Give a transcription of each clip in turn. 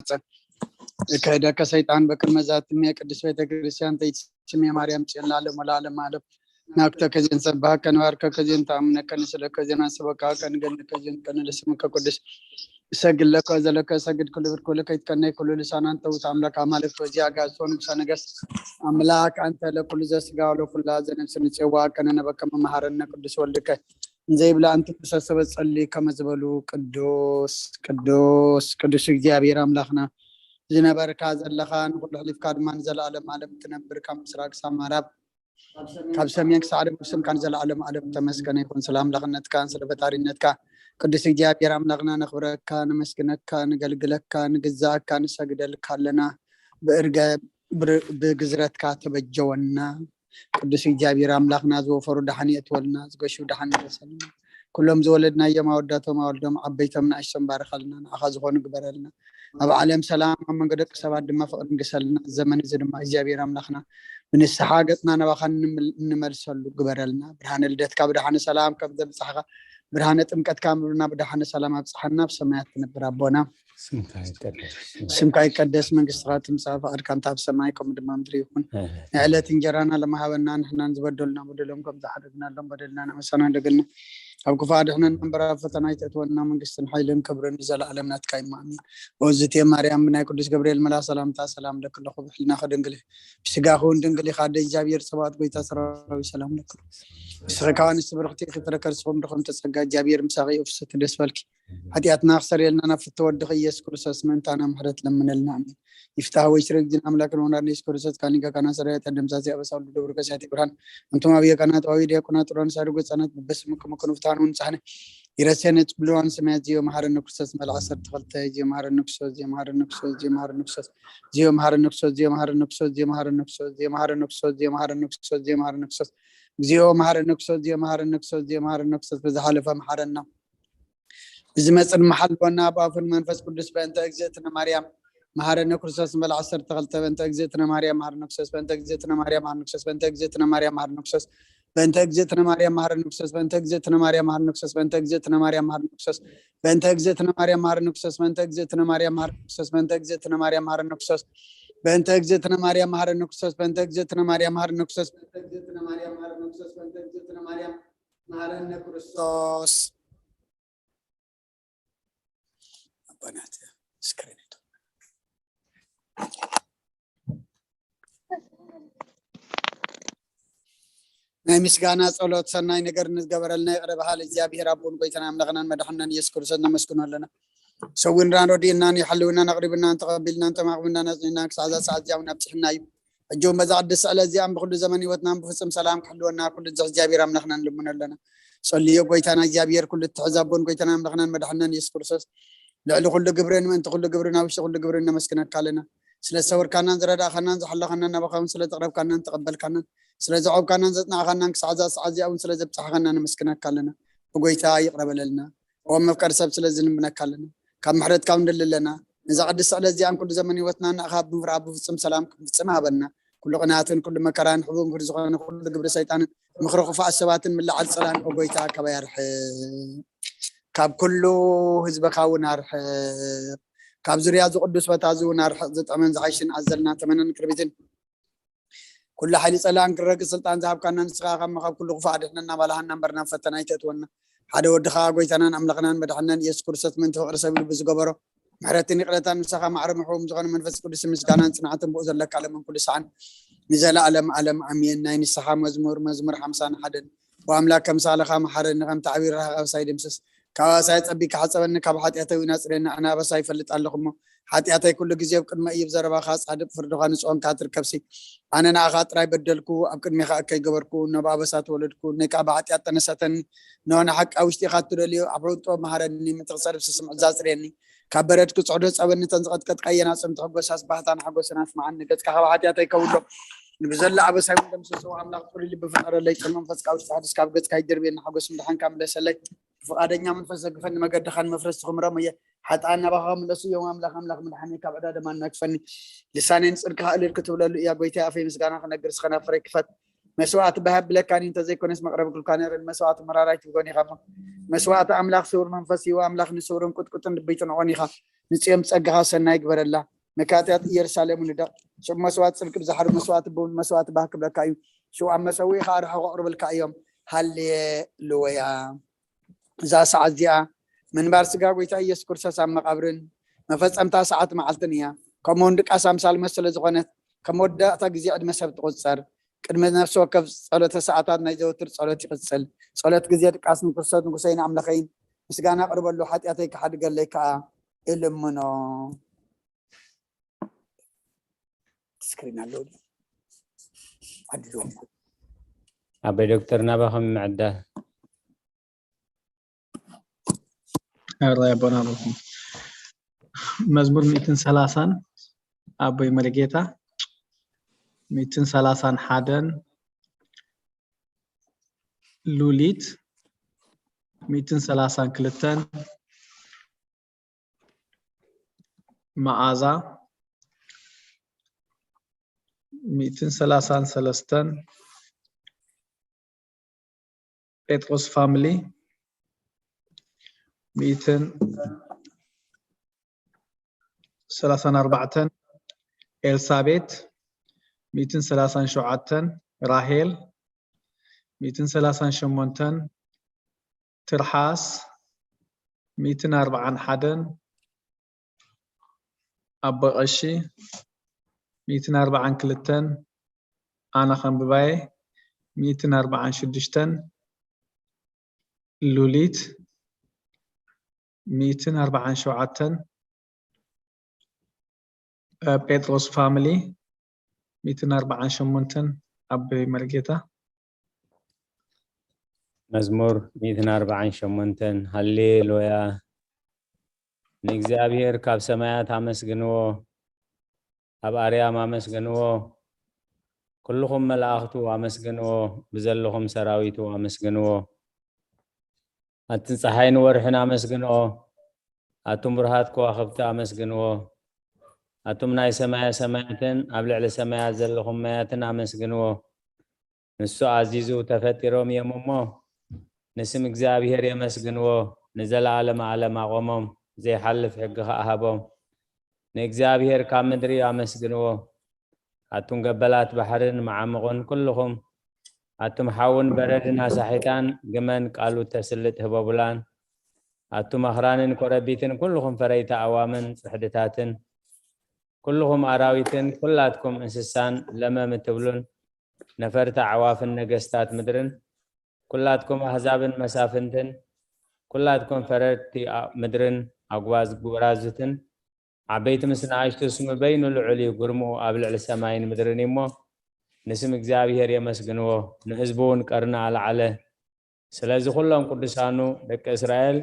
ማፀን። ከይደከ ሰይጣን በቅድመ ዛትሜ ቅድስት ቤተ ክርስቲያን ተይትስሜ ማርያም ጽዮን ለዓለም ወለዓለም ዓለም። ናኩተከ ዜን ሰባሃከ ንባርከከ ዜን ተኣምነከ ንስለከ ዜን ኣስበካከ ንገንከ ዜን ቀነ ለስምከ ቅዱስ እሰግድ ለከ ዘለከ እሰግድ ክሉ ብርኩ ለከ ይትቀነይ ኩሉ ልሳናን ተውት ኣምላክ ኣማልክት ወዚ ኣጋዝቶ ንጉሰ ነገስት ኣምላክ አንተ ለኩሉ ዘስጋ ወለኩላ ዘነፍስ ንጽዋ ከነ ነበከ መመሃረነ ቅዱስ ወልድከ እንዘይብላ ኣንቲ ቅዱስ ሰበ ጸሊ ከመ ዝበሉ ቅዱስ ቅዱስ ቅዱስ እግዚኣብሔር ኣምላኽና ዝነበርካ ዘለኻ ንኩሉ ሕሊፍካ ድማ ንዘለኣለም ዓለም ትነብር ካብ ምስራቅ ሳማራብ ካብ ሰሜን ክሳዕ ደቡብ ስምካ ንዘለኣለም ዓለም ተመስገነ ይኹን። ስለ ኣምላኽነትካን ስለ ፈጣሪነትካ ቅዱስ እግዚኣብሔር ኣምላኽና ነኽብረካ፣ ነመስግነካ፣ ንገልግለካ፣ ንግዛእካ፣ ንሰግደልካ ኣለና። ብእርገ ብር- ብግዝረትካ ተበጀወና። ቅዱስ እግዚኣብሔር ኣምላኽና ዝወፈሩ ደሓን የእትወልና፣ ዝገሹ ደሓን ይመሰልና። ኩሎም ዝወለድናዮም ኣወዳቶም ኣወልዶም ዓበይቶም ንኣሽቶም ባርኸልና፣ ንዓኻ ዝኾኑ ግበረልና። ኣብ ዓለም ሰላም ኣብ መንጎ ደቂ ሰባት ድማ ፍቕሪ ንግሰልና። ዘመን እዚ ድማ እግዚኣብሔር ኣምላኽና ብንስሓ ገጽና ናባኻ እንምል- እንመልሰሉ ግበረልና። ብርሃነ ልደትካ ብደሓነ ሰላም ከም ዘብጻሕኻ ብርሃነ ጥምቀትካ ምብርና ብደሓነ ሰላም ኣብጽሓና። ኣብ ሰማያት ትነብር ኣቦና ስምካ ይቀደስ። ስምካ ይቀደስ፣ መንግስትኻ ትምጻእ፣ ፍቓድካ እንተ ኣብ ሰማይ ከምኡ ድማ ምድሪ ይኹን። ናይ ዕለት እንጀራና ለማሃበና ንሕናን ዝበደሉና በደሎም ከም ዝሓደግናሎም በደልና ንመሰና ደገልና ኣብ ክፉእ ኣድሕነና እምበር ኣብ ፈተና ኣይተእትወና። መንግስትን ሓይልን ክብርን ንዘለኣለም ናትካ እዩ። ኣሜን። ኦዝቴ ማርያም ብናይ ቅዱስ ገብርኤል መላ ሰላምታ ሰላም ለኪ ኣለኹ ብሕልና ከድንግል ብስጋኺ እውን ድንግል ኢኻ። ኣደ እግዚኣብሔር ጸባኦት ጎይታ ሰራዊት ሰላም ለኪ። ንስኺ ከኣ ኣንስቲ ብርኽቲ ኢኺ፣ ፍረ ከርስኹም ድኹም ተጸጋ እግዚኣብሔር ምሳኺ እዩ። ፍስሕቲ ደስ በልኪ። ሓጢኣትና ክሰርየልና ናብ ፍትወ ወድኺ ኢየሱስ ክርስቶስ ምእንታና ምሕረት ለምነልና። ኣሜን። ይፍታህ ወይ ሽረ ጊዜን ኣምላክን ወናን ኢየሱስ ክርስቶስ ካኒጋ ካና ሰራያ ጠደምሳሲ ኣበሳ ወልዱ ደብሩ ከሳቲ ብርሃን እንቱም ኣብ የቀና ተዋዊ ዲያቆና ጥሮን ሳድጎ ጸናት በበስምኩም ኩኑ ፍታን ንጻህነ ይረሴነ ጽብልዋን ሰማያት ዚዮ መሐረነ ክርስቶስ መልዓ ዓሰርተ ክልተ ዚዮ መሐረነ ክርስቶስ ዚዮ መሐረነ ክርስቶስ ዚዮ መሐረነ ክርስቶስ ዚዮ መሐረነ ክርስቶስ ዚዮ መሐረነ ክርስቶስ ዚዮ መሐረነ ክርስቶስ ዚዮ መሐረነ ክርስቶስ ዚዮ መሐረነ ክርስቶስ ዚዮ መሐረነ ክርስቶስ ዚዮ መሐረነ ክርስቶስ ዚዮ መሐረነ ክርስቶስ ዚዮ መሐረነ ክርስቶስ በዚ ሓለፈ መሐረና። ብዝመጽእ መሓልቦና ብኣፉን መንፈስ ቅዱስ በእንተ እግዝእትነ ማርያም መሃረነ ክርስቶስ ንበል ዓሰርተ ክልተ በእንተ እግዝእትነ ማርያም መሃረነ ክርስቶስ በእንተ እግዝእትነ ማርያም መሃረነ ክርስቶስ በእንተ እግዝእትነ ማርያም መሃረነ ክርስቶስ በእንተ እግዝእትነ ማርያም መሃረነ ክርስቶስ በእንተ እግዝእትነ ማርያም መሃረነ ክርስቶስ በእንተ እግዝእትነ ማርያም መሃረነ ክርስቶስ በእንተ እግዝእትነ ማርያም መሃረነ ክርስቶስ በእንተ እግዝእትነ ማርያም መሃረነ ክርስቶስ በእንተ እግዝእትነ ማርያም መሃረነ ክርስቶስ በእንተ እግዝእትነ ማርያም መሃረነ ክርስቶስ በእንተ እግዝእትነ ማርያም መሃረነ ክርስቶስ በእንተ እግዝእትነ ማርያም መሃረነ ክርስቶስ በእንተ እግዝእትነ ማርያም መሃረነ ክርስቶስ በእንተ እግዝእትነ ማርያም መሃረነ ክርስቶስ ኣባናት ስክሪን ናይ ምስጋና ጸሎት ሰናይ ነገር ንዝገበረልና ይቕረ በሃል እግዚኣብሔር ኣቦን ጎይታና ኣምላኽናን መድሓናን ኢየሱስ ክርስቶስ ነመስግኖ ኣለና። ሰዊንራን ረዲእናን ይሓልውናን ኣቕሪብናን ተቐቢልናን ተማቕብናን ኣጽኒናን ክሳዕ እዛ ሰዓት እዚኣ እውን ኣብጽሕና እዩ። ሕጂ እውን በዛ ቅድስቲ ዕለት እዚኣን ብኩሉ ዘመን ህይወትናን ብፍጹም ሰላም ክሕልወና ኩሉ እዚ እግዚኣብሔር ኣምላኽና ንልምኖ ኣለና። ጸልዮ ጎይታና እግዚኣብሔር ኩሉ እትሕዝ ኣቦን ጎይታና ኣምላኽናን መድሓናን ኢየሱስ ክርስቶስ ልዕሊ ኩሉ ግብርን ምእንቲ ኩሉ ግብርን ኣብ ውሽጢ ኩሉ ግብርን ነመስግነካ ኣለና። ስለ ዝሰወርካናን ዝረዳእካናን ዝሓለኻናን ናባኻ እውን ስለ ዘቕረብካናን ተቐበልካናን ስለ ዘዕብካናን ዘጽናዕካናን ክሳዕ እዛ ሰዓት እዚኣ እውን ስለ ዘብጻሕካና ነመስግነካ ኣለና። ብጎይታ ይቕረ በለልና። ኦም መፍቀሪ ሰብ ስለ ዝንምነካ ኣለና። ካብ ምሕረትካ እውን ንደሊ ኣለና። ነዛ ቅድስቲ ዕለት እዚኣን ኩሉ ዘመን ህይወትና ንኣኻ ብምፍራህ ብፍጹም ሰላም ክንፍጽም ሃበና። ኩሉ ቅንኣትን ኩሉ መከራን ሕቡን ክሪ ዝኾነ ኩሉ ግብሪ ሰይጣንን ምኽሪ ክፉኣት ሰባትን ምልዓል ጸላን ኦ ጎይታ ካባይ ኣርሕቕ። ካብ ኩሉ ህዝብኻ እውን ኣርሕቕ። ካብ ዙርያ እዚ ቅዱስ ቦታ እዚ እውን ኣርሕቕ። ዝጠመን ዝሓይሽን ኣዘልና ተመነን ክርቢትን ኩሉ ሓይሊ ጸላእን ክረግጽ ስልጣን ዝሃብካና ንስኻ ኢኻ እሞ ካብ ኩሉ ክፉእ ኣድሕነና ኣባልሃና እምበር ናብ ፈተና ኣይተእትወና። ሓደ ወድኻ ጎይታናን ኣምላኽናን መድሓናን ኢየሱስ ክርስቶስ ምእንቲ ፍቕሪ ሰብ ልቢ ዝገበሮ ምሕረትን ይቕረታን ምሳኻ ማዕረ ምሕቡም ዝኾነ መንፈስ ቅዱስ ምስጋናን ጽንዓትን ብኡ ዘለካ ለምን ኩሉ ሰዓን ንዘለኣለም ኣለም ኣሜን። ናይ ንስሓ መዝሙር መዝሙር ሓምሳን ሓደን ብኣምላክ ከም ሳልኻ መሓረኒ ከም ታዕቢር ረሃቕ ኣበሳይ ድምስስ ካብ ኣበሳይ ጸቢካ ሓጸበኒ ካብ ሓጢኣተይ እውን ኣጽርየኒ ኣነ ኣበሳ ይፈልጥ ኣለኹ እሞ ሓጢኣተይ ኩሉ ግዜ ኣብ ቅድመ እዩ ብዘረባኻ ጻድቅ ፍርድኻ ንጽኦንካ ትርከብሲ ኣነ ንኣኻ ጥራይ በደልኩ ኣብ ቅድሜኻ እከይ ገበርኩ ነብ ኣበሳ ተወለድኩ ነይ ከዓ ብሓጢኣት ጠነሰተኒ ኖ ንሓቂ ኣብ ውሽጢኻ እትደልዮ ኣብ ሕውጦ መሃረኒ ምትኽሰር ብስስምዕ ዛጽርየኒ ካብ በረድ ክጽዕዶ ጸበኒ እተን ዝቐጥቀጥካየን ኣጽምቲ ሕጎሳስ ባህታን ሓጎስን ኣስምዓኒ ገጽካ ካብ ሓጢኣተይ ከውሎ ንብዘሎ ኣበሳይ እውን ደምስሶ ኣምላኽ ጽሩይ ልቢ ፍጠረለይ ጽን መንፈስካ ውሽጢ ሓድስ ካብ ገጽካ ይደርብየኒ ሓጎስ ምድሓንካ ምለሰለይ ብፍቓደኛ መንፈስ ዘግፈኒ መገድኻን መፍረስቲ ክምረም እየ ሓጥኣን ናባኻ ክምለሱ እዮም ኣምላኽ ኣምላኽ ምድሓኒ ካብ ዕዳ ደማ እናግፈኒ ልሳነይ ንጽድቅኻ እልል ክትብለሉ እያ ጎይታይ ኣፈይ ምስጋና ክነግር ስኸና ፍረይ ክፈት መስዋዕቲ በሃብ ብለካኒ እንተዘይኮነስ መቕረቢ ክልካ ነርን መስዋዕቲ መራራይ ትብጎን ኢኻ እሞ መስዋዕቲ ኣምላኽ ስውር መንፈስ እዩ ኣምላኽ ንስውርን ቁጥቁጥን ድበይትን ዖን ኢኻ ንጽዮን ብጸጋኻ ሰናይ ግበረላ። መካትያት ኢየሩሳሌም ንደቕ። ሽዑ መስዋዕት ጽድቂ ብዛሕሪ መስዋዕት ብውን መስዋዕት ባህ ክብለካ እዩ። ሽዑ ኣብ መሰውኢ ኸኣ ርሑቕ ኣቕርብልካ እዮም። ሃሌሉያ። እዛ ሰዓት እዚኣ ምንባር ስጋ ጎይታ ኢየሱስ ክርስቶስ ኣብ መቓብርን መፈጸምታ ሰዓት መዓልትን እያ። ከምኡውን ድቃስ ኣምሳል መሰለ ዝኾነት ከም መወዳእታ ግዜ ዕድመ ሰብ ትቑጸር። ቅድሚ ነፍሲ ወከፍ ጸሎተ ሰዓታት ናይ ዘወትር ጸሎት ይቕጽል። ጸሎት ግዜ ድቃስ ንክርስቶስ ንጉሰይን ኣምላኸይን ምስጋና ኣቕርበሉ፣ ሓጢኣተይ ክሓድገለይ ከኣ እልምኖ። ስክሪን ኣለዉ ድዩ? ዓድልዎም። ኣቦይ ዶክተር ናባኹም ምዕዳል። ኣረ ኣቦና በልኩም። መዝሙር ሚእትን ሰላሳን ኣቦይ መርጌታ፣ ሚእትን ሰላሳን ሓደን ሉሊት፣ ሚእትን ሰላሳን ክልተን መዓዛ፣ ሚእትን ሰላሳን ሰለስተን ጴጥሮስ ፋሚሊ፣ ሚእትን ሰላሳን ኣርባዕተን ኤልሳቤት፣ ሚእትን ሰላሳን ሸውዓተን ራሄል፣ ሚእትን ሰላሳን ሸሞንተን ትርሓስ፣ ሚእትን ኣርባዓን ሓደን ኣቦ ቀሺ፣ ሚእትን ኣርባዓን ክልተን ኣነ ከንብባየ፣ ሚእትን ኣርባዓን ሽዱሽተን ሉሊት፣ ሚእትን ኣርባዓን ሸውዓተን ጴጥሮስ ፋሚሊ፣ ሚእትን ኣርባዓን ሸሞንተን ኣቦይ መርጌታ። መዝሙር ሚእትን ኣርባዓን ሸሞንተን። ሃሌሉያ። ንእግዚኣብሔር ካብ ሰማያት ኣመስግንዎ፣ ኣብ ኣርያም ኣመስግንዎ፣ ኩልኹም መላእኽቱ ኣመስግንዎ፣ ብዘለኹም ሰራዊቱ ኣመስግንዎ። ኣትን ፀሓይን ወርሕን ኣመስግንኦ፣ ኣቱም ብሩሃት ከዋኽብቲ ኣመስግንዎ፣ ኣቱም ናይ ሰማየ ሰማያትን ኣብ ልዕሊ ሰማያት ዘለኹም ማያትን ኣመስግንዎ። ንሱ ኣዚዙ ተፈጢሮም እዮም እሞ፣ ንስም እግዚኣብሔር የመስግንዎ። ንዘለዓለመ ዓለም ኣቖሞም፣ ዘይሓልፍ ሕጊ ኸኣ ሃቦም። ንእግዚኣብሔር ካብ ምድሪ ኣመስግንዎ። ኣቱም ገበላት ባሕርን መዓሙቕን ኩልኹም፣ ኣቱም ሓውን በረድን ኣሳሒታን ግመን ቃሉ እተስልጥ ህቦብላን፣ ኣቱም ኣኽራንን ኮረቢትን ኩልኹም ፈረይቲ ኣዕዋምን ጽሕድታትን፣ ኩልኹም ኣራዊትን ኩላትኩም እንስሳን ለመም እትብሉን ነፈርቲ ኣዕዋፍን ነገስታት ምድርን፣ ኩላትኩም ኣህዛብን መሳፍንትን፣ ኩላትኩም ፈረድቲ ምድርን ኣጉባዝ ጎራዙትን፣ ዓበይቲ ምስ ንኣሽቱ ስሙ በይኑ ልዑል እዩ፣ ግርምኡ ኣብ ልዕሊ ሰማይን ምድርን እዩ እሞ፣ ንስም እግዚኣብሔር የመስግንዎ፣ ንህዝቡ እውን ቀርኒ ኣልዓለ። ስለዚ ኩሎም ቅዱሳኑ ደቂ እስራኤል፣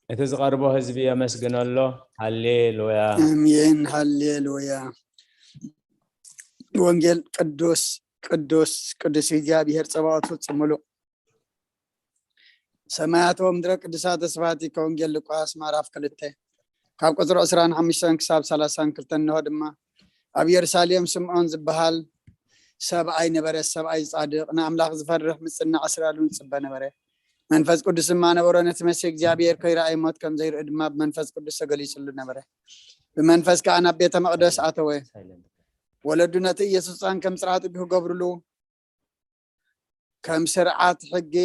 እቲ ዝቐርቦ ህዝቢ የመስግኖ ኣሎ። ሃሌሉያ። ኣሜን። ሃሌሉያ። ወንጌል ቅዱስ ቅዱስ ቅዱስ እግዚኣብሔር ጸባኦት ፍጹም ምሉእ ሰማያት ወምድረ ቅዱሳት ተስፋቲ። ከወንጌል ሉቃስ ምዕራፍ ክልተ ካብ ቁፅሪ ዕስራን ሓሙሽተን ክሳብ ሰላሳን ክልተን። እንሆ ድማ ኣብ ኢየሩሳሌም ስምዖን ዝበሃል ሰብኣይ ነበረ። ሰብኣይ ጻድቕ ንኣምላኽ ዝፈርሕ ምጽናዕ እስራኤል እውን ይጽበ ነበረ። መንፈስ ቅዱስ ድማ ነበሮ። ነቲ መሲሕ እግዚኣብሔር ከይረኣየ ሞት ከም ዘይርኢ ድማ ብመንፈስ ቅዱስ ተገሊጹሉ ነበረ። ብመንፈስ ከኣ ናብ ቤተ መቕደስ ኣተወ። ወለዱ ነቲ ኢየሱስ ህጻን ከም ጽርዓት ክገብርሉ ከም ስርዓት ሕጊ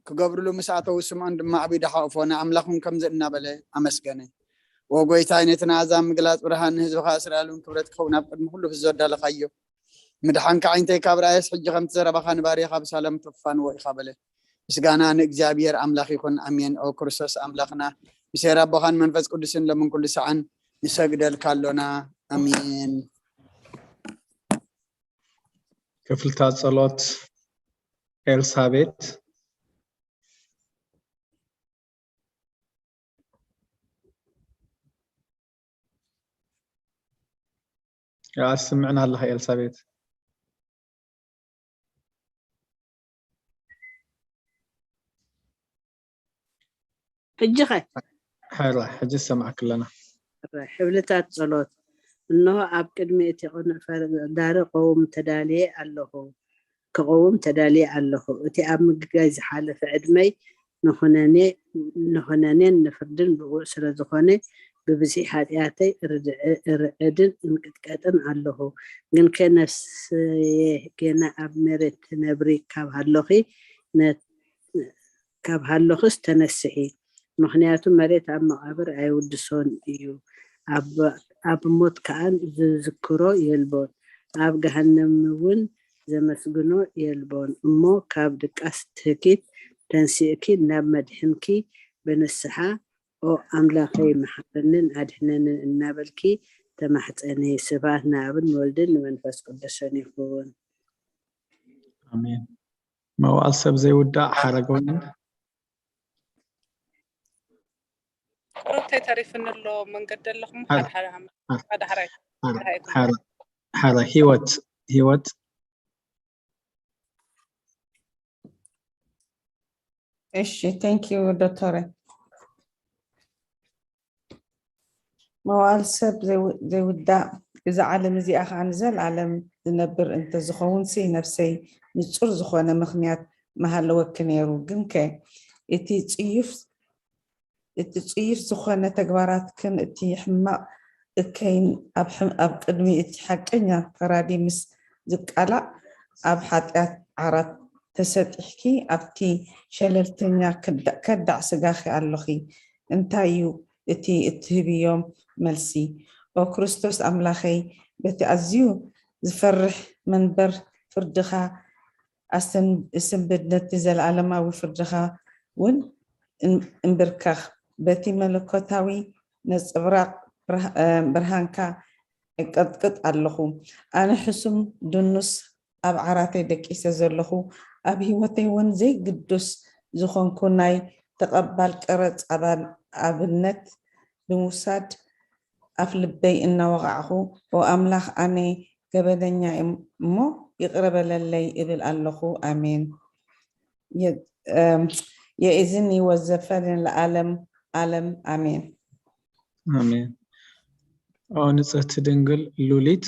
ክገብርሉ ምስ ኣተዉ፣ ስምዖን ድማ ኣብ ኢዱ ሓቑፎ ንኣምላኽ እውን ከምዚ እናበለ ኣመስገነ። ኦ ጎይታይ፣ ነቲ ንኣሕዛብ ምግላጽ ብርሃን፣ ንህዝብኻ እስራኤል እውን ክብረት ክኸውን ኣብ ቅድሚ ኩሉ ህዝቢ ዘዳለኻዮ ምድሓንካ ዓይነተይ ካብ ረኣየስ፣ ሕጂ ከምቲ ዘረባኻ ንባርያኻ ብሰላም ተፋንዎ ኢኻ በለ። ምስጋና ንእግዚኣብሔር ኣምላኽ ይኹን። ኣሜን። ኦ ክርስቶስ ኣምላኽና፣ ምስ ሄር ኣቦኻን መንፈስ ቅዱስን ሎምን ኩሉ ሰዓን ንሰግደልካ ኣሎና። ኣሜን። ክፍልታት ጸሎት ኤልሳቤት። ኣስምዕና ኣለኻ ኤልሳቤት። ሕጂ ኸ? ሕራ፣ ሕጂ ዝሰማዕክ ኣለና። ሕራ፣ ሕብልታት ጸሎት። እንሆ ኣብ ቅድሚ እቲ ቅኑዕ ፈዳሪ ክቐውም ተዳልየ ኣለኹ፣ ክቐውም ተዳልየ ኣለኹ። እቲ ኣብ ምግጋይ ዝሓለፈ ዕድመይ ንኹነኔ፣ ንኹነኔን ንፍርድን ብቑዕ ስለ ዝኾነ፣ ብብዝሒ ሓጢኣተይ እርዕድን እንቅጥቀጥን ኣለኹ። ግንከ ነፍሰየ ጌና ኣብ መሬት ትነብሪ ካብ ሃሎኺ፣ ካብ ሃሎኽስ ተነስሒ። ምኽንያቱ መሬት ኣብ መቓብር ኣይውድሶን እዩ፣ ኣብ ሞት ከኣ ዝዝክሮ የልቦን፣ ኣብ ገሃነም እውን ዘመስግኖ የልቦን። እሞ ካብ ድቃስ ትህኪት ተንሲእኪ ናብ መድሕንኪ ብንስሓ፣ ኦ ኣምላኸይ መሓረንን ኣድሕነንን እናበልኪ ተማሕፀኒ። ስብሐት ንኣብን ንወልድን ንመንፈስ ቅዱስን ይኹን። ኣሜን። መዋዕል ሰብ ዘይውዳእ ሓረገወይን። ቁሩብተይ ተሪፍኒ ኣሎ መንገዲ ኣለኹም ሓደ ሓደ ሓደ ህይወት ህይወት እሺ thank you ዶክተረ። መዋል ሰብ ዘይውዳእ እዛ ዓለም እዚኣ ከዓ ንዘለዓለም ዝነብር እንተዝኸውን ሲ ነፍሰይ ንፁር ዝኾነ ምኽንያት መሃለወኪ ነይሩ። ግንከ እቲ ፅዩፍ እቲ ፅዩፍ ዝኾነ ተግባራትክን እቲ ሕማቕ እከይን ኣብ ቅድሚ እቲ ሓቀኛ ፈራዲ ምስ ዝቃላዕ ኣብ ሓጢኣት ዓራት ተሰጢሕኪ ኣብቲ ሸለልተኛ ከዳዕ ስጋኺ ኣለኺ። እንታይ እዩ እቲ እትህብዮም መልሲ? ኦ ክርስቶስ ኣምላኸይ፣ በቲ ኣዝዩ ዝፈርሕ መንበር ፍርድኻ ኣሰንብድ፣ ነቲ ዘለኣለማዊ ፍርድኻ እውን እንብርከኽ። በቲ መለኮታዊ ነጸብራቕ ብርሃንካ እቀጥቅጥ ኣለኹ። ኣነ ሕሱም ድኑስ ኣብ ዓራተይ ደቂሰ ዘለኹ፣ ኣብ ህይወተይ እውን ዘይግዱስ ዝኾንኩ ናይ ተቐባል ቀረጽ ኣባል ኣብነት ብምውሳድ ኣፍ ልበይ እናወቓዕኹ፣ ኦ ኣምላኽ ኣነ ገበነኛ እሞ ይቕረ በለለይ እብል ኣለኹ። ኣሜን። የእዝን ይወዘፈልን ለዓለም ዓለም ኣሜን። ኣሜን። ኦ ንጽህቲ ድንግል ሉሊት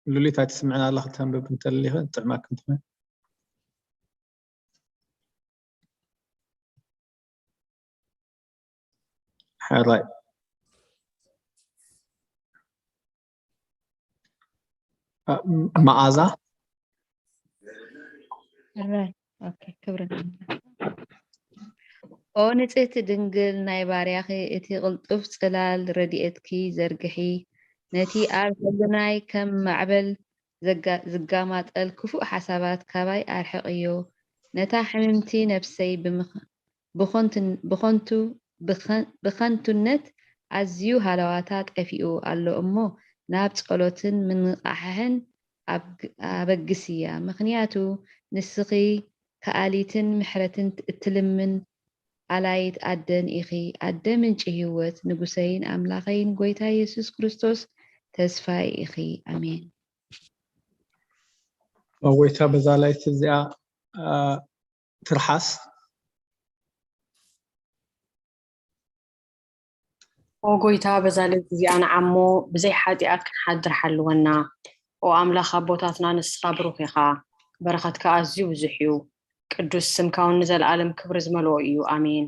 ሉሊት ኣይትስምዕን ኣለኺ ተንብብ እንተሊኺ ጥዕማክ እንተኾይኑ። ሕራይ መዓዛ ሕራይ ኦኬ ክብረት ኦ ንጽህቲ ድንግል ናይ ባርያኺ እቲ ቅልጡፍ ጽላል ረድኤትኪ ዘርግሒ፣ ነቲ ኣብ ሕልናይ ከም ማዕበል ዝጋማጠል ክፉእ ሓሳባት ካባይ ኣርሕቕዮ። ነታ ሕምምቲ ነፍሰይ ብኸንቱ ብኸንቱነት ኣዝዩ ሃለዋታ ጠፊኡ ኣሎ እሞ ናብ ጸሎትን ምንቓሕሕን ኣበግስያ፣ ምኽንያቱ ንስኺ ከኣሊትን ምሕረትን እትልምን ኣላይት ኣደን ኢኺ። ኣደ ምንጪ ህይወት፣ ንጉሰይን ኣምላኸይን ጐይታ የሱስ ክርስቶስ ተስፋይ ኢኺ። ኣሜን። ኦ ጐይታ በዛ ላይት እዚኣ ትርሓስ። ኦ ጐይታ በዛ ለይቲ እዚኣ ንዓሞ ብዘይ ሓጢኣት ክንሓድር ሓልወና። ኦ ኣምላኽ ኣቦታትና ንስኻ ብሩኽ ኢኻ፣ በረኸትካ ኣዝዩ ብዙሕ እዩ። ቅዱስ ስምካ እውን ንዘለኣለም ክብሪ ዝመልኦ እዩ። ኣሜን።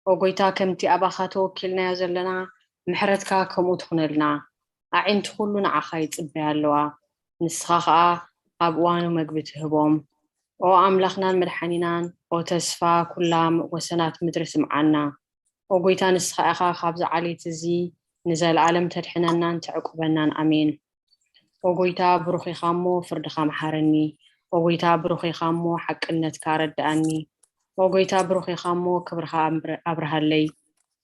ኦ ጐይታ ከምቲ ኣባኻ ተወኪልናዮ ዘለና ምሕረትካ ከምኡ ትኹነልና። ኣዒንቲ ኩሉ ንዓኻ ይጽበያ ኣለዋ፣ ንስኻ ኸኣ ኣብ እዋኑ መግቢ ትህቦም። ኦ ኣምላኽናን መድሓኒናን፣ ኦ ተስፋ ኩላ ወሰናት ምድሪ ስምዓና። ኦ ጐይታ ንስኻ ኢኻ ካብዚ ዓሌት እዚ ንዘለኣለም ተድሕነናን ተዕቁበናን። ኣሜን። ኦ ጐይታ ብሩኽ ኢኻ እሞ ፍርድኻ መሓረኒ። ኦ ጐይታ ብሩኽ ኢኻ እሞ ሓቅነትካ ኣረድኣኒ። ኦ ጐይታ ብሩኽ ኢኻ እሞ ክብርኻ ኣብርሃለይ።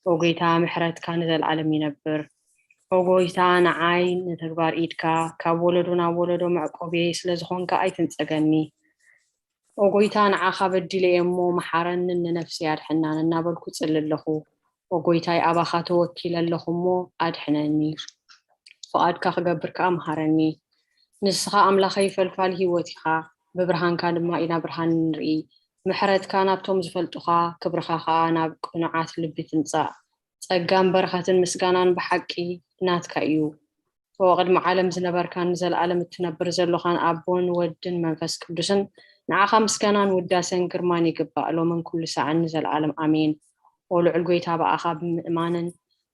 ኦ ጐይታ ምሕረትካ ንዘለኣለም ይነብር። ኦ ጐይታ ንዓይ ንተግባር ኢድካ ካብ ወለዶ ናብ ወለዶ መዕቆብየይ ስለ ዝኾንካ ኣይትንጸገኒ። ኦ ጐይታ ንዓኻ በዲለ እየ እሞ መሓረንን ንነፍሰይ ኣድሕናን እናበልኩ እጽሊ ኣለኹ። ኦ ጐይታይ ኣባኻ ተወኪለ ኣለኹ እሞ ኣድሕነኒ። ፍቓድካ ክገብር ከኣ ምሃረኒ። ንስኻ ኣምላኸይ ፈልፋሊ ህይወት ኢኻ፣ ብብርሃንካ ድማ ኢና ብርሃን እንርኢ። ምሕረትካ ናብቶም ዝፈልጡኻ፣ ክብርኻ ኸኣ ናብ ቅኑዓት ልቢ ትምጻእ። ጸጋን በረኸትን ምስጋናን ብሓቂ ናትካ እዩ። ኦ ቅድሚ ዓለም ዝነበርካን ንዘለኣለም እትነብር ዘሎኻን ኣቦን ወድን መንፈስ ቅዱስን ንዓኻ ምስጋናን ውዳሰን ግርማን ይግባእ፣ ሎምን ኩሉ ሰዓን ንዘለዓለም ኣሜን። ኦ ልዑል ጎይታ፣ ብኣኻ ብምእማንን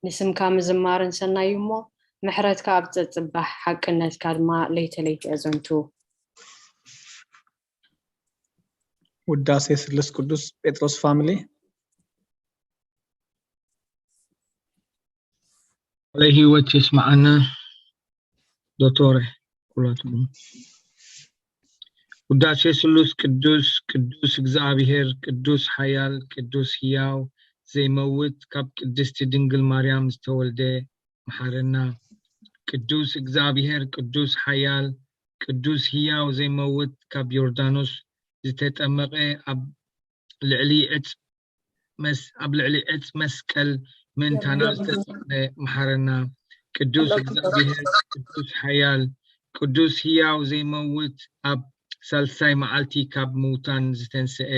ንስምካ ምዝማርን ሰናይ እዩ እሞ፣ ምሕረትካ ኣብ ጸጽባሕ፣ ሓቅነትካ ድማ ለይተ ለይተ ኣዘንቱ። ውዳሴ ስሉስ ቅዱስ ጴጥሮስ ፋሚሊ። ቃለ ህይወት የስምዓና ዶቶረ ኩላትኩም። ውዳሴ ስሉስ ቅዱስ፣ ቅዱስ እግዚኣብሔር፣ ቅዱስ ሓያል፣ ቅዱስ ህያው ዘይመውት፣ ካብ ቅድስቲ ድንግል ማርያም ዝተወልደ፣ መሓረና። ቅዱስ እግዚኣብሔር፣ ቅዱስ ሓያል፣ ቅዱስ ህያው ዘይመውት፣ ካብ ዮርዳኖስ ዝተጠመቐ፣ ኣብ ልዕሊ ዕፅ መስ-፣ ኣብ ልዕሊ ዕፅ መስቀል ምእንታና ዝተሰቕለ፣ መሓረና። ቅዱስ እግዚኣብሔር፣ ቅዱስ ሓያል፣ ቅዱስ ህያው ዘይመውት፣ ኣብ ሳልሳይ መዓልቲ ካብ ምውታን ዝተንስአ፣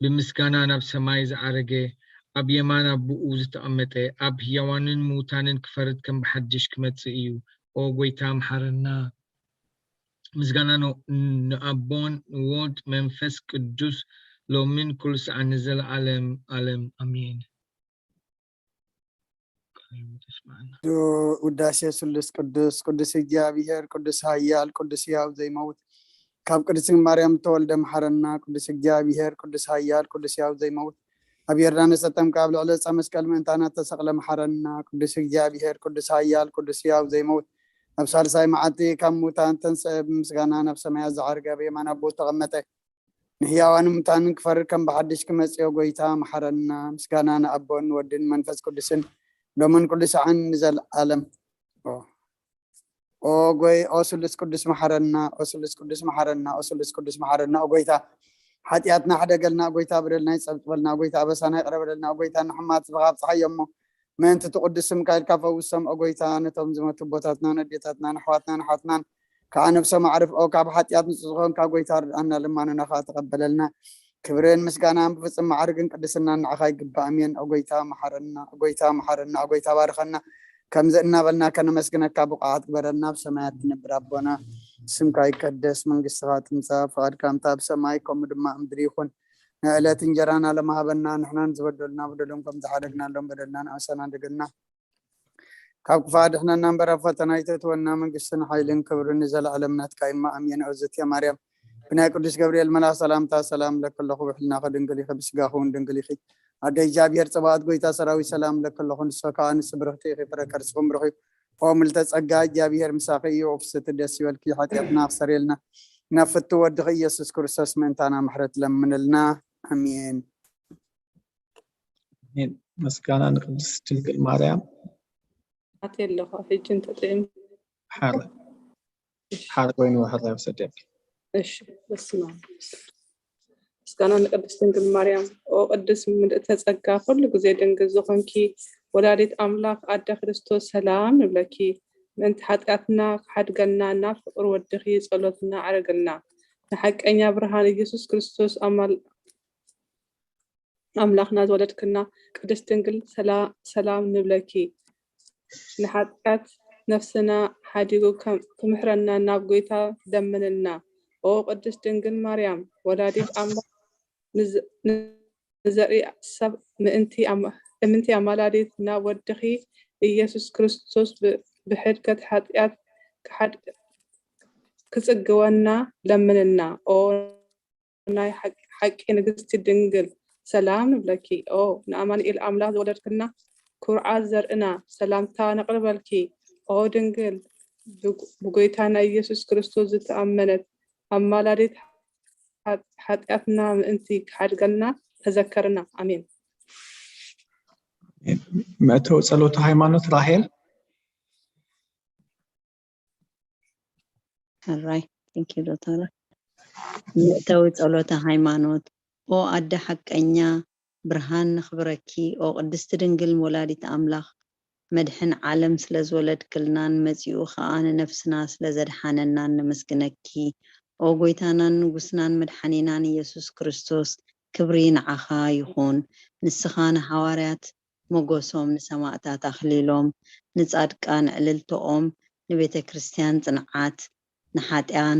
ብምስጋና ናብ ሰማይ ዝዓረገ፣ ኣብ የማን ኣቦኡ ዝተቐመጠ፣ ኣብ ህያዋንን ምውታንን ክፈርድ ከም ብሓድሽ ክመጽእ እዩ። ኦ ጎይታ፣ መሓረና። ምስጋና ን-፣ ንኣቦን ንወልድ መንፈስ ቅዱስ ሎምን ኩሉ ሰዓት ንዘለዓለም ዓለም ኣሜን። ውዳሴ ስሉስ ቅዱስ፣ ቅዱስ እግዚኣብሔር፣ ቅዱስ ኃያል፣ ቅዱስ ሕያው ዘይመውት፣ ካብ ቅድስት ማርያም ተወልደ መሓረና። ቅዱስ እግዚኣብሔር፣ ቅዱስ ኃያል፣ ቅዱስ ሕያው ዘይመውት፣ ኣብ ዮርዳኖስ ተጠምቀ፣ ኣብ ልዕሊ ዕፀ መስቀል ምእንታና ተሰቕለ መሓረና። ቅዱስ እግዚኣብሔር፣ ቅዱስ ኃያል፣ ቅዱስ ሕያው ዘይመውት፣ ኣብ ሳልሳይ መዓልቲ ካብ ሙታን ተንስአ፣ ብምስጋና ናብ ሰማያት ዝዓርገ፣ ኣብ የማን ኣቦ ተቐመጠ። ንሕያዋን ሙታንን ክፈርድ ከም ብሓድሽ ክመጽእ ጎይታ መሓረና። ምስጋና ንኣቦን ንወድን መንፈስ ቅዱስን ሎምን ኩሉ ሰዓን ንዘለዓለም። ኦ፣ ኦ ጎይ፣ ኦ ስሉስ ቅዱስ መሓረና፣ ኦ ስሉስ ቅዱስ መሓረና፣ ኦ ስሉስ ቅዱስ መሓረና። ኦ ጎይታ፣ ሓጢኣትና ሕደገልና፣ ኦ ጎይታ፣ በደልና ይጸብጥበልና፣ ኦ ጎይታ፣ ኣበሳና ይቕረ በለልና፣ ኦ ጎይታ፣ ንሕማት ስብኻ ኣብጽሓዮ እሞ፣ ምእንቲ ትቕዱስ ስምካ ኢልካ ፈውሶም፣ ኦ ጎይታ፣ ነቶም ዝመቱ ኣቦታትናን ኣዴታትናን ኣሕዋትናን ኣሓትናን ከዓ ነብሶም ኣዕርፍ፣ ኦ ካብ ሓጢኣት ንጹህ ዝኾንካ ጎይታ፣ ርድኣና፣ ልማኖና ከዓ ተቐበለልና። ክብርን ምስጋናን ብፍጹም ማዕርግን ቅድስናን ንዓኻ ይግባእ። ኣሜን። ኦ ጎይታ፣ መሓረና፣ ኦ ጎይታ፣ መሓረና፣ ኦ ጎይታ፣ ባርኸና። ከምዚ እናበልና ከነመስግነካ ብቑዓት ግበረልና። ኣብ ሰማያት ትነብር ኣቦና፣ ስምካ ይቀደስ፣ መንግስትኻ ትምጻእ፣ ፍቓድካ ከምታ ኣብ ሰማይ ከምኡ ድማ ኣብ ምድሪ ይኹን። ንዕለት እንጀራና ሎሚ ሃበና፣ ንሕናን ዝበደሉና በደሎም ከም ዝሓደግናሎም በደልና ንኣሰናድገና። ካብ ክፉእ ኣድሕነና እምበር፣ ኣብ ፈተና ኣይተእትወና። መንግስትን ሓይልን ክብርን ንዘለዓለም ናትካ እዩ እሞ፣ ኣሜን። እግዝእትየ ማርያም፣ ብናይ ቅዱስ ገብርኤል መልኣኽ ሰላምታ ሰላም እብለኪ ኣለኹ። ብሕልናኺ ድንግል ኢኺ፣ ብስጋኺ እውን ድንግል ኢኺ። ኣደ እግዚኣብሔር ጸባኦት፣ ጎይታ ሰራዊት፣ ሰላም እብለኪ ኣለኹ። ንስኺ ከኣ ኣንስቲ ብርኽቲ ኢኺ፣ ፍረ ከርስኺ እውን ብሩኽ እዩ። ኦ ምልዕተ ጸጋ፣ እግዚኣብሔር ምሳኺ እዩ። ኦ ፍስሕቲ፣ ደስ ይበልኪ፣ ሓጢኣትና ኣስተሰርየልና፣ ናብ ፍትው ወድኺ ኢየሱስ ክርስቶስ ምእንታና ምሕረት ለምንልና። ኣሜን። ኣሜን። ምስጋና ንቅድስት ድንግል ማርያም። ኣትየ ኣለኹ ሕጂ እንተጥዕም። ሓረ፣ ሓረ ኮይኑ ሕራይ ውሰደልኪ። እሺ፣ በስመ ኣብ። ምስጋና ንቅድስት ድንግል ማርያም። ኦ ቅድስት ምልዕተ ጸጋ፣ ኩሉ ግዜ ድንግል ዝኾንኪ ወላዲት ኣምላኽ ኣደ ክርስቶስ፣ ሰላም ንብለኪ። ምእንቲ ሓጢኣትና ክሓድገልና ናብ ፍቕሪ ወድኺ ጸሎትና ኣዕርግልና። ንሓቀኛ ብርሃን ኢየሱስ ክርስቶስ ኣማል-፣ ኣምላኽና ዝወለድክና ቅድስት ድንግል ሰላ-፣ ሰላም ንብለኪ። ንሓጢኣት ነፍስና ሓዲጉ ከም-፣ ክምሕረና ናብ ጎይታ ለምንልና። ኦ ቅድስት ድንግል ማርያም ወላዲት ኣምላኽ፣ ንዘ-፣ ንዘርኢ ሰብ ምእንቲ ኣማ-፣ እምንቲ ኣማላዲት ናብ ወድኺ ኢየሱስ ክርስቶስ ብ-፣ ብሕድገት ሓጢኣት ክሓድ-፣ ክጽግወና ለምንልና። ኦ ናይ ሓቂ፣ ሓቂ ንግስቲ ድንግል ሰላም ንብለኪ። ኦ ንኣማኑኤል ኣምላኽ ዝወለድክና ኩርዓት ዘርእና ሰላምታ ነቕርበልኪ። ኦ ድንግል ብጎ-፣ ብጎይታና ኢየሱስ ክርስቶስ ዝተኣመነት ኣማላዲት፣ ሓጢኣትና ምእንቲ ክሓድገልና ተዘከርና። ኣሜን። መእተዊ ጸሎተ ሃይማኖት ራሄል። ሕራይ፣ thank you ዶክተር። መእተዊ ጸሎተ ሃይማኖት። ኦ ኣደ ሓቀኛ ብርሃን ነኽብረኪ፣ ኦ ቅድስቲ ድንግል ወላዲት ኣምላኽ፣ መድሕን ዓለም ስለ ዝወለድክልናን መጺኡ ኸኣ ንነፍስና ስለ ዘድሓነናን ነመስግነኪ። ኦ ጎይታናን ንጉስናን መድሓኒናን ኢየሱስ ክርስቶስ፣ ክብሪ ንዓኻ ይኹን። ንስኻ ንሃዋርያት ሞገሶም፣ ንሰማእታት ኣኽሊሎም፣ ንጻድቃን ዕልልትኦም፣ ንቤተ ክርስቲያን ጽንዓት፣ ንሓጥኣን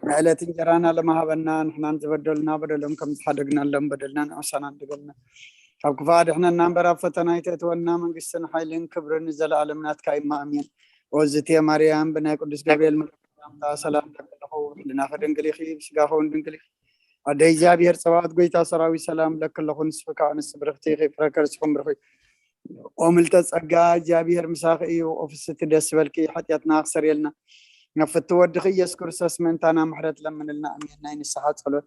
ዕለት እንጀራና ለማሃበና፣ ንሕናን ዝበደሉና በደሎም ከም ዝሓደግናሎም በደልና ንዕሳና ንድገልና። ካብ ክፋ ድሕነና እምበር ኣብ ፈተና ይተእትወና፣ መንግስትን ሓይልን ክብርን ንዘለኣለም ናትካ እዩ። ኣሜን። ኦዝቴ ማርያም ብናይ ቅዱስ ገብርኤል መልእክታ ሰላምታ ከለኹ፣ ህልናኺ ድንግል ኢኺ፣ ብስጋኺ እውን ድንግል ኢኺ። ኣደ እግዚኣብሔር ጸባኦት ጎይታ ሰራዊት ሰላም ለክለኹ፣ ንስኺ ከኣ ንስብርኽቲ ኢኺ፣ ፍረ ከርስኹም ብርኽ እዩ። ኦ ምልተ ጸጋ፣ እግዚኣብሔር ምሳኺ እዩ። ኦ ፍስቲ ደስ በልኪ፣ ሓጢኣትና ክሰርየልና፣ ናብ ፍቲ ወድኺ ኢየሱስ ክርስቶስ ምእንታና ምሕረት ለምንልና። ኣሜን። ናይ ንስሓ ጸሎት።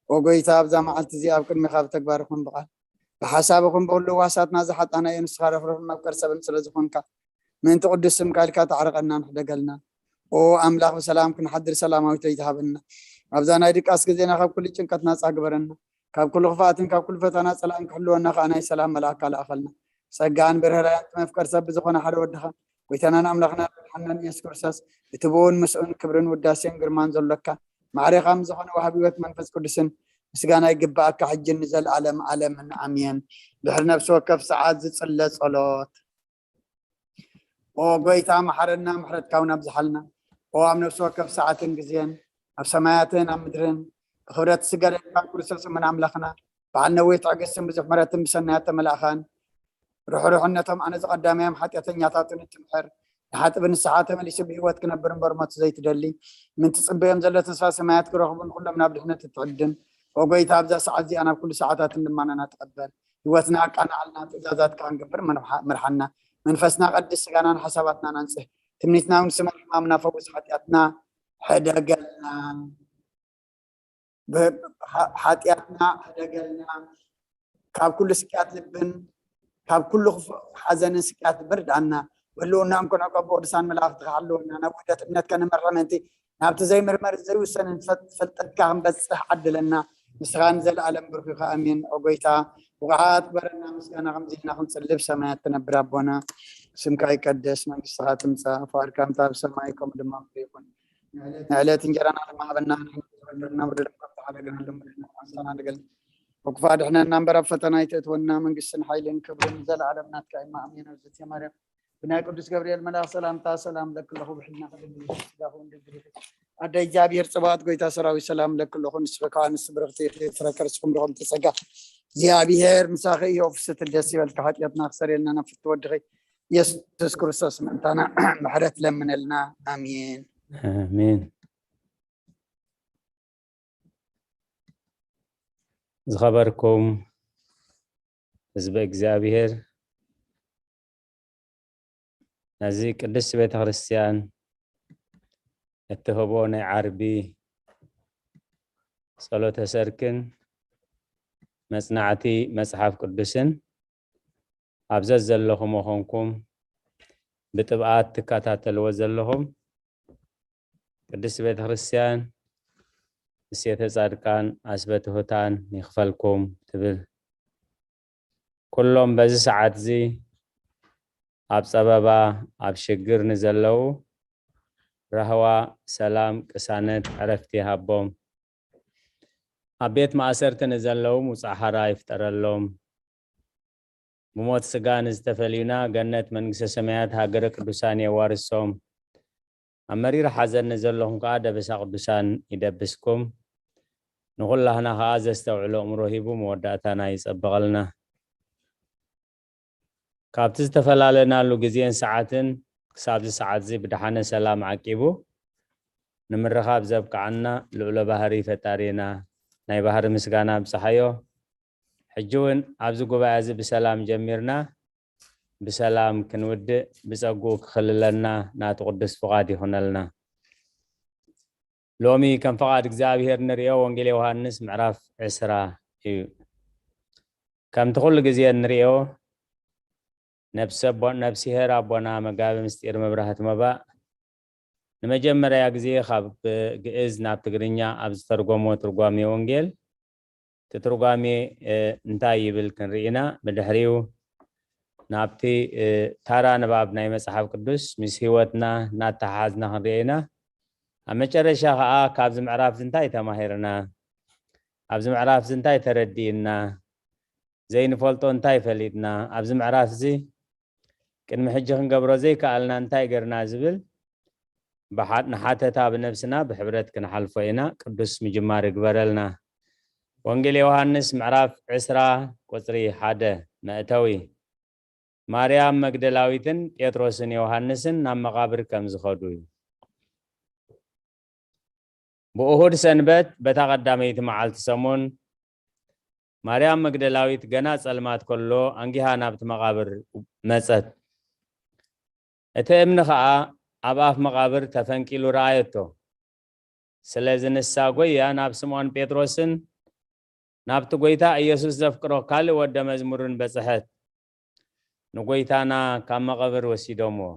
ኦ ጎይታ፣ ኣብዛ መዓልቲ እዚኣ ኣብ ቅድሚኻ ብተግባር ይኹን ብቓል፣ ብሓሳብ ይኹን ብኹሉ ዋሳትና ዝሓጣና እዩ። ንስኻ ርሕሩሕን መፍቀር ሰብን ስለ ዝኾንካ፣ ምእንቲ ቅዱስ ስምካ ኢልካ ተዓርቐና፣ ንሕደገልና። ኦ ኣምላኽ፣ ብሰላም ክንሓድር ሰላማዊት ለይቲ ሃበና። ኣብዛ ናይ ድቃስ ግዜና ካብ ኩሉ ጭንቀት ናጻ ግበረና። ካብ ኩሉ ክፍኣትን ካብ ኩሉ ፈተና ጸላእን ክሕልወና ከኣ ናይ ሰላም መልኣካ ለኣኸልና። ጸጋን ብርህራያን መፍቀር ሰብ ብዝኾነ ሓደ ወድኻ፣ ጎይታናን ኣምላኽናን መድሓናን ኢየሱስ ክርስቶስ፣ እቲ ብኡን ምስኡን ክብርን ውዳሴን ግርማን ዘሎካ፣ ማዕሬኻ ምስ ዝኾነ ወሃቢ ህይወት መንፈስ ቅዱስን ምስጋና ይግብኣካ፣ ሕጂ ንዘለኣለም ዓለምን ኣሜን። ድሕሪ ነፍሲ ወከፍ ሰዓት ዝጽለ ጸሎት። ኦ ጎይታ፣ መሓረና፣ ምሕረትካ እውን ኣብዝሓልና። ኦ ኣብ ነፍሲ ወከፍ ሰዓትን ግዜን፣ ኣብ ሰማያትን ኣብ ምድርን፣ ብኽብረት ዝስገደልካ ክርስቶስ እምን ኣምላኽና፣ በዓል ነዊሕ ትዕግስትን ብዙሕ ምሕረትን ብሰናያት ተመላእኻን፣ ርሕሩሕነቶም ኣነ ዝቐዳማዮም ሓጢኣተኛታትን እትምሕር፣ ንሓጥብ ንስሓ ተመሊሱ ብህይወት ክነብር እምበር ሞት ዘይትደሊ፣ ምን ትጽበዮም ዘሎ ተስፋ ሰማያት ክረኽቡ ንኹሎም ናብ ድሕነት እትዕድም። ኦ ጎይታ፣ ኣብዛ ሰዓት እዚኣ ናብ ኩሉ ሰዓታትን ልማናና ተቐበል። ህይወትና ኣቃናዓልና፣ ትእዛዛትካ ክንገብር መርሓ-፣ መርሓና። መንፈስና ቀድስ፣ ስጋናን ሓሳባትናን ኣንጽህ። ትምኒትና እውን ስመር፣ ሕማምና ፈውስ፣ ሓጢኣትና ሕደገልና። ብ-፣ ሓ-፣ ሓጢኣትና ሕደገልና። ካብ ኩሉ ስቅያት ልብን ካብ ኩሉ ክፉእ ሓዘንን ስቅያት ምርድኣና። ብህልውና እንኮን ኣብ ቅዱሳን መላእኽትኻ ሓልወና። ናብ ውህደት እምነትካ ንመርሕ ምእንቲ ናብቲ ዘይምርመር ዘይውሰንን ፈ-፣ ፍልጠትካ ክንበጽሕ ዓድለና። ንስኻ ንዘለኣለም ብሩኽ ኢኻ። ኣሜን። ኦ ጎይታ፣ ብቑዓት ግበረና፣ ምስጋና ከምዚ ኢልና ክንጽልብ ሰማያት ትነብር ኣቦና፣ ስምካ ይቀደስ፣ መንግስትኻ ትምጻእ፣ ፍቓድካ ከምቲ ኣብ ሰማይ ከምኡ ድማ ኣብ ምድሪ ይኹን። ንዕለት እንጀራና ድማ ሃበና፣ ንሕና ዝበደልና በደልና ከም ትሓደገና፣ ንበደልና ንስሓና ንገል። ወክፋ ድሕነና እምበር ኣብ ፈተና ኣይተእትወና፣ መንግስትን ሓይልን ክብርን ዘለኣለም ናትካ እዩ። ኣሜን። እግዝእትየ ማርያም ብናይ ቅዱስ ገብርኤል መልኣኽ ሰላምታ ሰላም ለኪ ኣለኹ፣ ብሕልና ከደግልሽ ስጋኹ ድንግል ኢኺ። ኣደ እግዚኣብሔር ጽባኦት ጎይታ ሰራዊት ሰላም ለኪ ኣለኹ፣ ንስኺ ከኣ ንስ ብርኽቲ ኢኺ፣ ፍረ ከርስኹም ብርኹም ተጸጋ እግዚኣብሔር ምሳኺ እዩ። ፍስቲ ደስ ይበልካ፣ ሓጢኣትና ክሰርየልና ናብ ፍቲ ወድኺ ኢየሱስ ክርስቶስ ምእንታና ምሕረት ለምነልና። ኣሜን። ኣሜን። ዝኸበርኩም ህዝቢ እግዚኣብሔር፣ ነዚ ቅድስቲ ቤተ ክርስቲያን እትህቦ ናይ ዓርቢ ጸሎተ ሰርክን መጽናዕቲ መጽሓፍ ቅዱስን ኣብ ዘዘለኹም ኮንኩም ብጥብኣት ትከታተልዎ ዘለኹም ቅድስቲ ቤተ ክርስቲያን ምሴተ ጻድቃን ኣስበ ትሑታን ይኽፈልኩም ትብል። ኩሎም በዚ ሰዓት እዚ ኣብ ጸበባ፣ ኣብ ሽግር ንዘለዉ ራህዋ፣ ሰላም፣ ቅሳነት፣ ዕረፍቲ ይሃቦም። ኣብ ቤት ማእሰርቲ ንዘለዉ ምውጻእ ሓራ ይፍጠረሎም። ብሞት ስጋ ንዝተፈልዩና ገነት መንግስተ ሰማያት ሃገረ ቅዱሳን የዋርሶም። ኣብ መሪር ሓዘን ንዘለኹም ከኣ ደበሳ ቅዱሳን ይደብስኩም። ንኹላህና ከኣ ዘስተውዕሎ እምሮ ሂቡ መወዳእታና ይጸብቐልና። ካብቲ ዝተፈላለናሉ ግዜን ሰዓትን ክሳብዚ ሰዓት እዚ ብደሓነ ሰላም ዓቂቡ ንምርኻብ ዘብቅዓና ልዑለ ባህሪ ፈጣሪና ናይ ባህሪ ምስጋና ብጽሓዮ። ሕጂ እውን ኣብዚ ጉባኤ እዚ ብሰላም ጀሚርና ብሰላም ክንውድእ ብጸግኡ ክኽልለና ናቱ ቅዱስ ፍቓድ ይኹነልና። ሎሚ ከም ፍቓድ እግዚኣብሔር ንርእዮ ወንጌል ዮሃንስ ምዕራፍ ዕስራ እዩ። ከምቲ ኩሉ ግዜ እንርእዮ ነብሰ ኣቦ-፣ ነብስሄር ኣቦና መጋቢ ምስጢር መብራህቲ መባእ ንመጀመርያ ግዜ ካብ ግእዝ ናብ ትግርኛ ኣብ ዝተርጎሞ ትርጓሜ ወንጌል እቲ ትርጓሜ፣ እ፣ እንታይ ይብል ክንርኢ ኢና። ብድሕሪኡ ናብቲ፣ እ፣ ታራ ንባብ ናይ መጽሓፍ ቅዱስ ምስ ህይወትና እናተሓሓዝና ክንርኢ ኢና። ኣብ መጨረሻ ኸኣ ካብዚ ምዕራፍ እዚ እንታይ ተማሂርና? ኣብዚ ምዕራፍ እዚ እንታይ ተረዲእና? ዘይንፈልጦ እንታይ ፈሊጥና? ኣብዚ ምዕራፍ እዚ ቅድሚ ሕጂ ክንገብሮ ዘይከኣልና እንታይ ገርና ዝብል ብሓ-፣ ንሓተታ ብነብስና ብሕብረት ክንሓልፎ ኢና። ቅዱስ ምጅማር ይግበረልና። ወንጌል ዮሃንስ ምዕራፍ ዕስራ ቁጽሪ ሓደ መእተዊ። ማርያም መግደላዊትን ጴጥሮስን ዮሃንስን ናብ መቓብር ከም ዝኸዱ እዩ። ብእሁድ ሰንበት በታ ቀዳመይቲ መዓልቲ ሰሙን ማርያም መግደላዊት ገና ጸልማት ከሎ ኣንጊሃ ናብቲ መቓብር መጸት። እቲ እምኒ ኸኣ ኣብ ኣፍ መቓብር ተፈንቂሉ ረኣየቶ። ስለዚ ንሳ ጎያ ናብ ስምዖን ጴጥሮስን ናብቲ ጐይታ ኢየሱስ ዘፍቅሮ ካልእ ወደ መዝሙርን በጽሐት። ንጐይታና ካብ መቓብር ወሲዶምዎ።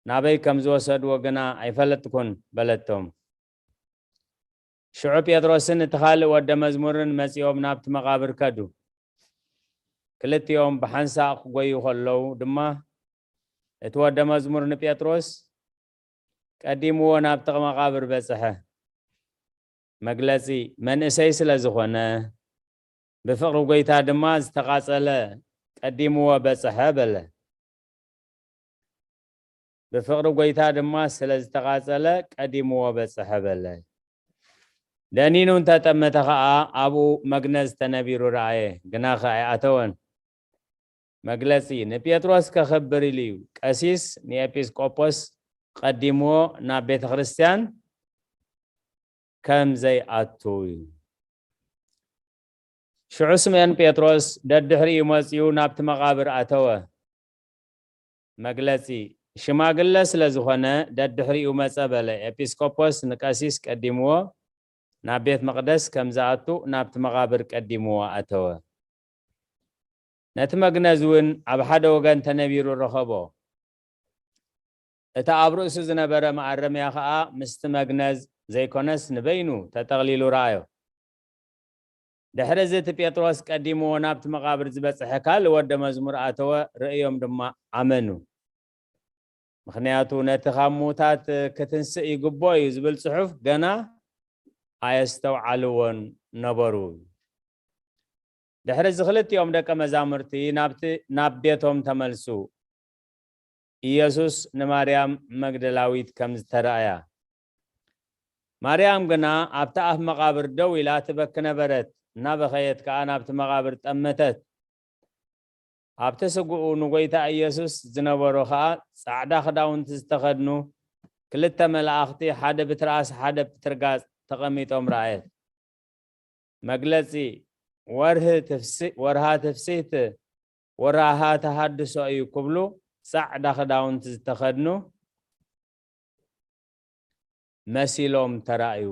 ናበይ ከም ዝወሰድዎ ግና ኣይፈለጥኩን በለቶም። ሽዑ ጴጥሮስን እቲ ካልእ ወደ መዝሙርን መጺኦም ናብቲ መቓብር ከዱ። ክልቲኦም ብሓንሳእ ክጎዩ ከለዉ ድማ እቲ ወደ መዝሙር ንጴጥሮስ ቀዲምዎ ናብቲ መቓብር በጽሐ። መግለጺ፣ መንእሰይ ስለ ዝኾነ ብፍቕሪ ጐይታ ድማ ዝተቓጸለ ቀዲምዎ በጽሐ በለ። ብፍቕሪ ጐይታ ድማ ስለ ዝተቓጸለ ቀዲምዎ በጽሐ በለ። ደኒኑ እንተጠመተ ኸኣ ኣብኡ መግነዝ ተነቢሩ ረኣየ፣ ግናኸ ኣይኣተወን። መግለጺ፣ ንጴጥሮስ ከኽብር ኢሉ እዩ ቀሲስ ንኤጲስቆጶስ ቀዲምዎ ናብ ቤተ ክርስቲያን ከም ዘይኣቱ እዩ። ሽዑ ስምኦን ጴጥሮስ ደድሕሪኡ መጺኡ ናብቲ መቓብር ኣተወ። መግለጺ፣ ሽማግለ ስለ ዝኾነ ደድሕሪኡ መጸ በለ። ኤጲስቆጶስ ንቀሲስ ቀዲምዎ ናብ ቤት መቕደስ ከም ዝኣቱ ናብቲ መቓብር ቀዲምዎ ኣተወ። ነቲ መግነዝ እውን ኣብ ሓደ ወገን ተነቢሩ ረኸቦ። እቲ ኣብ ርእሱ ዝነበረ መኣረምያ ኸኣ ምስቲ መግነዝ ዘይኮነስ ንበይኑ ተጠቕሊሉ ረኣዮ። ድሕሪ እዚ እቲ ጴጥሮስ ቀዲምዎ ናብቲ መቓብር ዝበጽሐ ካልእ ወደ መዝሙር ኣተወ፣ ርእዮም ድማ ኣመኑ። ምኽንያቱ ነቲ ካብ ምዉታት ክትንስእ ይግብኦ እዩ ዝብል ጽሑፍ ገና ኣየስተውዓልዎን ነበሩ። ድሕሪ እዚ ክልቲኦም ደቀ መዛሙርቲ ናብቲ፣ ናብ ቤቶም ተመልሱ። ኢየሱስ ንማርያም መግደላዊት ከም ዝተራእያ። ማርያም ግና ኣብቲ ኣፍ መቓብር ደው ኢላ ትበኪ ነበረት። እናበኸየት ከኣ ናብቲ መቓብር ጠመተት። ኣብቲ ስግኡ ንጎይታ ኢየሱስ ዝነበሩ ኸኣ ጻዕዳ ክዳውንቲ ዝተኸድኑ ክልተ መላእኽቲ፣ ሓደ ብትርኣስ ሓደ ብትርጋጽ ተቐሚጦም ረኣየት። መግለጺ፣ ወርሂ ትፍሲ-፣ ወርሃ ትፍሲት፣ ወርሃ ተሃድሶ እዩ ክብሉ ጻዕዳ ክዳውንቲ ዝተኸድኑ መሲሎም ተራእዩ።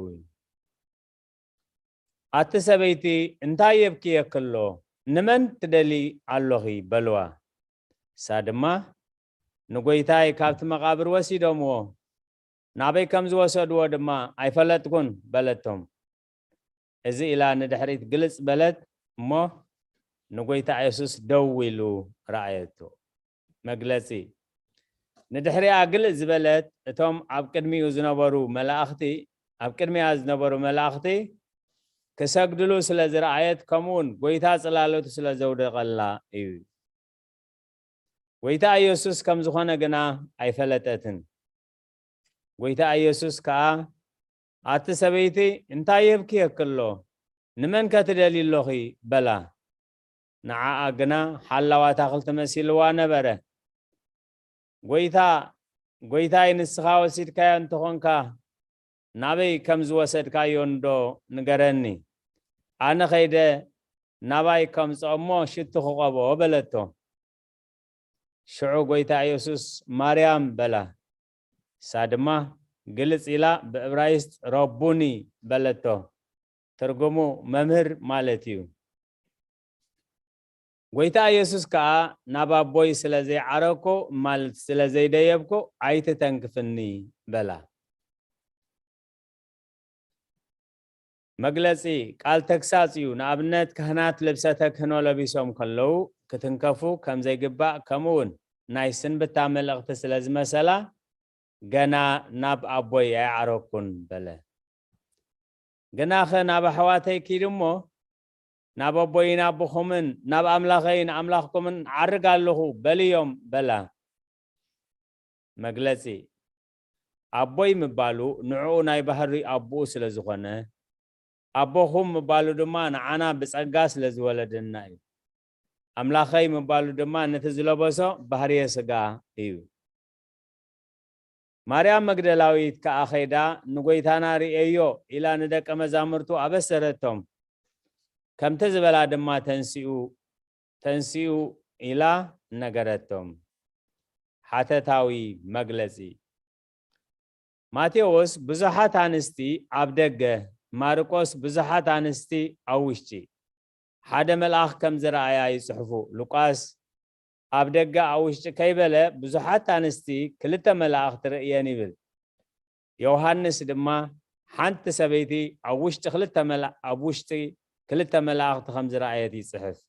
ኣቲ ሰበይቲ እንታይ የብክየኪ ኣሎ? ንመን ትደሊ ኣሎኺ? በልዋ። እሳ ድማ ንጎይታይ ካብቲ መቓብር ወሲዶምዎ፣ ናበይ ከም ዝወሰድዎ ድማ ኣይፈለጥኩን በለቶም። እዚ ኢላ ንድሕሪት ግልጽ በለት እሞ ንጎይታ የሱስ ደው ኢሉ ረኣየቶ። መግለጺ፣ ንድሕሪኣ ግልጽ ዝበለት እቶም ኣብ ቅድሚኡ ዝነበሩ መላእኽቲ፣ ኣብ ቅድሚኣ ዝነበሩ መላእኽቲ ክሰግድሉ ስለ ዝረኣየት፣ ከምኡውን ጎይታ ጽላሎቱ ስለ ዘውደቐላ እዩ። ጎይታ ኢየሱስ ከም ዝኾነ ግና ኣይፈለጠትን። ጎይታ ኢየሱስ ከኣ፣ ኣቲ ሰበይቲ እንታይ የብክየኪ ኣሎ? ንመን ከ ትደልዪ ኣሎኺ? በላ። ንዓኣ ግና ሓላዋ ኣታኽልቲ መሲልዋ ነበረ። ጎይታ፣ ጎይታይ ንስኻ ወሲድካዮ እንተኾንካ ናበይ ከም ዝወሰድካዮ እንዶ ንገረኒ። ኣነ ኸይደ ናባይ ከምጽኦ እሞ ሽቱ ክቐብኦ በለቶ። ሽዑ ጎይታ ኢየሱስ ማርያም በላ። እሳ ድማ ግልጽ ኢላ ብእብራይስጥ ረቡኒ በለቶ። ትርጉሙ መምህር ማለት እዩ። ጎይታ ኢየሱስ ከኣ ናብ ኣቦይ ስለ ዘይዓረግኩ ማለት ስለ ዘይደየብኩ ኣይትተንክፍኒ በላ። መግለጺ ቃል ተግሳጽ እዩ። ንኣብነት ካህናት ልብሰ ተክህኖ ለቢሶም ከለዉ ክትንከፉ ከም ዘይግባእ ከምኡ እውን ናይ ስንብታ መልእኽቲ ስለ ዝመሰላ ገና ናብ ኣቦይ ኣይዓረግኩን በለ። ግናኸ ናብ ኣሕዋተይ ኪዱ እሞ ናብ ኣቦይን ኣቦኹምን ናብ ኣምላኸይን ኣምላኽኩምን ዓርግ ኣለኹ በልዮም በላ። መግለጺ ኣቦይ ምባሉ ንዕኡ ናይ ባህሪ ኣቦኡ ስለ ዝኾነ፣ ኣቦኹም ምባሉ ድማ ንዓና ብጸጋ ስለ ዝወለደና እዩ። ኣምላኸይ ምባሉ ድማ ነቲ ዝለበሶ ባህርየ ስጋ እዩ። ማርያም መግደላዊት ከኣ ኸይዳ ንጎይታና ርእየዮ ኢላ ንደቀ መዛሙርቱ ኣበሰረቶም። ከምቲ ዝበላ ድማ ተንሲኡ ተንሲኡ ኢላ ነገረቶም። ሓተታዊ መግለጺ። ማቴዎስ ብዙሓት ኣንስቲ ኣብ ደገ፣ ማርቆስ ብዙሓት ኣንስቲ ኣብ ውሽጢ ሓደ መልኣኽ ከም ዝረኣያ ይጽሕፉ። ሉቃስ ኣብ ደገ ኣብ ውሽጢ ከይበለ ብዙሓት ኣንስቲ ክልተ መላእኽቲ ርእየን ይብል። ዮሃንስ ድማ ሓንቲ ሰበይቲ ኣብ ውሽጢ ክልተ መላ- ኣብ ውሽጢ ክልተ መላእኽቲ ከም ዝረኣየት ይጽሕፍ።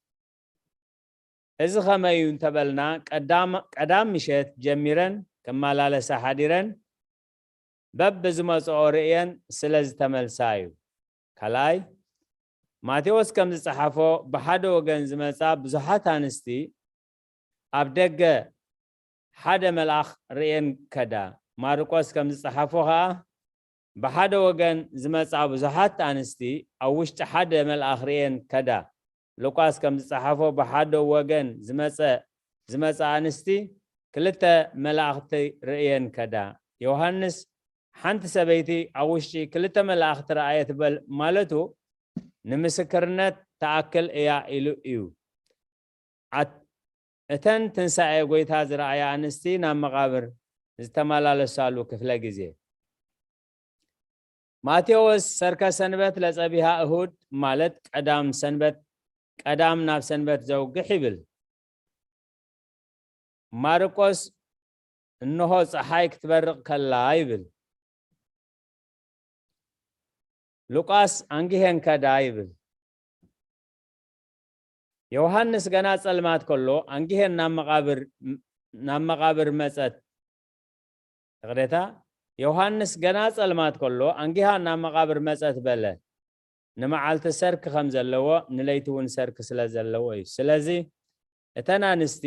እዚ ኸመይ እዩ እንተበልና፣ ቀዳም ቀዳም ምሸት ጀሚረን ክመላለሳ ሓዲረን በብዝመጽኦ ርእየን ስለ ዝተመልሳ እዩ። ካልኣይ፣ ማቴዎስ ከም ዝጸሓፎ ብሓደ ወገን ዝመጻ ብዙሓት ኣንስቲ ኣብ ደገ ሓደ መልኣኽ ርእየን ከዳ። ማርቆስ ከም ዝጸሓፎ ኸኣ ብሓደ ወገን ዝመጻ ብዙሓት ኣንስቲ ኣብ ውሽጢ ሓደ መልኣኽ ርእየን ከዳ። ሉቃስ ከም ዝጸሓፎ ብሓደ ወገን ዝመጸ ዝመጻ ኣንስቲ ክልተ መላእኽቲ ርእየን ከዳ። ዮሃንስ ሓንቲ ሰበይቲ ኣብ ውሽጢ ክልተ መላእኽቲ ረኣየ ትበል ማለቱ ንምስክርነት ትኣክል እያ ኢሉ እዩ። ኣት- እተን ትንሳኤ ጎይታ ዝረኣያ ኣንስቲ ናብ መቓብር ዝተመላለሳሉ ክፍለ ግዜ። ማቴዎስ ሰርከ ሰንበት ለጸቢሃ እሁድ ማለት ቀዳም ሰንበት ቀዳም ናብ ሰንበት ዘውግሕ ይብል። ማርቆስ እንሆ ጸሓይ ክትበርቕ ከላ ይብል። ሉቃስ ኣንጊሄን ከዳ ይብል። ዮሃንስ ገና ጸልማት ከሎ ኣንጊሄን ናብ መቓብር ናብ መቓብር መጸት። ይቕሬታ፣ ዮሃንስ ገና ጸልማት ከሎ ኣንጊሃ ናብ መቓብር መጸት በለ። ንመዓልቲ ሰርክ ከም ዘለዎ ንለይቲ እውን ሰርክ ስለ ዘለዎ እዩ። ስለዚ እተን ኣንስቲ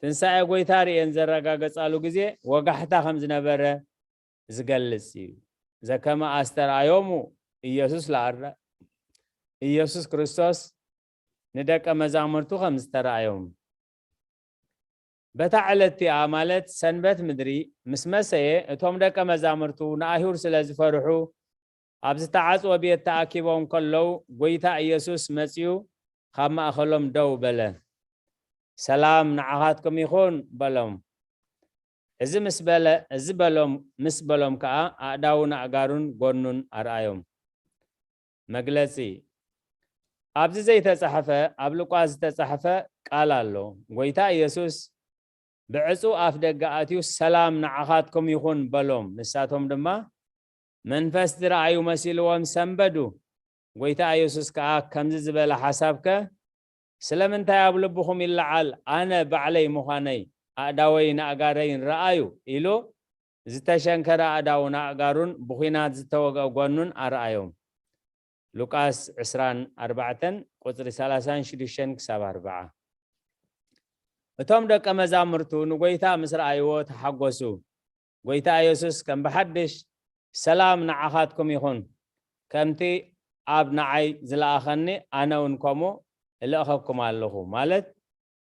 ትንሳኤ ጎይታ ርእየን ዘረጋገጻሉ ግዜ ወጋሕታ ከም ዝነበረ ዝገልጽ እዩ። ዘከመ ኣስተርኣዮሙ ኢየሱስ ለኣረ ኢየሱስ ክርስቶስ ንደቀ መዛሙርቱ ከም ዝተራእዮም። በታ ዕለት እቲኣ ማለት ሰንበት ምድሪ ምስ መሰየ እቶም ደቀ መዛሙርቱ ንኣይሁድ ስለ ዝፈርሑ ኣብ ዝተዓጽወ ቤት ተኣኪቦም ከለዉ ጎይታ ኢየሱስ መጺኡ ካብ ማእኸሎም ደው በለ። ሰላም ንዓኻትኩም ይኹን በሎም። እዚ ምስ በለ እዚ በሎም ምስ በሎም ከኣ ኣእዳውን ኣእጋሩን ጎኑን ኣርኣዮም። መግለጺ። ኣብዚ ዘይተጻሕፈ ኣብ ሉቃስ ዝተጻሕፈ ቃል ኣሎ። ጎይታ ኢየሱስ ብዕጹው ኣፍ ደገ ኣትዩ ሰላም ንዓኻትኩም ይኹን በሎም። ንሳቶም ድማ መንፈስ ዝረኣዩ መሲልዎም ሰንበዱ። ጎይታ ኢየሱስ ከኣ ከምዚ ዝበለ ሓሳብከ ስለምንታይ ኣብ ልብኹም ይለዓል? ኣነ ባዕለይ ምዃነይ ኣእዳወይን ኣእጋረይን ረኣዩ ኢሉ ዝተሸንከረ ኣእዳውን ኣእጋሩን ብኹናት ዝተወግአ ጎኑን ኣርኣዮም። ሉቃስ ዕስራን ኣርባዕተን ቁጽሪ ሰላሳን ሽዱሽተን ክሳብ ኣርብዓ። እቶም ደቀ መዛሙርቱ ንጎይታ ምስ ረኣይዎ ተሓጎሱ። ጎይታ ኢየሱስ ከም ብሓድሽ ሰላም ንዓኻትኩም ይኹን፣ ከምቲ ኣብ ንዓይ ዝለኣኸኒ ኣነ እውን ከምኡ እልእኸኩም ኣለኹ ማለት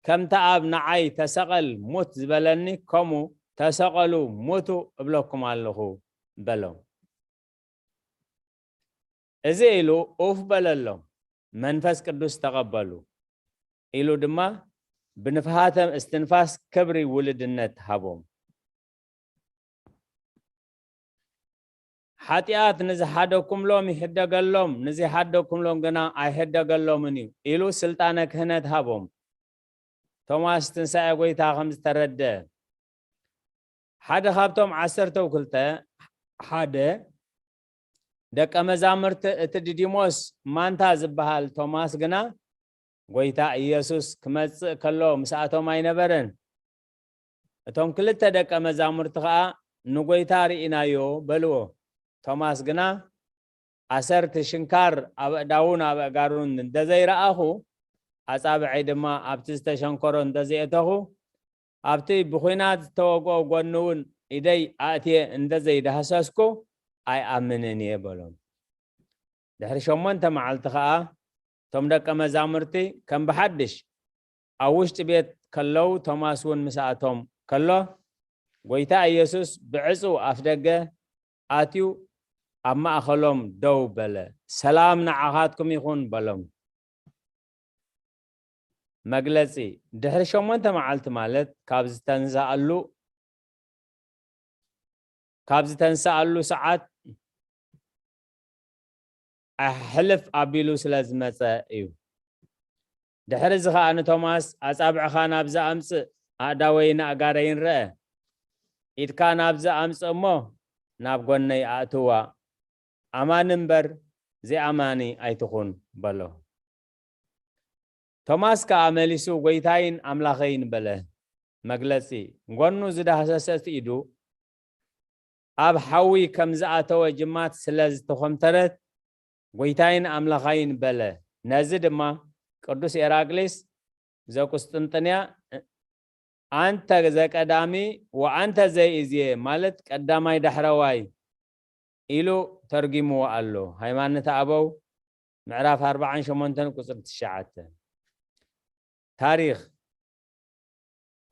ከምቲ ኣብ ንዓይ ተሰቐል ሙት ዝበለኒ ከምኡ ተሰቐሉ ሙቱ እብለኩም ኣለኹ በሎም። እዚ ኢሉ ኡፍ በለሎም፣ መንፈስ ቅዱስ ተቐበሉ ኢሉ ድማ ብንፍሃተ እስትንፋስ ክብሪ ውልድነት ሃቦም። ሓጢኣት ንዝሓደኩምሎም ይሕደገሎም፣ ንዘይሓደኩምሎም ግና ኣይሕደገሎምን እዩ ኢሉ ስልጣነ ክህነት ሃቦም። ቶማስ ትንሳኤ ጎይታ ከም ዝተረደ ሓደ ካብቶም ዓሰርተው ክልተ ሓደ ደቀ መዛሙርቲ እቲ ዲዲሞስ ማንታ ዝበሃል ቶማስ ግና ጎይታ ኢየሱስ ክመጽእ ከሎ ምስኣቶም ኣይነበረን። እቶም ክልተ ደቀ መዛሙርቲ ኸኣ ንጎይታ ርኢናዮ በልዎ። ቶማስ ግና ኣሰርቲ ሽንካር ኣብ ኣእዳዉን ኣብ ኣእጋሩን እንተዘይረኣኹ ኣጻብዐይ ድማ ኣብቲ ዝተሸንከሮ እንተዘይእተኹ ኣብቲ ብኹናት ዝተወግኦ ጎኒ እውን ኢደይ ኣእትየ እንተ ዘይዳህሰስኩ ኣይኣምንን እየ በሎም። ድሕሪ ሸሞንተ መዓልቲ ኸኣ እቶም ደቀ መዛሙርቲ ከም ብሓድሽ ኣብ ውሽጢ ቤት ከለዉ ቶማስ እውን ምስኣቶም ከሎ ጎይታ ኢየሱስ ብዕጹው ኣፍደገ ኣትዩ ኣብ ማእከሎም ደው በለ። ሰላም ንዓኻትኩም ይኹን በሎም። መግለጺ ድሕሪ ሸሞንተ መዓልቲ ማለት ካብ ዝተንሳኣሉ ካብ ዝተንሳኣሉ ሰዓት ኣሕልፍ ኣቢሉ ስለ ዝመጸ እዩ። ድሕሪ እዚ ኸኣ ንቶማስ ኣጻብዕኻ ናብዚ ኣምጽእ፣ ኣእዳወይን ኣእጋረይን ርአ፣ ኢድካ ናብዚ ኣምጽእ እሞ ናብ ጎነይ ኣእትዋ፣ ኣማኒ እምበር ዘይኣማኒ ኣይትኹን በሎ። ቶማስ ከኣ መሊሱ ጎይታይን ኣምላኸይን በለ። መግለጺ ጎኑ ዝዳህሰሰት ኢዱ ኣብ ሓዊ ከም ዝኣተወ ጅማት ስለ ዝተኾምተረት ጎይታይን ኣምላኻይን በለ። ነዚ ድማ ቅዱስ ኤራቅሊስ ዘቁስጥንጥንያ ኣንተ ዘቀዳሚ ወኣንተ ዘይእዝየ ማለት ቀዳማይ ዳሕረዋይ ኢሉ ተርጊምዎ ኣሎ። ሃይማኖተ ኣበው ምዕራፍ ኣርባዓን ሸሞንተን ቁጽሪ ትሽዓተ። ታሪኽ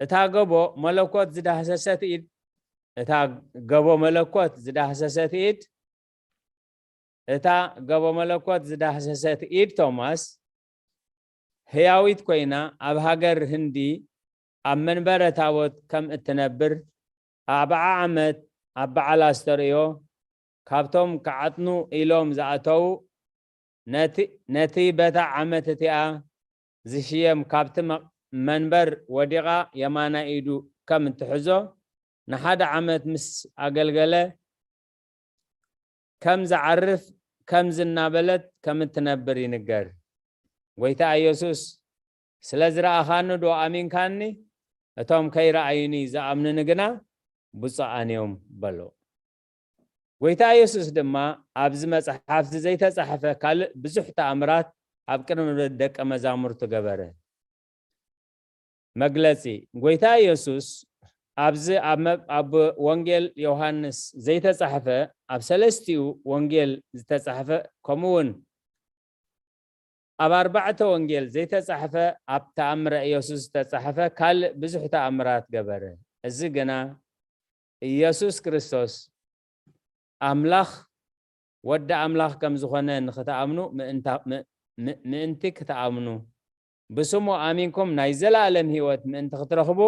እታ ገቦ መለኮት ዝዳህሰሰት ኢድ እታ ገቦ መለኮት ዝዳህሰሰት ኢድ እታ ገቦ መለኮት ዝዳህሰሰት ኢድ ቶማስ ህያዊት ኮይና ኣብ ሃገር ህንዲ ኣብ መንበረ ታቦት ከም እትነብር ኣርብዓ ዓመት ኣብ በዓል ኣስተርእዮ ካብቶም ክዓጥኑ ኢሎም ዝኣተዉ ነቲ ነቲ በታ ዓመት እቲኣ ዝሽየም ካብቲ መ- መንበር ወዲቓ የማናይ ኢዱ ከም እትሕዞ ንሓደ ዓመት ምስ ኣገልገለ ከም ዝዓርፍ ከምዚ እናበለት ከም እትነብር ይንገር። ጎይታ ኢየሱስ ስለ ዝረኣኻኒ ዶ ኣሚንካኒ? እቶም ከይረኣዩኒ ዝኣምኑኒ ግና ብፁዓን እዮም በሎ። ጎይታ ኢየሱስ ድማ ኣብዚ መጽሓፍቲ ዘይተጻሕፈ ካልእ ብዙሕ ተኣምራት ኣብ ቅድሚ ደቀ መዛሙርቱ ገበረ። መግለጺ ጎይታ ኢየሱስ ኣብዚ ኣብ መ- ኣብ ወንጌል ዮሃንስ ዘይተጻሕፈ ኣብ ሰለስቲኡ ወንጌል ዝተጻሕፈ ከምኡ እውን ኣብ ኣርባዕተ ወንጌል ዘይተጻሕፈ ኣብ ተኣምረ ኢየሱስ ዝተጻሕፈ ካልእ ብዙሕ ተኣምራት ገበረ። እዚ ግና ኢየሱስ ክርስቶስ ኣምላኽ ወዲ ኣምላኽ ከም ዝኾነ ንኽትኣምኑ ምእንታ- ም- ም- ምእንቲ ክትኣምኑ ብስሙ ኣሚንኩም ናይ ዘላለም ህይወት ምእንቲ ክትረኽቡ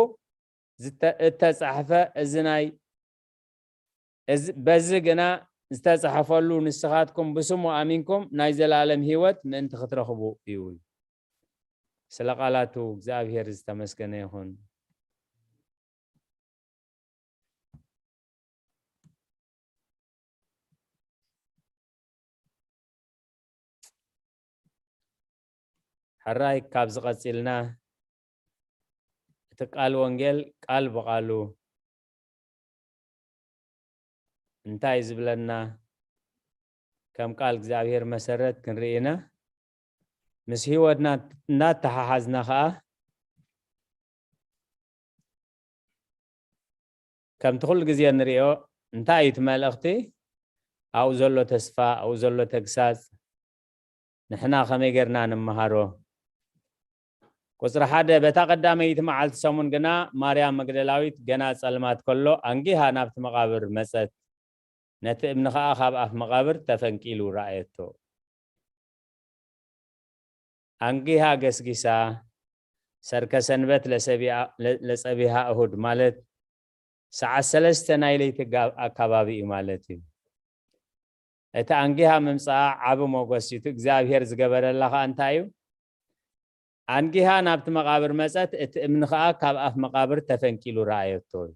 ዝተ- እተጻሕፈ እዚ ናይ እዚ- በዚ ግና ዝተጻሕፈሉ ንስኻትኩም ብስሙ ኣሚንኩም ናይ ዘላለም ህይወት ምእንቲ ክትረኽቡ እዩ። ስለ ቃላቱ እግዚኣብሔር ዝተመስገነ ይኹን። ሕራይ ካብዚ ቀጺልና እቲ ቃል ወንጌል ቃል ብቓሉ እንታይ ዝብለና ከም ቃል እግዚኣብሔር መሰረት ክንርኢ ኢና። ምስ ህይወትና እናተሓሓዝና ኸዓ ከምቲ ኩሉ ግዜ ንሪኦ እንታይ እዩ እቲ መልእኽቲ? ኣብኡ ዘሎ ተስፋ፣ ኣብኡ ዘሎ ተግሳጽ ንሕና ከመይ ጌርና ንመሃሮ? ቁጽሪ ሓደ በታ ቀዳመይቲ መዓልቲ ሰሙን ግና ማርያም መግደላዊት ገና ጸልማት ከሎ ኣንጊሃ ናብቲ መቓብር መጸት፣ ነቲ እምኒ ኸኣ ካብ ኣፍ መቓብር ተፈንቂሉ ረኣየቶ። ኣንጊሃ ገስጊሳ ሰርከ ሰንበት ለጸቢሃ እሁድ ማለት ሰዓት ሰለስተ ናይ ለይቲ ኣካባቢ እዩ ማለት እዩ። እቲ ኣንጊሃ ምምጻኣ ዓቢ ሞገስ እዩ። እቲ እግዚኣብሔር ዝገበረላ ኸኣ እንታይ እዩ? ኣንጊሃ ናብቲ መቓብር መጸት፣ እቲ እምኒ ኸኣ ካብ ኣፍ መቓብር ተፈንቂሉ ረኣየቶ እዩ።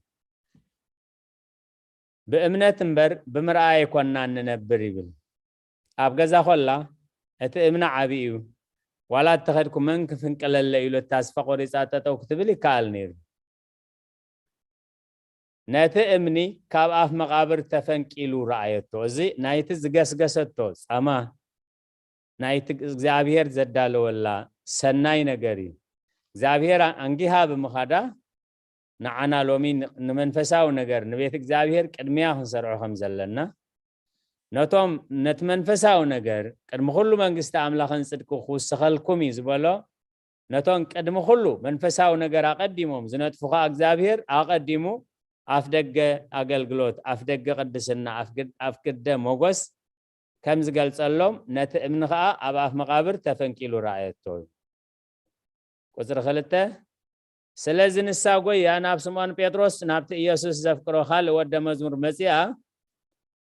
ብእምነት እምበር ብምርኣይ ኣይኮንናን ንነብር ይብል። ኣብ ገዛ ኮላ እቲ እምኒ ዓቢ እዩ፣ ዋላ እተኸድኩ መን ክፍንቅለለ ኢሉ ተስፋ ቆሪጻ ጠጠው ክትብል ይከኣል ነይሩ። ነቲ እምኒ ካብ ኣፍ መቓብር ተፈንቂሉ ረኣየቶ። እዚ ናይቲ ዝገስገሰቶ ጻማ ናይቲ እግዚኣብሔር ዘዳለወላ ሰናይ ነገር እዩ። እግዚኣብሔር ኣንጊሃ ብምኻዳ ንዓና ሎሚ ን-፣ ንመንፈሳዊ ነገር ንቤት እግዚኣብሔር ቅድሚያ ክንሰርዖ ከም ዘለና፣ ነቶም ነቲ መንፈሳዊ ነገር ቅድሚ ኩሉ መንግስቲ ኣምላኽን ጽድቁ ክውስኸልኩም እዩ ዝበሎ፣ ነቶም ቅድሚ ኩሉ መንፈሳዊ ነገር ኣቐዲሞም ዝነጥፉ ኸኣ እግዚኣብሔር ኣቐዲሙ ኣፍ ደገ ኣገልግሎት፣ ኣፍ ደገ ቅድስና፣ ኣፍ ግድ-፣ ኣፍ ግደ ሞጎስ ከም ዝገልጸሎም፣ ነቲ እምኒ ኸኣ ኣብ ኣፍ መቓብር ተፈንቂሉ ረኣየቶ እዩ። ቁጽሪ ክልተ፣ ስለዚ ንሳ ጎያ ናብ ስምዖን ጴጥሮስ፣ ናብቲ ኢየሱስ ዘፍቅሮ ካልእ ወደ መዝሙር መጺኣ፣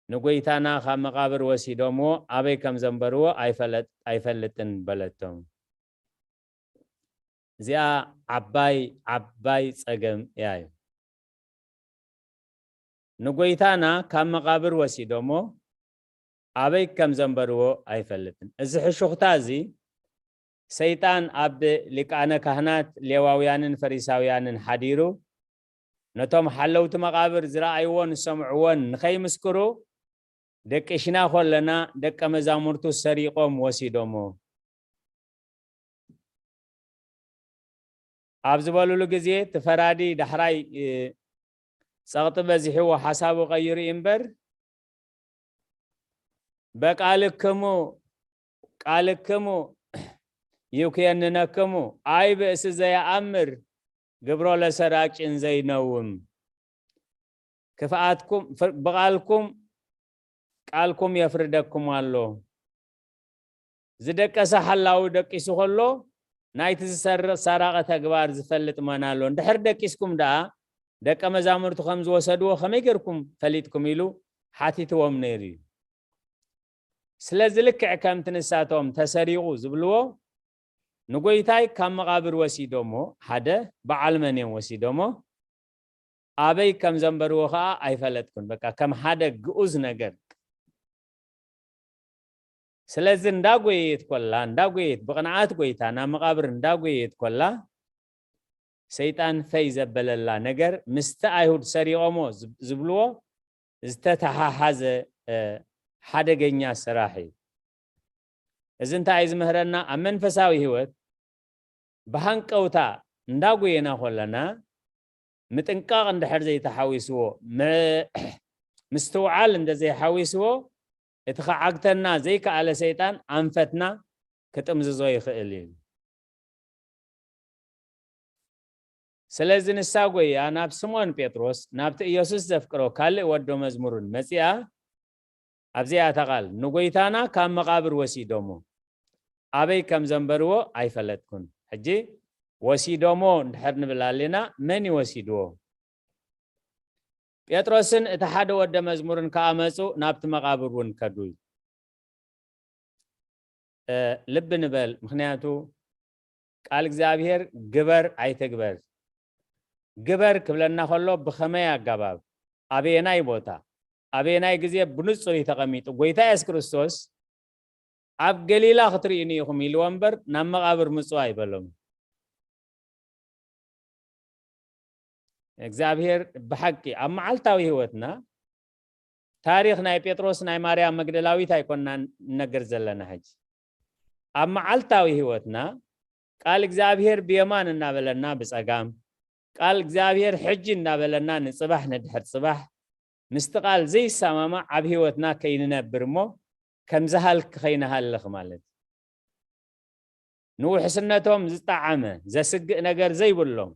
ንጎይታና ካብ መቓብር ወሲዶምዎ ኣበይ ከም ዘንበርዎ ኣይፈለጥ-፣ ኣይፈልጥን በለቶም። እዚኣ ዓባይ፣ ዓባይ ጸገም እያ እዩ። ንጎይታና ካብ መቓብር ወሲዶሞ ኣበይ ከም ዘንበርዎ ኣይፈልጥን። እዚ ሕሹኽታ እዚ ሰይጣን ኣብ ሊቃነ ካህናት፣ ሌዋውያንን ፈሪሳውያንን ሓዲሩ፣ ነቶም ሓለውቲ መቓብር ዝረኣይዎን ዝሰምዕዎን ንኸይምስክሩ፣ ደቂሽና ኮለና ደቀ መዛሙርቱ ሰሪቖም ወሲዶሞ። ኣብ ዝበሉሉ ግዜ፣ እቲ ፈራዲ ዳሕራይ፣ እ፣ ጸቕጢ በዚሕዎ ሓሳቡ ቀይሩ እዩ እምበር፣ በቃልክሙ፣ ቃልክሙ ይኩየንነክሙ፣ ኣይ ብእሲ ዘየኣምር ግብሮ ለሰራቂን ዘይነውም። ክፍኣትኩም፣ ፍር-፣ ብቓልኩም፣ ቃልኩም የፍርደኩም ኣሎ። ዝደቀሰ ሓላዊ ደቂሱ ከሎ፣ ናይቲ ዝሰርቕ ሰራቒ ተግባር ዝፈልጥ መን ኣሎ? እንድሕር ደቂስኩም ደኣ፣ ደቀ መዛሙርቱ ከም ዝወሰድዎ ከመይ ጌርኩም ፈሊጥኩም? ኢሉ ሓቲትዎም ነይሩ እዩ። ስለዚ ልክዕ ከምቲ ንሳቶም ተሰሪቑ ዝብልዎ፣ ንጎይታይ ካብ መቓብር ወሲዶሞ፣ ሓደ፣ በዓል መን እዮም ወሲዶሞ? ኣበይ ከም ዘንበርዎ ኸኣ ኣይፈለጥኩን። በቃ ከም ሓደ ግኡዝ ነገር። ስለዚ እንዳጎየየት ኮላ፣ እንዳጎየየት ብቕንዓት ጎይታ ናብ መቓብር እንዳጎየየት ኮላ፣ ሰይጣን ፈይ ዘበለላ ነገር ምስቲ ኣይሁድ ሰሪቖሞ ዝብ-፣ ዝብልዎ ዝተተሓሓዘ፣ እ፣ ሓደገኛ ስራሕ እዩ። እዚ እንታይ እዩ ዝምህረና? ኣብ መንፈሳዊ ህይወት ብሃንቀውታ እንዳጎየና ኮለና፣ ምጥንቃቕ እንድሕር ዘይተሓዊስዎ፣ ም-፣ ምስትውዓል እንደ ዘይሓዊስዎ፣ እቲ ክዓግተና ዘይከኣለ ሰይጣን ኣንፈትና ክጥምዝዞ ይኽእል እዩ። ስለዚ ንሳ ጎያ ናብ ስምዖን ጴጥሮስ፣ ናብቲ ኢየሱስ ዘፍቅሮ ካልእ ወዶ መዝሙርን መጺኣ፣ ኣብዚኣ እታ ቃል፣ ንጎይታና ካብ መቓብር ወሲዶሞ፣ ኣበይ ከም ዘንበርዎ ኣይፈለጥኩን። ሕጂ ወሲዶሞ እንድሕር ንብል ኣለና፣ መን እዩ ወሲድዎ? ጴጥሮስን እቲ ሓደ ወደ መዝሙርን ከኣ መጹ፣ ናብቲ መቓብር እውን ከዱ። እ፣ ልቢ ንበል፣ ምኽንያቱ ቃል እግዚኣብሔር ግበር ኣይትግበር፣ ግበር ክብለና ከሎ ብኸመይ ኣገባብ፣ ኣበየናይ ቦታ፣ ኣበየናይ ግዜ ብንጹር እዩ ተቐሚጡ። ጎይታ የሱስ ክርስቶስ ኣብ ገሊላ ክትርእዩኒ ኢኹም ኢልዎ እምበር ናብ መቓብር ምጹ ኣይበሎም። እግዚኣብሔር ብሓቂ ኣብ መዓልታዊ ህይወትና ታሪኽ ናይ ጴጥሮስ ናይ ማርያም መግደላዊት ኣይኮንና ንነግር ዘለና። ሕጂ ኣብ መዓልታዊ ህይወትና ቃል እግዚኣብሔር ብየማን እናበለና ብጸጋም፣ ቃል እግዚኣብሔር ሕጂ እናበለና ንጽባሕ ንድሕር ጽባሕ ምስቲ ቃል ዘይሰማማዕ ኣብ ህይወትና ከይንነብር እሞ ከም ዝሃልክ ከይንሃልኽ ማለት እዩ። ንውሕስነቶም ዝጠዓመ ዘስግእ ነገር ዘይብሎም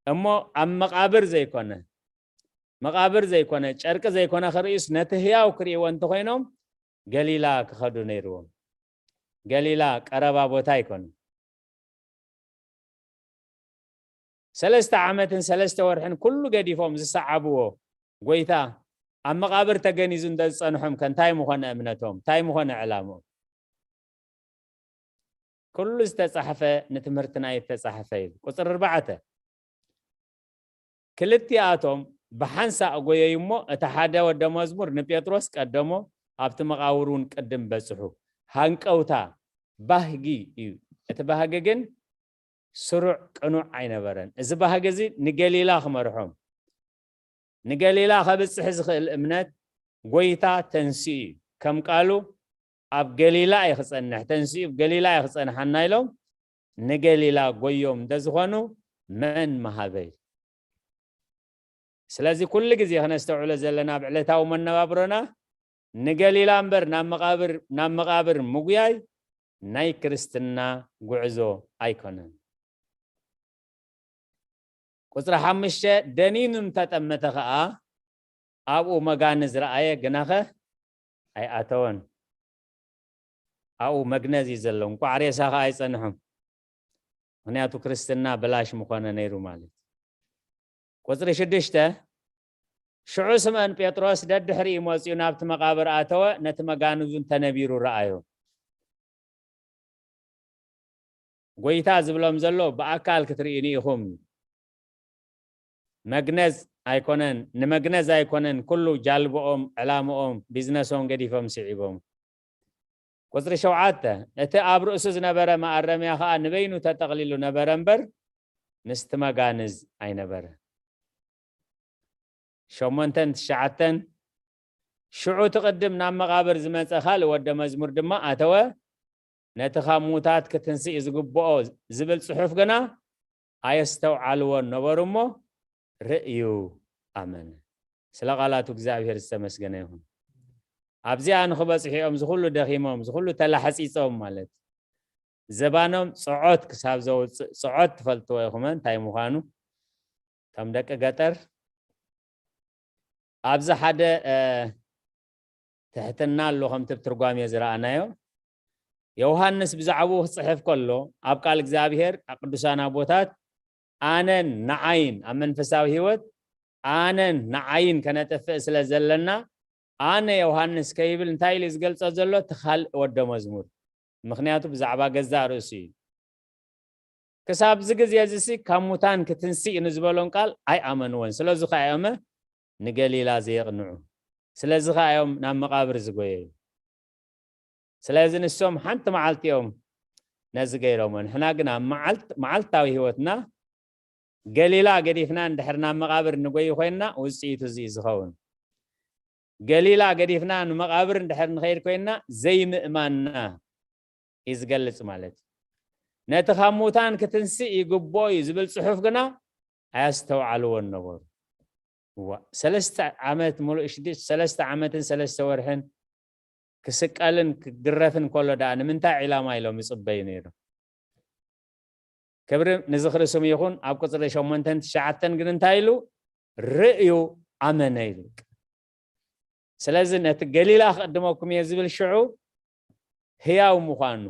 እሞ ኣብ መቓብር ዘይኮነ፣ መቓብር ዘይኮነ፣ ጨርቂ ዘይኮነ ክርእዩስ ነቲ ህያው ክርእይዎ እንተኾይኖም ገሊላ ክኸዱ ነይርዎም። ገሊላ ቀረባ ቦታ ኣይኮነን። ሰለስተ ዓመትን ሰለስተ ወርሕን ኩሉ ገዲፎም ዝሰዓብዎ ጎይታ ኣብ መቓብር ተገኒዙ እንተ ዝጸንሖም ከ እንታይ ምኾነ እምነቶም? እንታይ ምኾነ ዕላምኦም? ኩሉ ዝተጻሕፈ ንትምህርትና እዩ ዝተጻሕፈ እዩ። ቁጽሪ ኣርባዕተ፣ ክልቲኣቶም ብሓንሳእ ጎየዩ እሞ፣ እቲ ሓደ ወደ መዝሙር ንጴጥሮስ ቀደሞ፣ ኣብቲ መቓብር እውን ቅድም በጽሑ። ሃንቀውታ፣ ባህጊ እዩ። እቲ ባህጊ ግን ስሩዕ ቅኑዕ ኣይነበረን። እዚ ባህጊ እዚ ንገሊላ ክመርሖም፣ ንገሊላ ከብጽሕ ዝኽእል እምነት፣ ጎይታ ተንሲኡ እዩ። ከም ቃሉ ኣብ ገሊላ እዩ ክጸንሕ፣ ተንሲኡ ኣብ ገሊላ እዩ ክጸንሓና ኢሎም ንገሊላ ጎዮም እንተዝኾኑ መን ምሃበ? ስለዚ ኩሉ ግዜ ክነስተውዕሎ ዘለና ኣብ ዕለታዊ መነባብሮና ንገሊላ እምበር ናብ መቓብር፣ ናብ መቓብር ምጉያይ ናይ ክርስትና ጉዕዞ ኣይኮነን። ቁጽሪ ሓሙሽተ፣ ደኒኑ እንተጠመተ ኸኣ ኣብኡ መጋኒ ዝረኣየ ግናኸ ኣይኣተወን። ኣብኡ መግነዝ እዩ ዘሎ፣ እንቋዕ ሬሳ ኸኣ ኣይጸንሑን። ምኽንያቱ ክርስትና ብላሽ ምኾነ ነይሩ ማለት። ቁጽሪ ሽዱሽተ፣ ሽዑ ስምኦን ጴጥሮስ ደድሕሪኡ መጺኡ ናብቲ መቓብር ኣተወ፣ ነቲ መጋንዙን ተነቢሩ ረኣዮ። ጎይታ ዝብሎም ዘሎ ብኣካል ክትርእዩኒ ኢኹም። መግነዝ ኣይኮነን፣ ንመግነዝ ኣይኮነን፣ ኩሉ ጃልቦኦም፣ ዕላምኦም፣ ቢዝነሶም ገዲፎም ስዒቦም። ቁጽሪ ሸውዓተ፣ እቲ ኣብ ርእሱ ዝነበረ መኣረምያ ኸኣ ንበይኑ ተጠቕሊሉ ነበረ እምበር፣ ምስቲ መጋንዝ ኣይነበረ። ሸሞንተን ትሽዓተን፣ ሽዑ እቲ ቅድም ናብ መቓብር ዝመጸ ካልእ ወደ መዝሙር ድማ ኣተወ፣ ነቲ ካብ ሙታት ክትንስእ ዝግብኦ ዝብል ጽሑፍ ግና ኣየስተውዓልዎን ነበሩ እሞ፣ ርእዩ ኣመነ። ስለ ቃላቱ እግዚኣብሔር ዝተመስገነ ይኹን። ኣብዚኣ ንኽበጽሑ እዮም ዝኹሉ ደኺሞም፣ ዝኹሉ ተላሕጺጾም ማለት። ዘባኖም ጽዖት ክሳብ ዘውጽእ፣ ጽዖት ትፈልጥዎ ኢኹም እንታይ ምዃኑ። ከም ደቂ ገጠር ኣብዚ ሓደ፣ እ፣ ትሕትና ኣሎ፣ ከምቲ ኣብ ትርጓሜ ዝረኣናዮ። ዮሃንስ ብዛዕባኡ ክጽሕፍ ከሎ፣ ኣብ ቃል እግዚኣብሔር፣ ኣብ ቅዱሳን ኣቦታት፣ ኣነን ንዓይን፣ ኣብ መንፈሳዊ ህይወት፣ ኣነን ንዓይን ከነጥፍእ ስለ ዘለና፣ ኣነ ዮሃንስ ከይብል እንታይ ኢሉ ዝገልጾ ዘሎ? እቲ ካልእ ወደ መዝሙር። ምኽንያቱ ብዛዕባ ገዛእ ርእሱ እዩ። ክሳብ እዚ ግዜ እዚ ሲ ካብ ሙታን ክትንስእ እዩ ንዝበሎም ቃል ኣይኣመንዎን። ስለዚ ኸኣ እዮም ንገሊላ ዘየቕንዑ። ስለዚ ኸኣ እዮም ናብ መቓብር ዝጎየዩ። ስለዚ ንሶም ሓንቲ መዓልቲ እዮም ነዚ ገይሮሞ። ንሕና ግን ኣብ መዓልት-፣ መዓልታዊ ህይወትና ገሊላ ገዲፍና እንድሕር ናብ መቓብር ንጎይ ኮይንና ውጽኢቱ እዚ እዩ ዝኸውን። ገሊላ ገዲፍና ንመቓብር እንድሕር ንኸይድ ኮይንና ዘይምእማንና እዩ ዝገልጽ ማለት እዩ። ነቲ ካብ ሙታን ክትንስእ ይግብኦ እዩ ዝብል ጽሑፍ ግና ኣያስተውዓልዎን ነበሩ። እዋ፣ ሰለስተ ዓመት ሙሉእ ሽዱሽተ፣ ሰለስተ ዓመትን ሰለስተ ወርሕን ክስቀልን ክግረፍን ከሎ ደኣ ንምንታይ ዒላማ ኢሎም ይጽበዩ ነይሮም? ክብሪ ንዝኽሪ ስሙ ይኹን። ኣብ ቁጽሪ ሸሞንተን ትሽዓተን ግን እንታይ ኢሉ? ርእዩ ኣመነ ኢሉ። ስለዚ ነቲ ገሊላ ክቕድመኩም እየ ዝብል ሽዑ ህያው ምዃኑ፣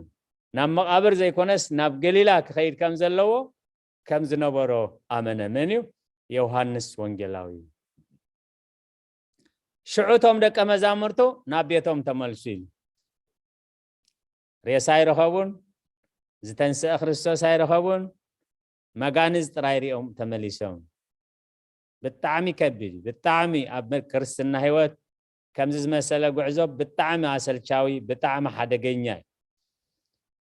ናብ መቓብር ዘይኮነስ ናብ ገሊላ ክኸይድ ከም ዘለዎ ከም ዝነበሮ ኣመነ። መን እዩ? ዮሃንስ ወንጌላዊ። ሽዑ እቶም ደቀ መዛሙርቱ ናብ ቤቶም ተመልሱ ኢሉ። ሬሳ ኣይረኸቡን፣ ዝተንስአ ክርስቶስ ኣይረኸቡን፣ መጋንዝ ጥራይ ሪኦም ተመሊሶም። ብጣዕሚ ከቢድ እዩ። ብጣዕሚ ኣብ መ-፣ ክርስትና ህይወት ከምዚ ዝመሰለ ጉዕዞ ብጣዕሚ ኣሰልቻዊ፣ ብጣዕሚ ሓደገኛ እዩ።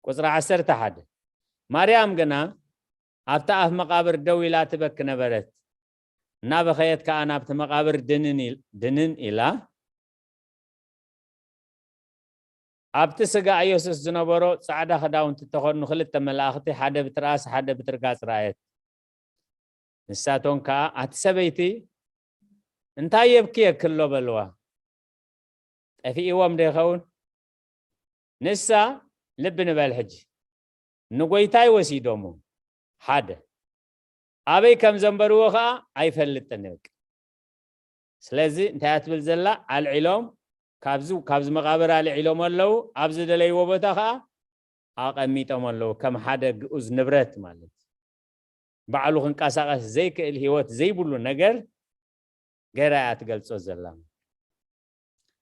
ቁጽሪ ዓሰርተ ሓደ፣ ማርያም ግና ኣብቲ ኣፍ መቓብር ደው ኢላ ትበኪ ነበረት። እናበኸየት ከኣ ናብቲ መቓብር ድንን ኢል-፣ ድንን ኢላ። ኣብቲ ስጋ ኢየሱስ ዝነበሮ ጻዕዳ ክዳውንቲ እተኸድኑ ክልተ መላእኽቲ፣ ሓደ ብትርኣስ ሓደ ብትርጋጽ ረኣየት። ንሳቶም ከኣ፣ ኣቲ ሰበይቲ፣ እንታይ የብክየኪ ኣሎ? በልዋ። ጠፊእዎም ዶ ይኸውን? ንሳ፣ ልቢ ንበል ሕጂ፣ ንጎይታይ ወሲዶሞ፣ ሓደ፣ ኣበይ ከም ዘንበርዎ ከኣ ኣይፈልጥን። በቃ። ስለዚ እንታይ እያ ትብል ዘላ? ኣልዒሎም፣ ካብዚ፣ ካብዚ መቓብር ኣልዒሎም ኣለዉ፣ ኣብ ዝደለይዎ ቦታ ከኣ ኣቐሚጦም ኣለዉ፣ ከም ሓደ ግኡዝ ንብረት ማለት። ባዕሉ ክንቀሳቐስ ዘይክእል፣ ህይወት ዘይብሉ ነገር ገይራ እያ ትገልጾ ዘላ።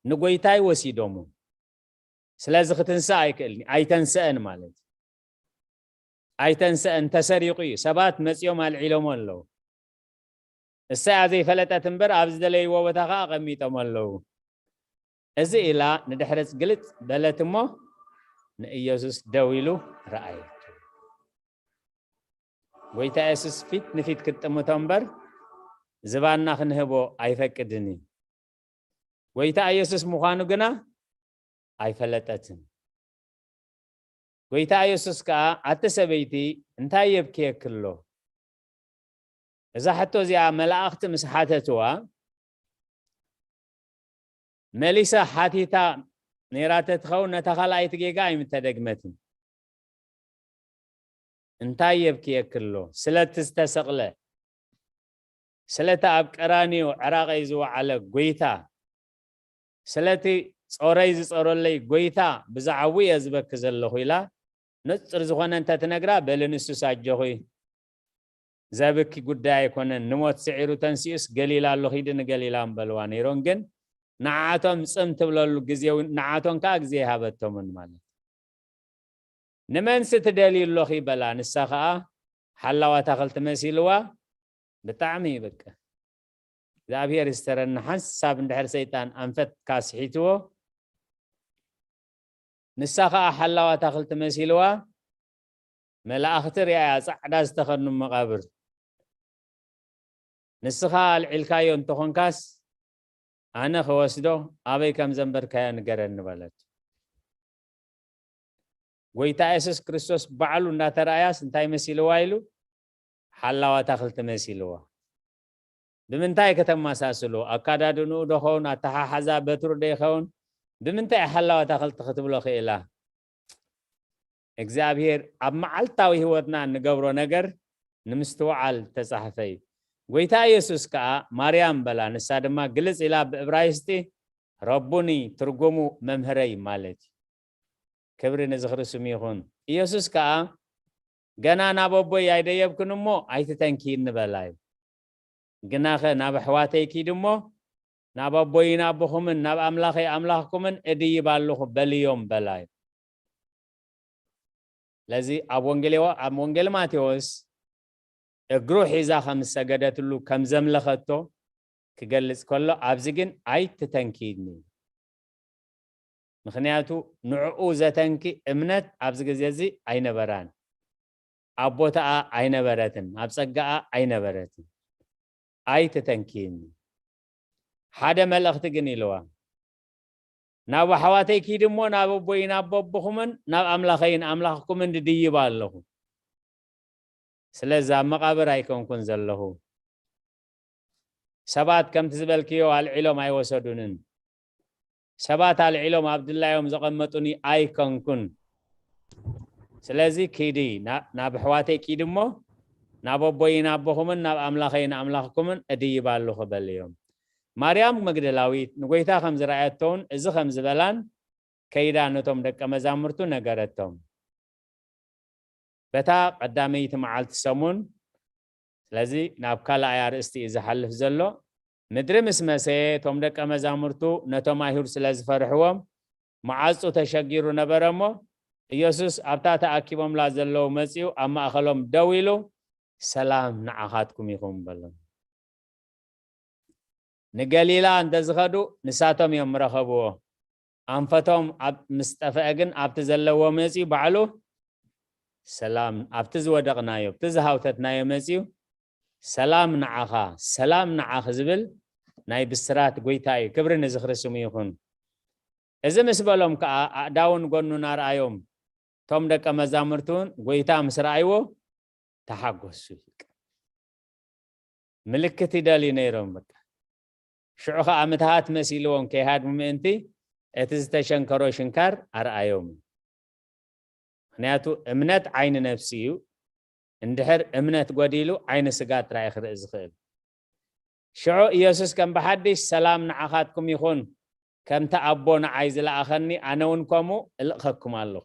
ንጎይታይ ወሲዶሞ። ስለዚ ክትንሳእ ኣይክእልን፣ ኣይተንሰአን ማለት እዩ። ኣይተንሰአን፣ ተሰሪቑ እዩ። ሰባት መጺኦም ኣልዒሎሞ ኣለዉ። እሳ እያ ዘይፈለጠት እምበር፣ ኣብ ዝደለይዎ ቦታ ኸኣ ኣቐሚጦም ኣለዉ። እዚ ኢላ ንድሕረት ግልጽ በለት እሞ፣ ንኢየሱስ ደው ኢሉ ረኣየቶ። ጎይታ የሱስ ፊት ንፊት ክትጥምቶ እምበር፣ ዝባንና ክንህቦ ኣይፈቅድን እዩ። ጎይታ ኢየሱስ ምዃኑ ግና ኣይፈለጠትን። ጎይታ ኢየሱስ ከኣ፣ ኣቲ ሰበይቲ፣ እንታይ የብክየኪ ኣሎ? እዛ ሕቶ እዚኣ መላእኽቲ ምስ ሓተትዋ፣ መሊሳ ሓቲታ ነይራ ተትኸውን፣ ነታ ካልኣይቲ ጌጋ ኣይምተደግመትን። እንታይ የብክየኪ ኣሎ? ስለቲ ዝተሰቕለ፣ ስለቲ ኣብ ቀራንዮ ዕራቐይ ዝወዓለ ጐይታ፣ ስለቲ ጾረይ ዝጾረለይ ጐይታ ብዛዕባኡ እየ ዝበኪ ዘለኹ ኢላ ንጹር ዝኾነ እንተትነግራ፣ በሊ ንሱስ ኣጆኺ ዘብኪ ጉዳይ ኣይኮነን፣ ንሞት ስዒሩ ተንሲኡስ ገሊላ ኣሎ፣ ኪዲ ንገሊላ ምበልዋ ነይሮን። ግን ንዓቶም ጽም ትብለሉ ግዜ እውን ንዓቶም ከኣ ግዜ ይሃበቶምን ማለት። ንመንስ ትደልዩ ኣሎኺ በላ። ንሳ ኸኣ ሓላዋ ኣታኽልቲ መሲልዋ ብጣዕሚ በቃ እግዚኣብሔር ይስተረና። ሓንሳብ እንድሕር ሰይጣን ኣንፈት ካስሒትዎ፣ ንሳ ኸኣ ሓላዋ ኣታኽልቲ መሲልዋ፣ መላእኽቲ ርኣያ ጻዕዳ ዝተኸድኑ መቓብር። ንስኻ ኣልዒልካዮ እንተኾንካስ ኣነ ክወስዶ፣ ኣበይ ከም ዘንበርካዮ ንገረኒ በለት። ጎይታ የሱስ ክርስቶስ ባዕሉ እንዳተራእያስ እንታይ መሲልዋ ኢሉ? ሓላዋ ኣታኽልቲ መሲልዋ። ብምንታይ ከተመሳስሎ? ኣካዳድንኡ ዶ ኸውን? ኣተሓሓዛ በትሩ ዶ ይኸውን? ብምንታይ ሓላዋ ኣታኽልቲ ክትብሎ ክኢላ? እግዚኣብሔር ኣብ መዓልታዊ ህይወትና እንገብሮ ነገር ንምስትውዓል ተጻሕፈ እዩ። ጎይታ ኢየሱስ ከኣ ማርያም በላ፣ ንሳ ድማ ግልጽ ኢላ ብዕብራይስጢ ረቡኒ፣ ትርጉሙ መምህረይ ማለት እዩ። ክብሪ ንዝኽሪ ስሙ ይኹን። ኢየሱስ ከኣ ገና ናብ ኣቦይ ኣይደየብክን እሞ ኣይትተንኪኒ በላ እዩ። ግናኸ ናብ ኣሕዋተይ ኪድ እሞ ናብ ኣቦይን ኣቦኹምን ናብ ኣምላኸይ ኣምላኽኩምን እድይብ ኣለኹ በልዮም በላ እዩ። ስለዚ ኣብ ወንጌል ዮ-፣ ኣብ ወንጌል ማቴዎስ እግሩ ሒዛ ከም ዝሰገደትሉ፣ ከም ዘምለኸቶ ክገልጽ ከሎ፣ ኣብዚ ግን ኣይትተንኪኒ። ምኽንያቱ ንዕኡ ዘተንኪ እምነት ኣብዚ ግዜ እዚ ኣይነበራን። ኣብ ቦታኣ ኣይነበረትን፣ ኣብ ጸጋኣ ኣይነበረትን። ኣይትተንኪኒ። ሓደ መልእኽቲ ግን ኢልዋ። ናብ ኣሕዋተይ ኪድ እሞ ናብ ኣቦይን ኣብ ኣቦኹምን ናብ ኣምላኸይን ኣምላኽኩምን ድድይብ ኣለኹ። ስለዚ ኣብ መቓብር ኣይኮንኩን ዘለኹ። ሰባት ከምቲ ዝበልክዮ ኣልዒሎም ኣይወሰዱንን። ሰባት ኣልዒሎም ኣብ ድላዮም ዘቐመጡኒ ኣይኮንኩን። ስለዚ ኪዲ፣ ና-፣ ናብ ኣሕዋተይ ኪድ እሞ ናብ ኣቦይን ኣቦኹምን ናብ ኣምላኸይን ኣምላኽኩምን እድይብ ኣለኹ በልዮም። ማርያም መግደላዊት ንጎይታ ከም ዝረኣየቶን እዚ ከም ዝበላን ከይዳ ነቶም ደቀ መዛሙርቱ ነገረቶም። በታ ቀዳመይቲ መዓልቲ ሰሙን፣ ስለዚ ናብ ካልኣይ ኣርእስቲ እዩ ዝሓልፍ ዘሎ። ምድሪ ምስ መሰየ፣ እቶም ደቀ መዛሙርቱ ነቶም ኣይሁድ ስለ ዝፈርሕዎም፣ መዓጹ ተሸጊሩ ነበረ እሞ፣ ኢየሱስ ኣብታ ተኣኪቦምላ ዘለዉ መጺኡ ኣብ ማእከሎም ደው ኢሉ፣ "ሰላም ንዓኻትኩም ይኹን" በሎም። ንገሊላ እንተ ዝኸዱ ንሳቶም እዮም ምረኸብዎ። ኣንፈቶም ኣብ-፣ ምስ ጠፍአ ግን ኣብቲ ዘለዎ መጺኡ ባዕሉ ሰላም፣ ኣብቲ ዝወደቕናዮ፣ ኣብቲ ዝሃውተትናዮ መጺኡ "ሰላም ንዓኻ፣ ሰላም ንዓኺ" ዝብል ናይ ብስራት ጎይታ እዩ። ክብሪ ንዝኽሪ ስሙ ይኹን። እዚ ምስ በሎም ከኣ ኣእዳውን ጎኑን ኣርኣዮም። እቶም ደቀ መዛሙርቲ እውን ጎይታ ምስ ረኣይዎ ተሓጎሱ። ምልክት ይደልዩ ነይሮም። በቃ ሽዑ ኸዓ ምትሃት መሲልዎም ከይሃድሙ ምእንቲ እቲ ዝተሸንከሮ ሽንካር ኣርኣዮም። ምኽንያቱ እምነት ዓይኒ ነፍሲ እዩ። እንድሕር እምነት ጎዲሉ ዓይኒ ስጋ ጥራይ ክርኢ ዝኽእል። ሽዑ ኢየሱስ ከም ብሓድሽ "ሰላም ንዓኻትኩም ይኹን፣ ከምቲ ኣቦ ንዓይ ዝለኣኸኒ ኣነ እውን ከምኡ እልእኸኩም ኣለኹ።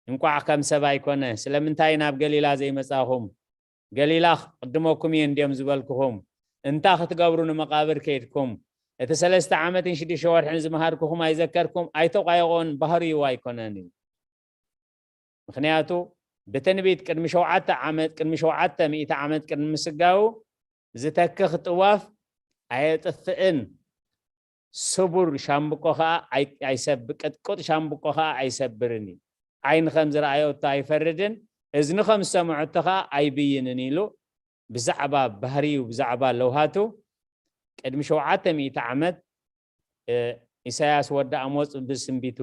እንቋዕ ከም ሰብ ኣይኮነ፣ ስለምንታይ ናብ ገሊላ ዘይመጻኹም? ገሊላ ክቕድመኩም እየ እንድዮም ዝበልኩኹም። እንታ ክትገብሩ ንመቓብር ከይድኩም? እቲ ሰለስተ ዓመትን ሽዱሽተ ወርሕን ዝመሃርኩኹም ኣይዘከርኩም? ኣይተቋየቖን፣ ባህርይዎ ኣይኮነን" እዩ። ምኽንያቱ ብትንቢት ቅድሚ ሸውዓተ ዓመት፣ ቅድሚ ሸውዓተ ሚእቲ ዓመት ቅድሚ ምስጋው ዝተክኽ ጥዋፍ ኣየጥፍእን፣ ስቡር ሻምብቆ ኸዓ ኣይ-፣ ኣይሰብ-፣ ቅጥቁጥ ሻምብቆ ኸዓ ኣይሰብርን እዩ። ዓይኒ ከም ዝረኣየቶ ኣይፈርድን፣ እዝኒ ከም ዝሰምዐቶ ኸዓ ኣይብይንን ኢሉ ብዛዕባ ባህርዩ፣ ብዛዕባ ለውሃቱ ቅድሚ ሸውዓተ ሚእቲ ዓመት፣ እ፣ ኢሳያስ ወዲ ኣሞጽ ብስንቢቱ፣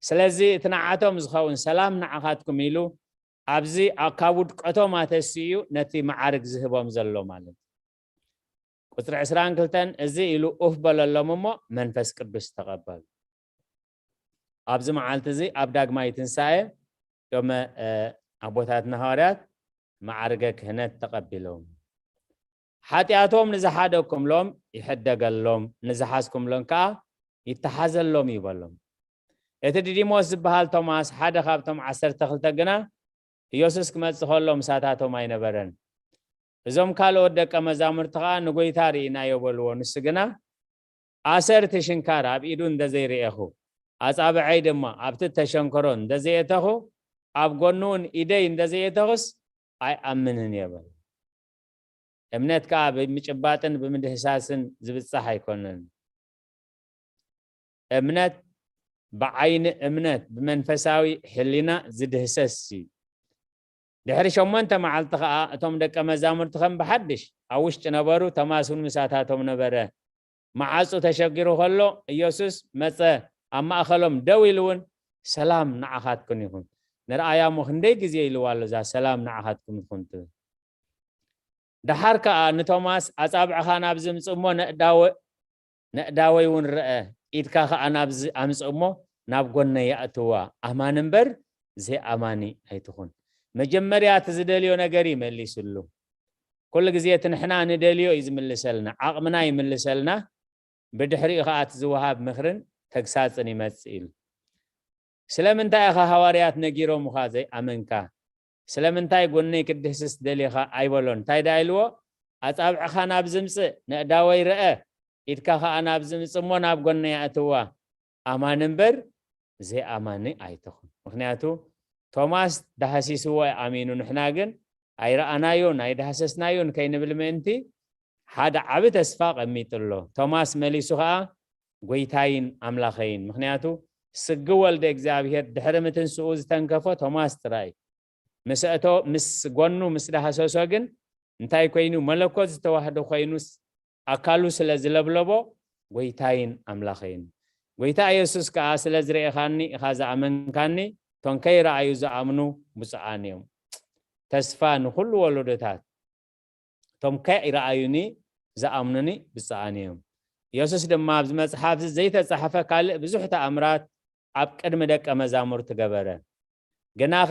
"ስለዚ እቲ ንዓቶም ዝኸውን ሰላም ንዓኻትኩም" ኢሉ ኣብዚ ካብ ውድቀቶም ኣተሲኡ ነቲ መዓርግ ዝህቦም ዘሎ ማለት እዩ። ቁፅሪ ዕስራን ክልተን እዚ ኢሉ ኡፍ በለሎም እሞ መንፈስ ቅዱስ ተቐበሉ። ኣብዚ መዓልቲ እዚ ኣብ ዳግማይ ትንሳኤ እቶም ኣቦታትና ሃዋርያት መዓርገ ክህነት ተቐቢሎም፣ ሓጢኣቶም ንዝሓደኩምሎም ይሕደገሎም፣ ንዝሓዝኩምሎም ከዓ ይተሓዘሎም እዩ በሎም። እቲ ዲዲሞስ ዝበሃል ቶማስ ሓደ ካብቶም ዓሰርተ ክልተ ግና ኢየሱስ ክመጽእ ከሎ ምሳታቶም ኣይነበረን። እዞም ካልኦት ደቀ መዛሙርቲ ከዓ ንጎይታ ርኢናዮ በልዎ። ንሱ ግና ኣሰር እቲ ሽንካር ኣብ ኢዱ እንደዘይርእኹ ኣጻብዐይ ድማ ኣብቲ ተሸንከሮ እንደዘየተኹ ኣብ ጎኑ እውን ኢደይ እንደዘየተኹስ ኣይኣምንን እየ በለ። እምነት ከዓ ብምጭባጥን ብምድህሳስን ዝብጻሕ ኣይኮነን። እምነት ብዓይኒ እምነት ብመንፈሳዊ ሕሊና ዝድህሰስ እዩ። ድሕሪ ሸሞንተ መዓልቲ ከዓ እቶም ደቀ መዛሙርቲ ከም ብሓድሽ ኣብ ውሽጢ ነበሩ። ቶማስ እውን ምሳታቶም ነበረ። መዓጹ ተሸጊሩ ከሎ ኢየሱስ መጸ፣ ኣብ ማእኸሎም ደው ኢሉ እውን ሰላም ንዓኻትኩም ይኹን። ንርኣያ እሞ ክንደይ ግዜ ኢልዋ ኣሎ እዛ ሰላም ንዓኻትኩም ይኹን ትብል። ደሓር ከኣ ንቶማስ ኣጻብዕኻ ናብዚ ምጽእ እሞ ነእዳወ ነእዳወይ እውን ረአ፣ ኢድካ ከኣ ናብዚ ኣምጽእ እሞ ናብ ጎነይ ኣእትዋ፣ ኣማኒ እምበር ዘይኣማኒ ኣይትኹን። መጀመርያ እቲ ዝደልዮ ነገር እዩ መሊስሉ። ኩሉ ግዜ እቲ ንሕና ንደልዮ እዩ ዝምልሰልና፣ ዓቕምና ይምልሰልና። ብድሕሪኡ ከኣ እቲ ዝወሃብ ምኽርን ተግሳጽን ይመጽእ ኢሉ። ስለምንታይ ኢኻ ሃዋርያት ነጊሮምኻ ዘይኣመንካ? ስለምንታይ ጎነይ ክትድህስስ ደሊኻ ኣይበሎን። እንታይ ደኣ ኢልዎ? ኣጻብዕኻ ናብዚ ምጽእ፣ ነእዳወይ ረአ፣ ኢድካ ኸኣ ናብዚ ምጽእ እሞ ናብ ጎነይ ኣእትዋ። ኣማኒ እምበር ዘይኣማኒ ኣይትኹን። ምኽንያቱ ቶማስ ዳህሲስዎ ኣሚኑ፣ ንሕና ግን ኣይረኣናዮን ኣይዳህሰስናዮን ከይንብል ምእንቲ ሓደ ዓቢ ተስፋ ቀሚጡ ኣሎ። ቶማስ መሊሱ ኸኣ ጎይታይን ኣምላኸይን። ምኽንያቱ ስግ ወልደ እግዚኣብሔር ድሕሪ ምትንስኡ ዝተንከፎ ቶማስ ጥራይ። ምስ ኣእቶ ምስ ጎኑ ምስ ዳህሰሶ ግን እንታይ ኮይኑ? መለኮት ዝተዋህዶ ኮይኑስ ኣካሉ ስለ ዝለብለቦ ጎይታይን ኣምላኸይን። ጎይታ ኢየሱስ ከኣ ስለ ዝረኤኻኒ ኢኻ ዝኣመንካኒ፣ እቶም ከይረኣዩ ዝኣምኑ ብፁዓን እዮም። ተስፋ ንኹሉ ወለዶታት። እቶም ከይረኣዩኒ ዝኣምኑኒ ብፁዓን እዮም። ኢየሱስ ድማ ኣብዚ መጽሓፍ እዚ ዘይተጻሕፈ ካልእ ብዙሕ ተኣምራት ኣብ ቅድሚ ደቀ መዛሙርቲ ገበረ። ግናኸ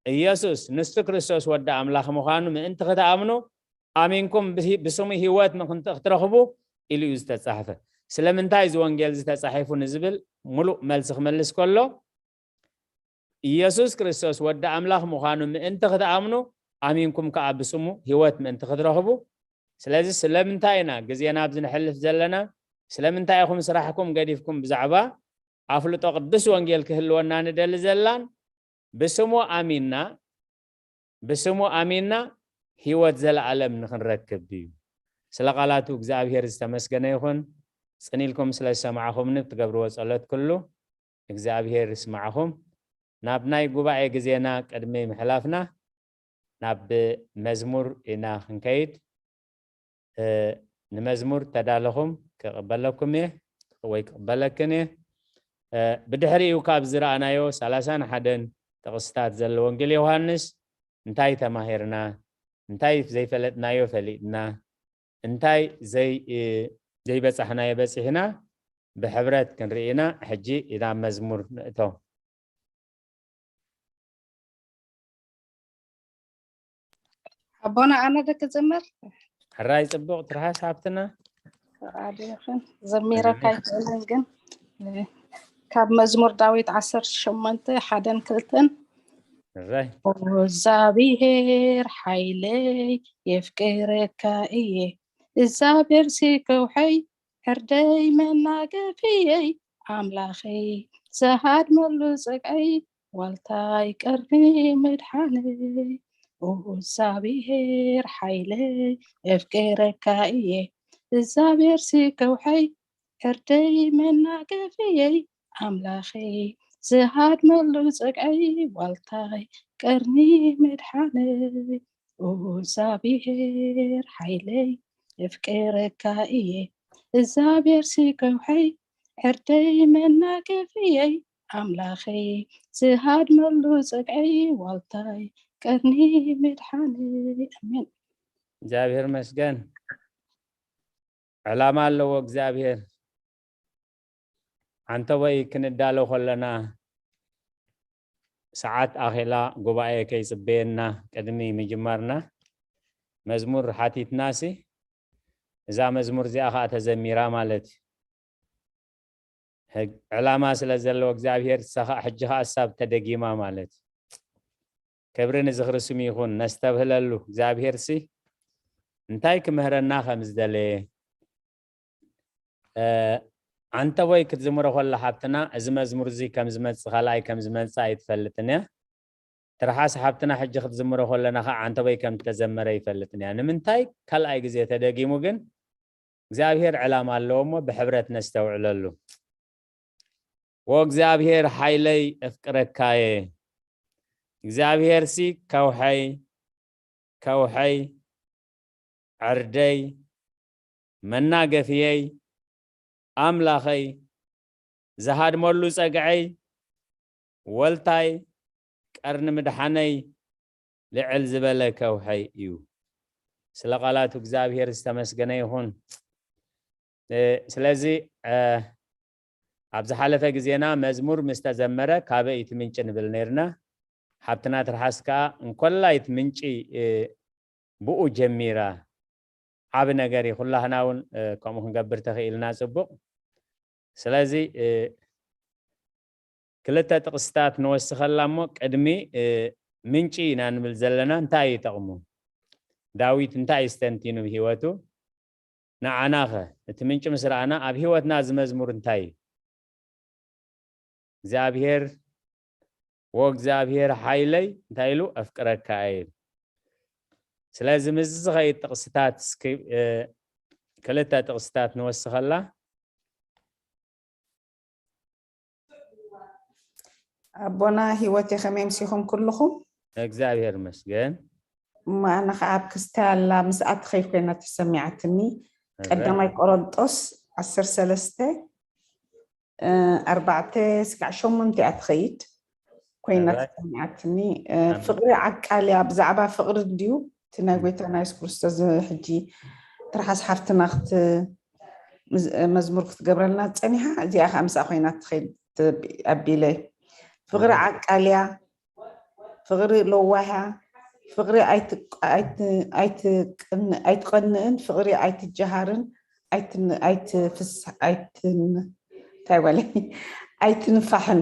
ኢየሱስ ንሱ ክርስቶስ ወዲ ኣምላኽ ምዃኑ ምእንቲ ክትኣምኑ ኣሚንኩም ብሂ-፣ ብስሙ ህይወት ምኽንት-፣ ክትረኽቡ ኢሉ እዩ ዝተጻሕፈ። ስለምንታይ እዚ ወንጌል እዚ ተጻሒፉ ንዝብል ምሉእ መልሲ ክመልስ ከሎ፣ ኢየሱስ ክርስቶስ ወዲ ኣምላኽ ምዃኑ ምእንቲ ክትኣምኑ ኣሚንኩም ከኣ ብስሙ ህይወት ምእንቲ ክትረኽቡ። ስለዚ ስለምንታይ ኢና ግዜና ኣብዚ ነሕልፍ ዘለና? ስለምንታይ ኢኹም ስራሕኩም ገዲፍኩም ብዛዕባ ኣፍልጦ ቅዱስ ወንጌል ክህልወና ንደሊ ዘላን? ብስሙ ኣሚንና፣ ብስሙ ኣሚንና ህይወት ዘለኣለም ንኽንረክብ እዩ። ስለ ቃላቱ እግዚኣብሔር ዝተመስገነ ይኹን። ጽን ኢልኩም ስለ ዝሰማዕኹምኒ ብትገብርዎ ጸሎት ኩሉ እግዚኣብሔር ይስማዕኹም። ናብ ናይ ጉባኤ ግዜና ቅድሚ ምሕላፍና ናብ መዝሙር ኢና ክንከይድ። እ፣ ንመዝሙር ተዳለኹም ክቕበለኩም እየ ወይ ክቕበለክን እየ። እ፣ ብድሕሪኡ ካብ ዝረኣናዮ ሰላሳን ሓደን ጥቕስታት ዘሎ ወንጌል ዮሃንስ እንታይ ተማሂርና? እንታይ ዘይፈለጥናዮ ፈሊጥና? እንታይ ዘይ-፣ እ፣ ዘይበጻሕናዮ በጺሕና? ብሕብረት ክንርኢ ኢና። ሕጂ ናብ መዝሙር ንእቶ። ኣቦና ኣነ ዶ ክዝምር? ሕራይ ጽቡቕ ትርሃስ ሃብትና። ፍቓድኽን ዘሚረካ ኣይክእልን ግን፣ እ፣ ካብ መዝሙር ዳዊት ዓሰርተ ሸሞንተ ሓደን ክልተን። ሕራይ። ኦ እግዚኣብሔር ሓይለይ የፍቅረካ እየ፣ እግዚኣብሔር ሲ ከውሐይ ዕርደይ መናገፍየይ ኣምላኸይ ዝሃድመሉ ጽግዐይ ዋልታይ ቀርኒ መድሓነይ። ኦ እግዚኣብሔር ሓይለይ የፍቅረካ እየ፣ እግዚኣብሔር ሲ ከውሐይ ዕርደይ መናገፍየይ ኣምላኸይ ዝሃድመሉ ጽግዐይ ዋልታይ ቀርኒ መድሓነይ። ኦ እግዚኣብሔር ሓይለይ የፍቅረካ እየ፣ እግዚኣብሔር ሲ ከውሐይ ዕርደይ መናገፍየይ ኣምላኸይ ዝሃድመሉ ጽግዐይ ዋልታይ ኣፍቀርኒ መድሓኒ። ኣሜን። እግዚኣብሔር መስገን። ዕላማ ኣለዎ እግዚኣብሔር። ዓንተቦይ ክንዳሎ ከለና ሰዓት ኣኼላ ጉባኤ ከይጽበየና ቅድሚ ምጅማርና መዝሙር ሓቲትናሲ እዛ መዝሙር እዚኣ ኸዓ ተዘሚራ ማለት እዩ። ዕላማ ስለ ዘለዎ እግዚኣብሔር እሳ ኸዓ ሕጂ ኸዓ እሳብ ተደጊማ ማለት እዩ። ክብሪ ንዝኽሪ ስሙ ይኹን። ነስተብህለሉ እግዚኣብሔር ሲ እንታይ ክምህረና ከም ዝደለየ። ዓንተቦይ ክትዝምሮ ከላ ሓብትና እዚ መዝሙር እዚ ከም ዝመጽእ ካልኣይ ከም ዝመጽእ ኣይትፈልጥን እያ። ትርሓስ ሓብትና ሕጂ ክትዝምሮ ከለና ከዓ ዓንተቦይ ከም ዝተዘመረ ይፈልጥን እያ። ንምንታይ ካልኣይ ግዜ ተደጊሙ ግን እግዚኣብሔር ዕላማ ኣለዎ እሞ ብሕብረት ነስተውዕለሉ። ወእግዚኣብሔር ሓይለይ እፍቅረካየ። እግዚኣብሔርሲ ከውሐይ ከውሐይ፣ ዕርደይ፣ መናገፍየይ፣ ኣምላኸይ፣ ዝሃድመሉ ጸግዐይ፣ ወልታይ፣ ቀርኒ ምድሓነይ፣ ልዕል ዝበለ ከውሐይ እዩ። ስለ ቃላቱ እግዚኣብሔር ዝተመስገነ ይኹን። ስለዚ ኣብ ዝሓለፈ ግዜና መዝሙር ምስ ተዘመረ ካበይ እቲ ምንጪ ንብል ነይርና። ሓብትና ትርሓስ ከኣ እንኮላይ እቲ ምንጪ ብኡ ጀሚራ ዓቢ ነገር እዩ። ኩላህና እውን ከምኡ ክንገብር ተኽኢልና ጽቡቕ። ስለዚ ክልተ ጥቕስታት ንወስኸላ እሞ ቅድሚ ምንጪ ኢና ንብል ዘለና እንታይ እዩ ጠቕሙ? ዳዊት እንታይ እዩ ስተንቲኑ ብህይወቱ? ንዓናኸ እቲ ምንጪ ምስ ረኣና ኣብ ህይወትና እዚ መዝሙር እንታይ እዩ? እግዚኣብሔር ወእግዚኣብሔር ሓይለይ እንታይ ኢሉ ኣፍቅረካ እየ። ስለዚ ምስ ዝኸይድ ጥቕስታት ክልተ ጥቕስታት ንወስኸላ። ኣቦና ህይወት ከመይ ምሲኹም ኩልኹም? እግዚኣብሔር መስገን። እማ ኣነ ከዓ ኣብ ክስታይ ኣላ ምስኣ ትኸይድ ኮይና ተሰሚዓትኒ። ቀዳማይ ቆሮንጦስ ዓሰርተ ሰለስተ ኣርባዕተ ስጋዕ ሸሞንተ እያ ትኸይድ ኮይና ተሰሚዓትኒ። ፍቕሪ ዓቃል እያ። ብዛዕባ ፍቕሪ እንድዩ እቲ ናይ ጎይታና የሱስ ክርስቶስ ሕጂ ትርሓስ ሓፍትና ክት መዝሙር ክትገብረልና ፀኒሓ። እዚኣ ከዓ ምስኣ ኮይና ትኸይድ ኣቢለ። ፍቕሪ ዓቃል እያ። ፍቕሪ ለዋህ እያ። ፍቕሪ ኣይትቀንእን፣ ፍቕሪ ኣይትጀሃርን፣ ኣይትንፋሕን።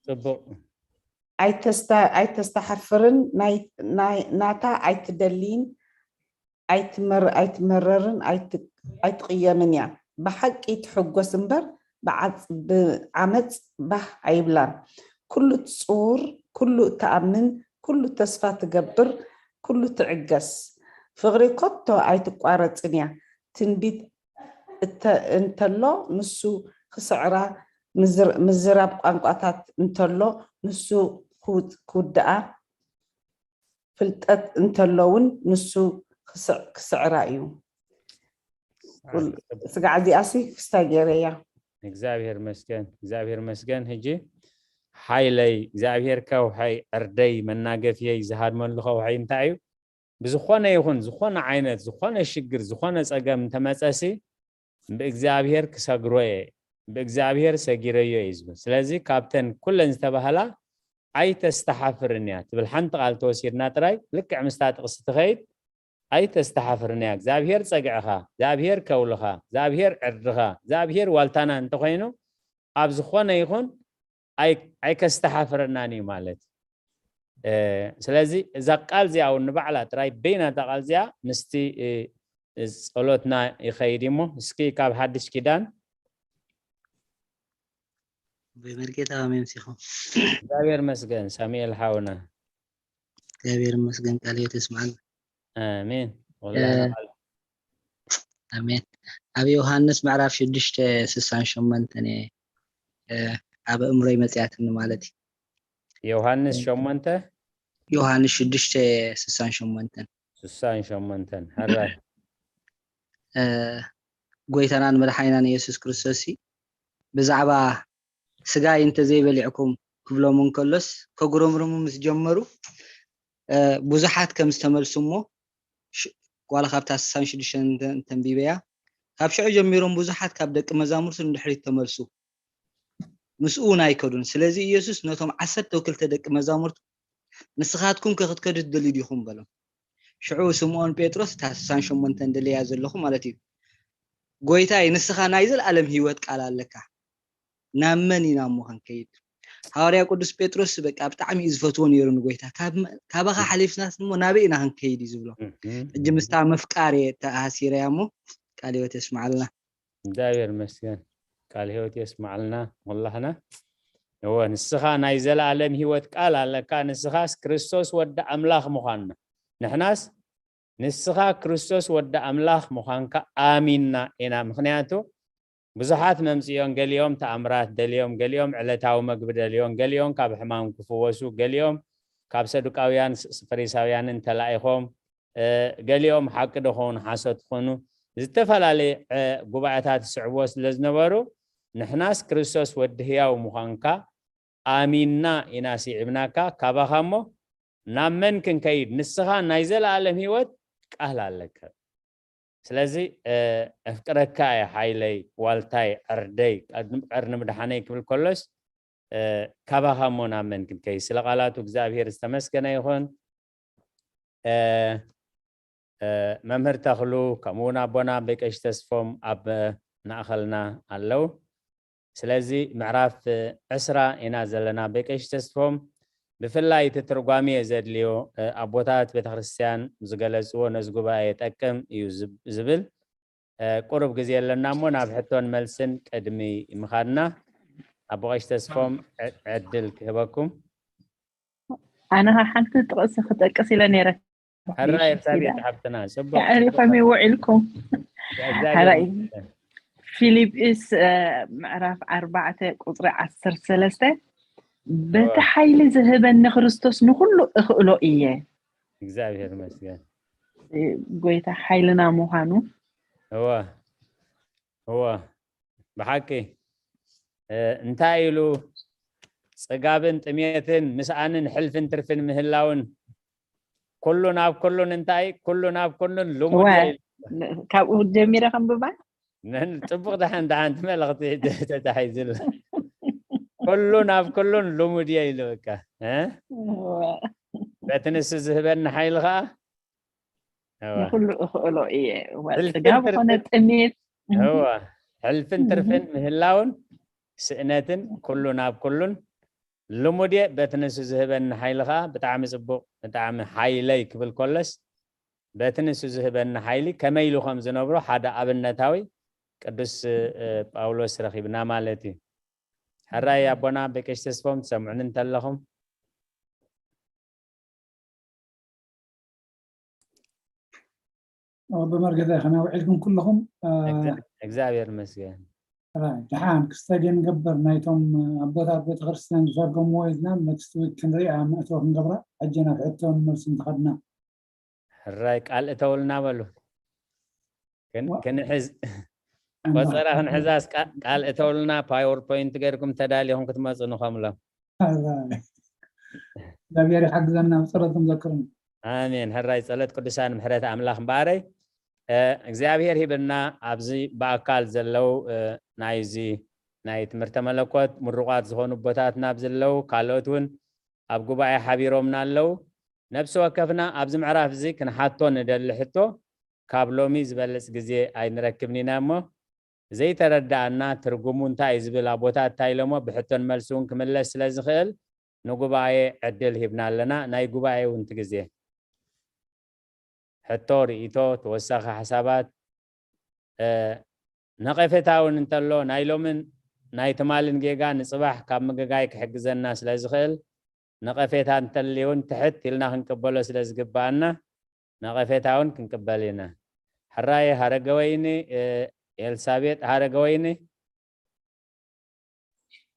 ፅቡቕ። ኣይተስተሓፍርን፣ ናታ ኣይትደልይን፣ ኣይትመረርን፣ ኣይትቕየምን እያ። ብሓቂ ትሕጎስ እምበር ብዓመፅ ባህ ኣይብላን። ኩሉ ትፅውር፣ ኩሉ እትኣምን፣ ኩሉ ተስፋ ትገብር፣ ኩሉ ትዕገስ። ፍቕሪ ከቶ ኣይትቋረፅን እያ። ትንቢት እንተሎ ንሱ ክስዕራ፣ ምዝራብ ቋንቋታት እንተሎ ንሱ ክውድኣ፣ ፍልጠት እንተሎ እውን ንሱ ክስዕራ እዩ። ስጋዕ እዚኣሲ ክስታይ ገይረያ። እግዚኣብሔር መስገን፣ እግዚኣብሔር መስገን። ሕጂ ሓይለይ እግዚኣብሔር ከውሐይ ዕርደይ መናገፍየይ ዝሃድመሉ ከውሐይ እንታይ እዩ? ብዝኾነ ይኹን ዝኾነ ዓይነት ዝኾነ ሽግር ዝኾነ ጸገም እንተመጸሲ ብእግዚኣብሔር ክሰግሮ እየ፣ ብእግዚኣብሔር ሰጊረዮ እዩ ዝብል። ስለዚ ካብተን ኩለን ዝተባህላ ኣይተስተሓፍርን እያ ትብል ሓንቲ ቃል ተወሲድና ጥራይ ልክዕ ምስታ ጥቕሲ ትኸይድ ኣይተስተሓፍርን እያ። እግዚኣብሔር ጸግዕኻ፣ እግዚኣብሔር ከውልኻ፣ እግዚኣብሔር ዕርድኻ፣ እግዚኣብሔር ዋልታና እንተኾይኑ ኣብ ዝኾነ ይኹን ኣይከስተሓፍረናን እዩ ማለት። ስለዚ እዛ ቃል እዚኣ እውን ንባዕላ ጥራይ በይና እታ ቃል እዚኣ ምስቲ ጸሎትና ይኸይድ እሞ እስኪ ካብ ሓድሽ ኪዳን ብመርጌታ ከመይ ምሲኹም? እግዚኣብሔር መስገን ሳሙኤል ሓውና። እግዚኣብሔር መስገን ቃል ህይወት ይስማዕና። ኣሜን። ኣሜን። ኣብ ዮሃንስ ምዕራፍ ሽዱሽተ ስሳን ሸሞንተን እየ ኣብ እምሮይ መፅያትኒ ማለት እዩ። ዮሃንስ ሸሞንተ ዮሃንስ ሽዱሽተ ስሳን ሸሞንተን ስሳን ሸሞንተን ሕራይ ጎይታናን መድሓኒናን የሱስ ክርስቶስ ብዛዕባ ስጋይ እንተዘይበሊዕኩም ክብሎም እንከሎስ ከጉረምርሙ ምስ ጀመሩ ብዙሓት ከም ዝተመልሱ እሞ ዋላ ካብታ ስሳን ሽዱሽተ ተንቢበያ ካብ ሽዑ ጀሚሮም ብዙሓት ካብ ደቂ መዛሙርቱ ንድሕሪት ተመልሱ። ምስኡ እውን ኣይከዱን። ስለዚ ኢየሱስ ነቶም ዓሰርተ ክልተ ደቂ መዛሙርቱ ንስኻትኩም ከ ክትከዱ ትደልዩ ዲኹም በሎም። ሽዑ ስምዖን ጴጥሮስ እታ ስሳን ሸሞንተ እንደለያ ዘለኹ ማለት እዩ፣ ጎይታይ ንስኻ ናይ ዘለኣለም ህይወት ቃል ኣለካ፣ ናብ መን ኢና እሞ ክንከይድ? ሃዋርያ ቅዱስ ጴጥሮስ በቃ ብጣዕሚ እዩ ዝፈትዎ ነይሩ ንጎይታ። ካባኻ ሓሊፍናስ እሞ ናበይ ኢና ክንከይድ እዩ ዝብሎ። ሕጂ ምስታ ምፍቃር እየ ተኣሲረያ እሞ ቃል ህይወት የስማዓልና። እግዚኣብሔር ይመስገን። ቃል ህይወት የስማዓልና ሞላህና። እወ ንስኻ ናይ ዘለኣለም ህይወት ቃል ኣለካ፣ ንስኻስ ክርስቶስ ወዲ ኣምላኽ ምዃንና። ንሕናስ ንስኻ ክርስቶስ ወዲ ኣምላኽ ምዃንካ ኣሚንና ኢና። ምኽንያቱ ብዙሓት መምፅኦም፣ ገሊኦም ተኣምራት ደልዮም፣ ገሊኦም ዕለታዊ መግቢ ደልዮም፣ ገሊኦም ካብ ሕማም ክፍወሱ፣ ገሊኦም ካብ ሰዱቃውያን ፈሪሳውያንን ተላኢኾም፣ ገሊኦም ሓቂ ዶ ኾኑ ሓሶት ኾኑ ዝተፈላለየ ጉባኤታት ዝስዕብዎ ስለ ዝነበሩ፣ ንሕናስ ክርስቶስ ወዲ ህያው ምዃንካ ኣሚንና ኢና ስዒብናካ፣ ካባኻ እሞ ናብ መን ክንከይድ? ንስኻ ናይ ዘለኣለም ህይወት ቃል ኣለካ። ስለዚ ኣፍቅረካ እየ ሓይለይ፣ ዋልታይ፣ ዕርደይ፣ ቀርኒ ምድሓነይ ክብል ከሎስ ካባኻ እሞ ናብ መን ክንከይድ? ስለ ቃላቱ እግዚኣብሔር ዝተመስገነ ይኹን። መምህር ተኽሉ ከምኡ እውን ኣቦና በቀሽ ተስፎም ኣብ ማእኸልና ኣለዉ። ስለዚ ምዕራፍ ዕስራ ኢና ዘለና። በቀሽ ተስፎም ብፍላይ እቲ ትርጓሜ ዘድልዮ ኣቦታት ቤተክርስትያን ዝገለፅዎ ነዚ ጉባኤ የጠቅም እዩ ዝብል ቁሩብ ግዜ ኣለና እሞ ናብ ሕቶን መልስን ቅድሚ ምኻድና ኣቦ ቀሽ ተስፎም ዕድል ክህበኩም። ኣነ ሓንቲ ጥቕሲ ክጠቅስ ኢለ ነይረ። ሕራይ ኤልሳቤጥ ሓፍትና ጽቡቅ ከመይ ውዒልኩም? ሕራይ ፊልጵስ ምዕራፍ ኣርባዕተ ቁፅሪ ዓሰርተ ሰለስተ በቲ ሓይሊ ዝህበኒ ክርስቶስ ንኩሉ እኽእሎ እየ። እግዚኣብሔር ይመስገን። ጎይታ ሓይልና ምዃኑ እወ እወ ብሓቂ እንታይ ኢሉ ጽጋብን ጥሜትን ምስኣንን ሕልፍን ትርፍን ምህላውን ኩሉን ኣብ ኩሉን እንታይ ኩሉን ኣብ ኩሉን ልሙድ ካብኡ ጀሚረ ከንብባ። ጽቡቕ ደሓን ደሓንቲ መልእኽቲ ተታሒዙ ኣሎ። ኩሉን ኣብ ኩሉን ልሙድ እየ ኢሉ በቃ በቲ ንሱ ዝህበኒ ሓይሊ ከዓ ንኩሉ እኽእሎ እየ። ጽጋብ ኮነ ጥሜት ሕልፍን ትርፍን ምህላውን ስእነትን ኩሉን ኣብ ኩሉን ልሙድ እየ። በቲ ንሱ ዝህበኒ ሓይሊ ከዓ ብጣዕሚ ጽቡቕ ብጣዕሚ ሓይለይ ክብል ከሎስ በቲ ንሱ ዝህበኒ ሓይሊ ከመይ ኢሉ ከም ዝነብሮ ሓደ ኣብነታዊ ቅዱስ ጳውሎስ ረኺብና ማለት እዩ። ሕራይ ኣቦና በቀሽ ተስፎም ትሰምዑኒ እንተለኹም ኣቦ መርገታ ከመይ ውዒልኩም ኩልኹም? እግዚኣብሔር ይመስገን። ደሓን ክስተ ገ ንገብር ናይቶም ኣቦታት ቤተክርስትያን ዝፈርገምዎ ኢልና ኔክስት ዊክ ክንሪኣ መእተዊ ክንገብራ። ሕጂ ናብ ሕቶን መልስን ተኸድና። ሕራይ ቃል እተውልና በሉ። ክንሕዝ ቆፀራ ክንሕዛስ ቃል እተውልና ፓወርፖይንት ገይርኩም ተዳሊኹም ክትመፁ ንኸምሎም። እግዚኣብሔር ይሓግዘና ብፀሎት ክንዘክርም። ኣሜን። ሕራይ ጸሎት ቅዱሳን ምሕረት ኣምላኽ እምበኣረይ እግዚኣብሔር ሂብና ኣብዚ ብኣካል ዘለዉ ናይዚ ናይ ትምህርተ መለኮት ምሩቋት ዝኾኑ ኣቦታትና ኣብ ዘለዉ ካልኦት እውን ኣብ ጉባኤ ሓቢሮምና ኣለዉ። ነፍሲ ወከፍና ኣብዚ ምዕራፍ እዚ ክንሓቶ ንደሊ ሕቶ ካብ ሎሚ ዝበልጽ ግዜ ኣይንረክብን ኢና እሞ ዘይተረዳኣና ትርጉሙ እንታይ እዩ ዝብል ኣቦታት እንታይ ኢሎሞ ብሕቶን መልሲ እውን ክምለስ ስለ ዝኽእል ንጉባኤ ዕድል ሂብና ኣለና። ናይ ጉባኤ እውን እቲ ግዜ ሕቶ፣ ርእይቶ፣ ተወሳኺ ሓሳባት፣ ነቐፌታ እውን እንተሎ ናይ ሎምን ናይ ትማልን ጌጋ ንፅባሕ ካብ ምግጋይ ክሕግዘና ስለ ዝኽእል ነቐፌታ እንተልዩ እውን ትሕት ኢልና ክንቅበሎ ስለ ዝግበኣና ነቐፌታ እውን ክንቅበል ኢና። ሕራይ ሃረገወይኒ ኤልሳቤጥ ሃረገወይኒ።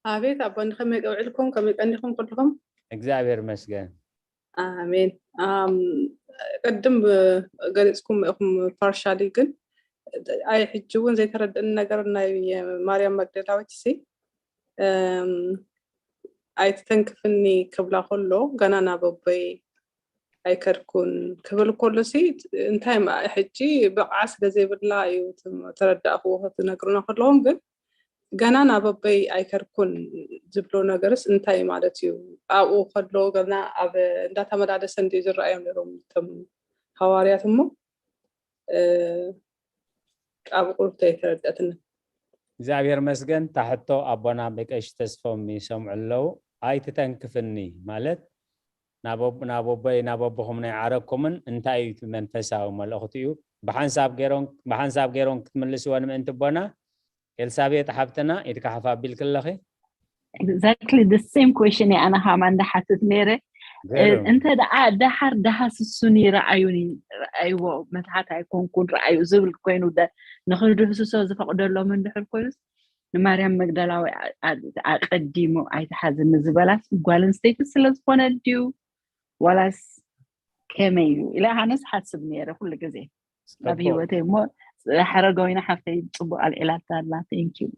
ኣቤት ኣቦ ንኸመይ ቀውዕልኩም ከመይ ቀኒኹም ኩልኹም? እግዚኣብሔር ይመስገን። ኣሜን። ቅድም ገሊፅኩም ኢኹም ፓርሻሊ ግን ኣይ ሕጂ እውን ዘይተረድእኒ ነገር ናይ ማርያም መግደላዊት ሲ ኣይትተንክፍኒ ክብላ ከሎ ገና ናብ ኣቦይ ኣይከድኩን ክብል ከሎ ሲ እንታይ ማ- ሕጂ ብቕዓት ስለ ዘይብላ እዩ ትም- ተረዳእክዎ ክትነግሩና ከለኹም ግን ገና ናብ ኣቦይ ኣይከድኩን ዝብሎ ነገርስ እንታይ ማለት እዩ? ኣብኡ ከሎ ገና ኣብ እንዳተመላለሰ እንዲ ዝረኣዮም ነይሮም እቶም ሃዋርያት እሞ እ፣ ኣብ ቁርብቶ ኣይተረደእትንን። እግዚኣብሔር መስገን ታሕቶ ኣቦና በቀሽ ተስፎም ይሰምዑ ኣለዉ። ኣይትተንክፍኒ ማለት ናብ ኣቦ- ናብ ኣቦይ ናብ ኣቦኹም ናይ ዓረኩምን እንታይ እዩ እቲ መንፈሳዊ መልእኽቲ እዩ? ብሓንሳብ ገይሮም ብሓንሳብ ገይሮም ክትምልስወን ምእንቲ ኣቦና ኤልሳቤጥ ሓብትና ኢድካ ሓፍ ኣቢልኪ ኣለኺ። Exactly the same question እየ ኣነ ከማ እንዳሓትት ነይረ። ገርም። እንተ ደኣ ደሓር ደሃስሱኒ ረኣዩኒ ረኣይዎ መትሓት ኣይኮንኩን ረኣዩ ዝብል ኮይኑ ደ- ንኽድህስሶ ዝፈቕደሎም እንድሕር ኮይኑስ ንማርያም መግደላዊ ኣ- ኣ- ኣቐዲሙ ኣይትሓዝኒ ዝበላስ ጓል ኣንስተይቲ ስለ ዝኾነ ድዩ ዋላስ ከመይ እዩ ኢለ ኣነስ ሓስብ ነይረ ኩሉ ግዜ ኣብ ጽቡቅ። ህይወተይ እሞ ሓረጋዊና ሓፍተይ ጽቡቅ ኣልዒላታ ኣላ thank you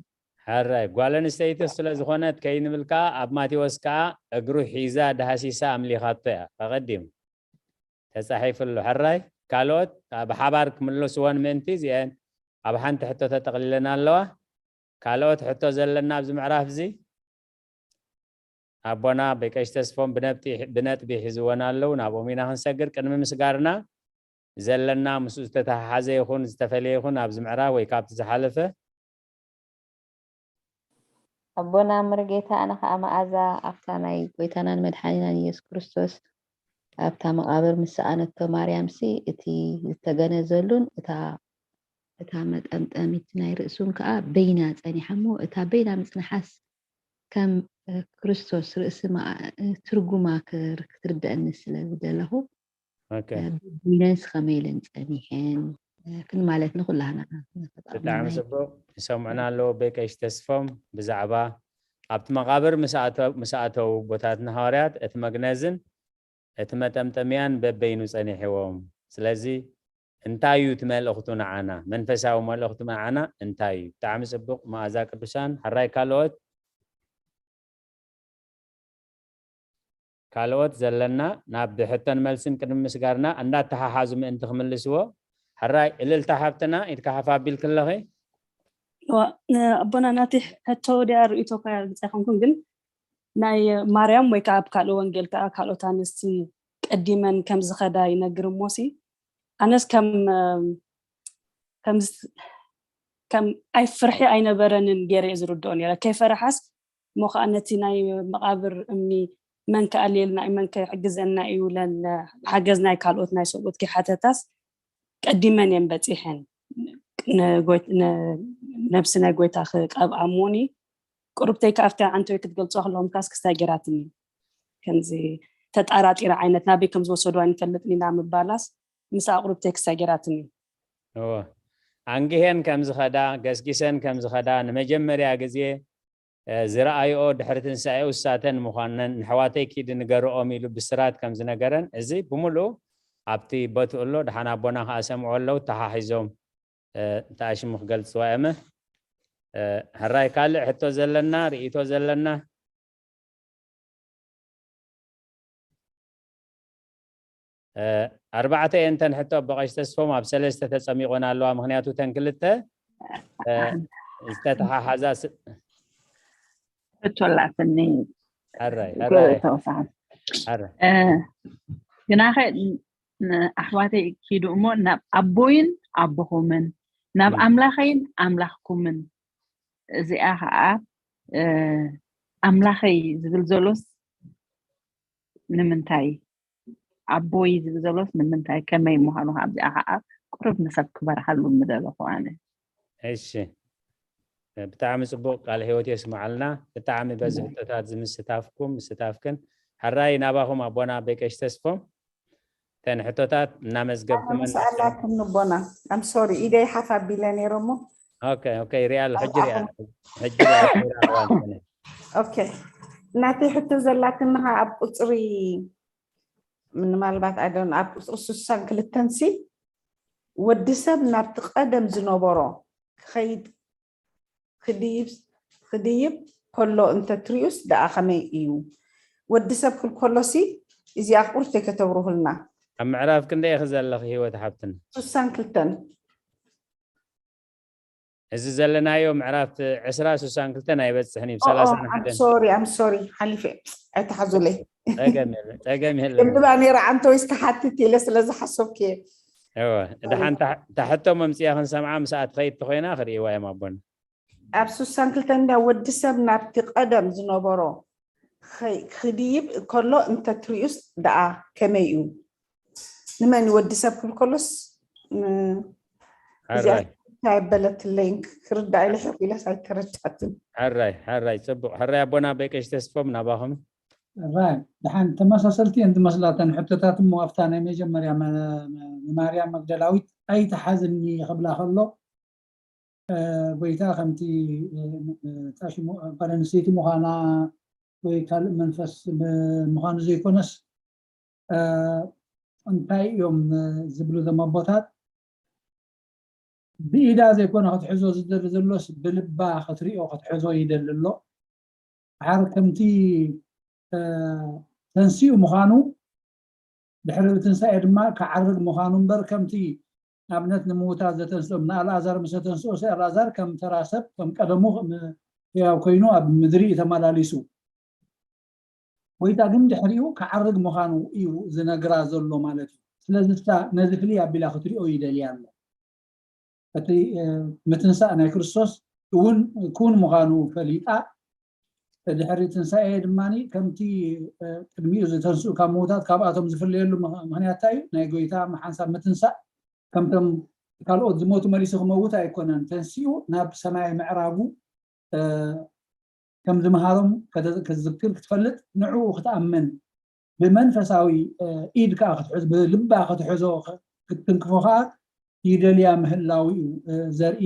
ሕራይ ጓል ኣንስተይቲ ስለ ዝኾነት ከይንብል ከዓ ኣብ ማቴዎስ ከዓ እግሩ ሒዛ ዳህሲሳ ኣምሊኻቶ እያ ኣቐዲሙ ተጻሒፉ ኣሎ። ሕራይ ካልኦት ብሓባር ክምለስወን ምእንቲ እዚአን ኣብ ሓንቲ ሕቶ ተጠቕሊለን ኣለዋ። ካልኦት ሕቶ ዘለና ኣብዚ ምዕራፍ እዚ ኣቦና በቀሽ ተስፎም ብነብጢ- ብነጥቢ ሒዝወን ኣለዉ። ናብኦም ኢና ክንሰግር። ቅድሚ ምስጋርና ዘለና ምስኡ ዝተተሓሓዘ ይኹን ዝተፈለየ ይኹን ኣብዚ ምዕራፍ ወይ ካብቲ ዝሓለፈ ኣቦና ምርጌታ ኣነ ከዓ መኣዛ ኣብታ ናይ ጎይታናን መድሓኒናን ኢየሱስ ክርስቶስ ኣብታ መቃብር ምስ ሰኣነቶ ማርያም ሲ እቲ ዝተገነዘሉን እታ እታ መጠምጠሚት ናይ ርእሱን ከዓ በይና ጸኒሓ እሞ እታ በይና ምጽንሓስ ከም እ፣ ክርስቶስ ርእሲ መኣ- እ፣ ትርጉማ ክር- ክትርደአኒ ስለ ዝደለኹ ኦኬ። እ፣ በይነንስ ከመይ ኢለን ጸኒሐን እ፣ ክንማለት ንኩላህና ብጣዕሚ ጽቡቅ ይሰምዑና ኣለዉ። በቀሽ ተስፎም ብዛዕባ ኣብቲ መቃብር ምስ ኣተ- ምስ ኣተዉ ቦታት ንሃዋርያት እቲ መግነዝን እቲ መጠምጠምያን በበይኑ ጸኒሕዎም። ስለዚ እንታይ እዩ እቲ መልእኽቱ ንዓና? መንፈሳዊ መልእኽቱ ንዓና እንታይ እዩ? ብጣዕሚ ጽቡቅ መኣዛ ቅዱሳን። ሕራይ ካልኦት ካልኦት ዘለና ናብ ብሕቶን መልስን ቅድሚ ምስጋርና እንዳተሓሓዙ ምእንቲ ክምልስዎ። ሕራይ እልልታ ሓብትና ኢድካ ሓፍ ኣቢልኪ ኣለኺ። እዋ፣ እ፣ ኣቦና ናቲ ሕቶ ድያ ርእይቶ እኳ ርግጽ ኣይኮንኩን ግን ናይ ማርያም ወይ ከዓ ኣብ ካልእ ወንጌል ከዓ ካልኦት ኣንስቲ ቀዲመን ከም ዝኸዳ ይነግር እሞሲ ኣነስ ከም እ፣ ከም ዝ- ከም ኣይ ፍርሒ ኣይነበረንን ገይረ እየ ዝርድኦ ነይረ ከይፈረሓስ እሞ ከዓ ነቲ ናይ መቃብር እምኒ መን ከኣልየልና እዩ መን ከሕግዘና እዩ ኢለን ሓገዝ ናይ ካልኦት ናይ ሰብኡት ከይሓተታስ ቀዲመን እየን በፂሐን ንጎይ- ን- ነብሲ ናይ ጎይታ ክቀብኣ እሞኒ ቁርብተይ ከኣ ኣብቲ ዓንተወይ ክትገልጾ ከለኹም ካስ ክስታይ ገይራትኒ ከምዚ ተጣራጢራ ዓይነት ናበይ ከም ዝወሰዱ ኣይንፈልጥን ኢና ምባላስ ምስ ኣቁርብተይ ክስታይ ገይራትኒ እወ ኣንጊሄን ከም ዝኸዳ ገስጊሰን ከም ዝኸዳ ንመጀመርያ ግዜ እ፣ ዝረኣይኦ ድሕሪ ትንሳኤኡ እሳተን ምዃነን ንሕዋተይ ኪዲ ንገርኦም ኢሉ ብስራት ከም ዝነገረን እዚ ብምሉእ ኣብቲ ቦትኡ ኣሎ። ደሓን ኣቦና ከዓ ሰምዑ ኣለዉ ተሓሒዞም እ፣ እንታይ ሽሙ ክገልጽዋ እየ እመ እ፣ ሕራይ ካልእ ሕቶ ዘለና ርእይቶ ዘለና ኣርባዕተ እየን እተን ሕቶ ኣቦ ቀሺ ተስፎም ኣብ ሰለስተ ተፀሚቖን ኣለዋ። ምክንያቱ እተን ክልተ ዝተተሓሓዛ ሕቶ ኣላትኒ። ሕራይ ተወሳኺ ሕራይ ግናኸ ንኣሕዋተይ ኪዱ እሞ ናብ ኣቦይን ኣቦኹምን ናብ ኣምላኸይን ኣምላኽኩምን እዚኣ ከዓ ኣምላኸይ ዝብል ዘሎስ ንምንታይ ኣቦይ ዝብል ዘሎስ ንምንታይ ከመይ ምዃኑ ካብዚኣ ከዓ ቁሩብ ንሰብ ክበርሃሉ ምደለኹ ኣነ። እሺ ብጣዕሚ ፅቡቅ ቃል ህይወት የስማዓልና። ብጣዕሚ በዚ ሕቶታት ዝምስታፍኩም ምስታፍክን ሕራይ ናባኹም ኣቦና ኣቦይ ቀሺ ተስፎም እተን ሕቶታት እናመዝገብኩመን ኣላትኒ ኣቦና I'm sorry ኢደይ ሓፍ ኣቢለ ነይረ እሞ ኦኬ ኦኬ ሪኣሉ ሕጂ ሪኣሉ ሕጂ ሪኣሉ ኦኬ ናተይ ሕቶ ዘላትኒ ከዓ ኣብ ቁፅሪ ምናልባት ኣደን ኣብ ቁፅሪ ስሳን ክልተን ሲ ወዲ ሰብ ናብቲ ቀደም ዝነበሮ ክኸይድ ክድይብ ክድይብ ከሎ እንተትሪኡስ ደኣ ከመይ እዩ ወዲ ሰብ ክል ከሎሲ እዚኣ ቁርተይ ከተብርሁልና ኣብ ምዕራፍ ክንደይ ኢኺ ዘለኺ ህይወት ሓብትና? ስሳን ክልተን እዚ ዘለናዮ ምዕራፍ ዕስራ ስሳን ክልተን ኣይበፅሕን እዩ። ሰላሳን ሓደን ሶሪ ኣም ሶሪ ሓሊፈ ኣይተሓዙለይ ጸገም የለ- ጸገም የለን። ቅድባ ነይረ ዓንተ ወይስ ክሓትት ኢለ ስለ ዝሓሰብኩ እየ እወ፣ ደሓን ታ- ታሕቶ መምፅያ ክንሰምዓ ምስኣ ትኸይድ ተኮይና ክርእይዋ እዮም ኣቦና። ኣብ ስሳን ክልተን እንዳ ወዲ ሰብ ናብቲ ቀደም ዝነበሮ ኸይ- ክድይብ ከሎ እንተትሪኡስ ደኣ ከመይ እዩ ንመን እዩ ወዲ ሰብ ክብል ከሎስ ን- እዚኣ ሕራይ እንታይ በለትለይ ክርዳእ ኢለ ሕር ኢለስ ኣይተረዳትን ሕራይ ሕራይ ፅቡቅ ሕራይ ኣቦና ኣቦይ ቀሺ ተስፎም ናባኹም። ራይ ደሓን ተመሳሰልቲ እየን ዝመስላተን ሕቶታት እሞ ኣብታ ናይ መጀመርያ መ- መ- ንማርያም መግደላዊት ኣይትሓዝኒ ክብላ ከሎ እ፣ ጎይታ ከምቲ እ፣ እ፣ እታ ሽሙ ጓል ኣንስተይቲ ምዃና ወይ ካልእ መንፈስ ብ- ምዃኑ ዘይኮነስ እ፣ እንታይ እዮም እ፣ ዝብሉ እዞም ኣቦታት ብኢዳ ዘይኮነ ክትሕዞ ዝደሊ ዘሎስ ብልባ ክትሪኦ ክትሕዞ ይደሊ ኣሎ። ድሓር ከምቲ እ፣ ተንሲኡ ምዃኑ ድሕሪ ትንሳኤ ድማ ክዓርግ ምዃኑ እምበር ከምቲ ንኣብነት ንምውታት ዘተንስኦም ንኣልኣዛር ምስ ተንስኦ ኣልኣዛር ከም ተራ ሰብ ከም ቀደሙ ህያው ኮይኑ ኣብ ምድሪ እዩ ተመላሊሱ። ጎይታ ግን ድሕሪኡ ክዓርግ ምዃኑ እዩ ዝነግራ ዘሎ ማለት እዩ። ስለዚ እሳ ነዚ ፍልይ ኣቢላ ክትሪኦ ይደልያ ኣሎ። እቲ ምትንሳእ ናይ ክርስቶስ እውን ክውን ምዃኑ ፈሊጣ ድሕሪ ትንሳኤ ድማ ከምቲ ቅድሚኡ ዝተንስኡ ካብ ምውታት ካብኣቶም ዝፍለየሉ ምኽንያት እንታይ እዩ? ናይ ጎይታ ሓንሳብ ምትንሳእ ከምቶም ካልኦት ዝሞቱ መሊሱ ክመውት ኣይኮነን። ተንሲኡ ናብ ሰማይ ምዕራጉ ከም ዝምሃሮም ከዝክር ክትፈልጥ ንዕኡ ክትኣምን ብመንፈሳዊ ኢድ ከዓ ክትሕዝ ብልባ ክትሕዞ ክትትንክፎ ከዓ ይደልያ ምህላው እዩ ዘርኢ።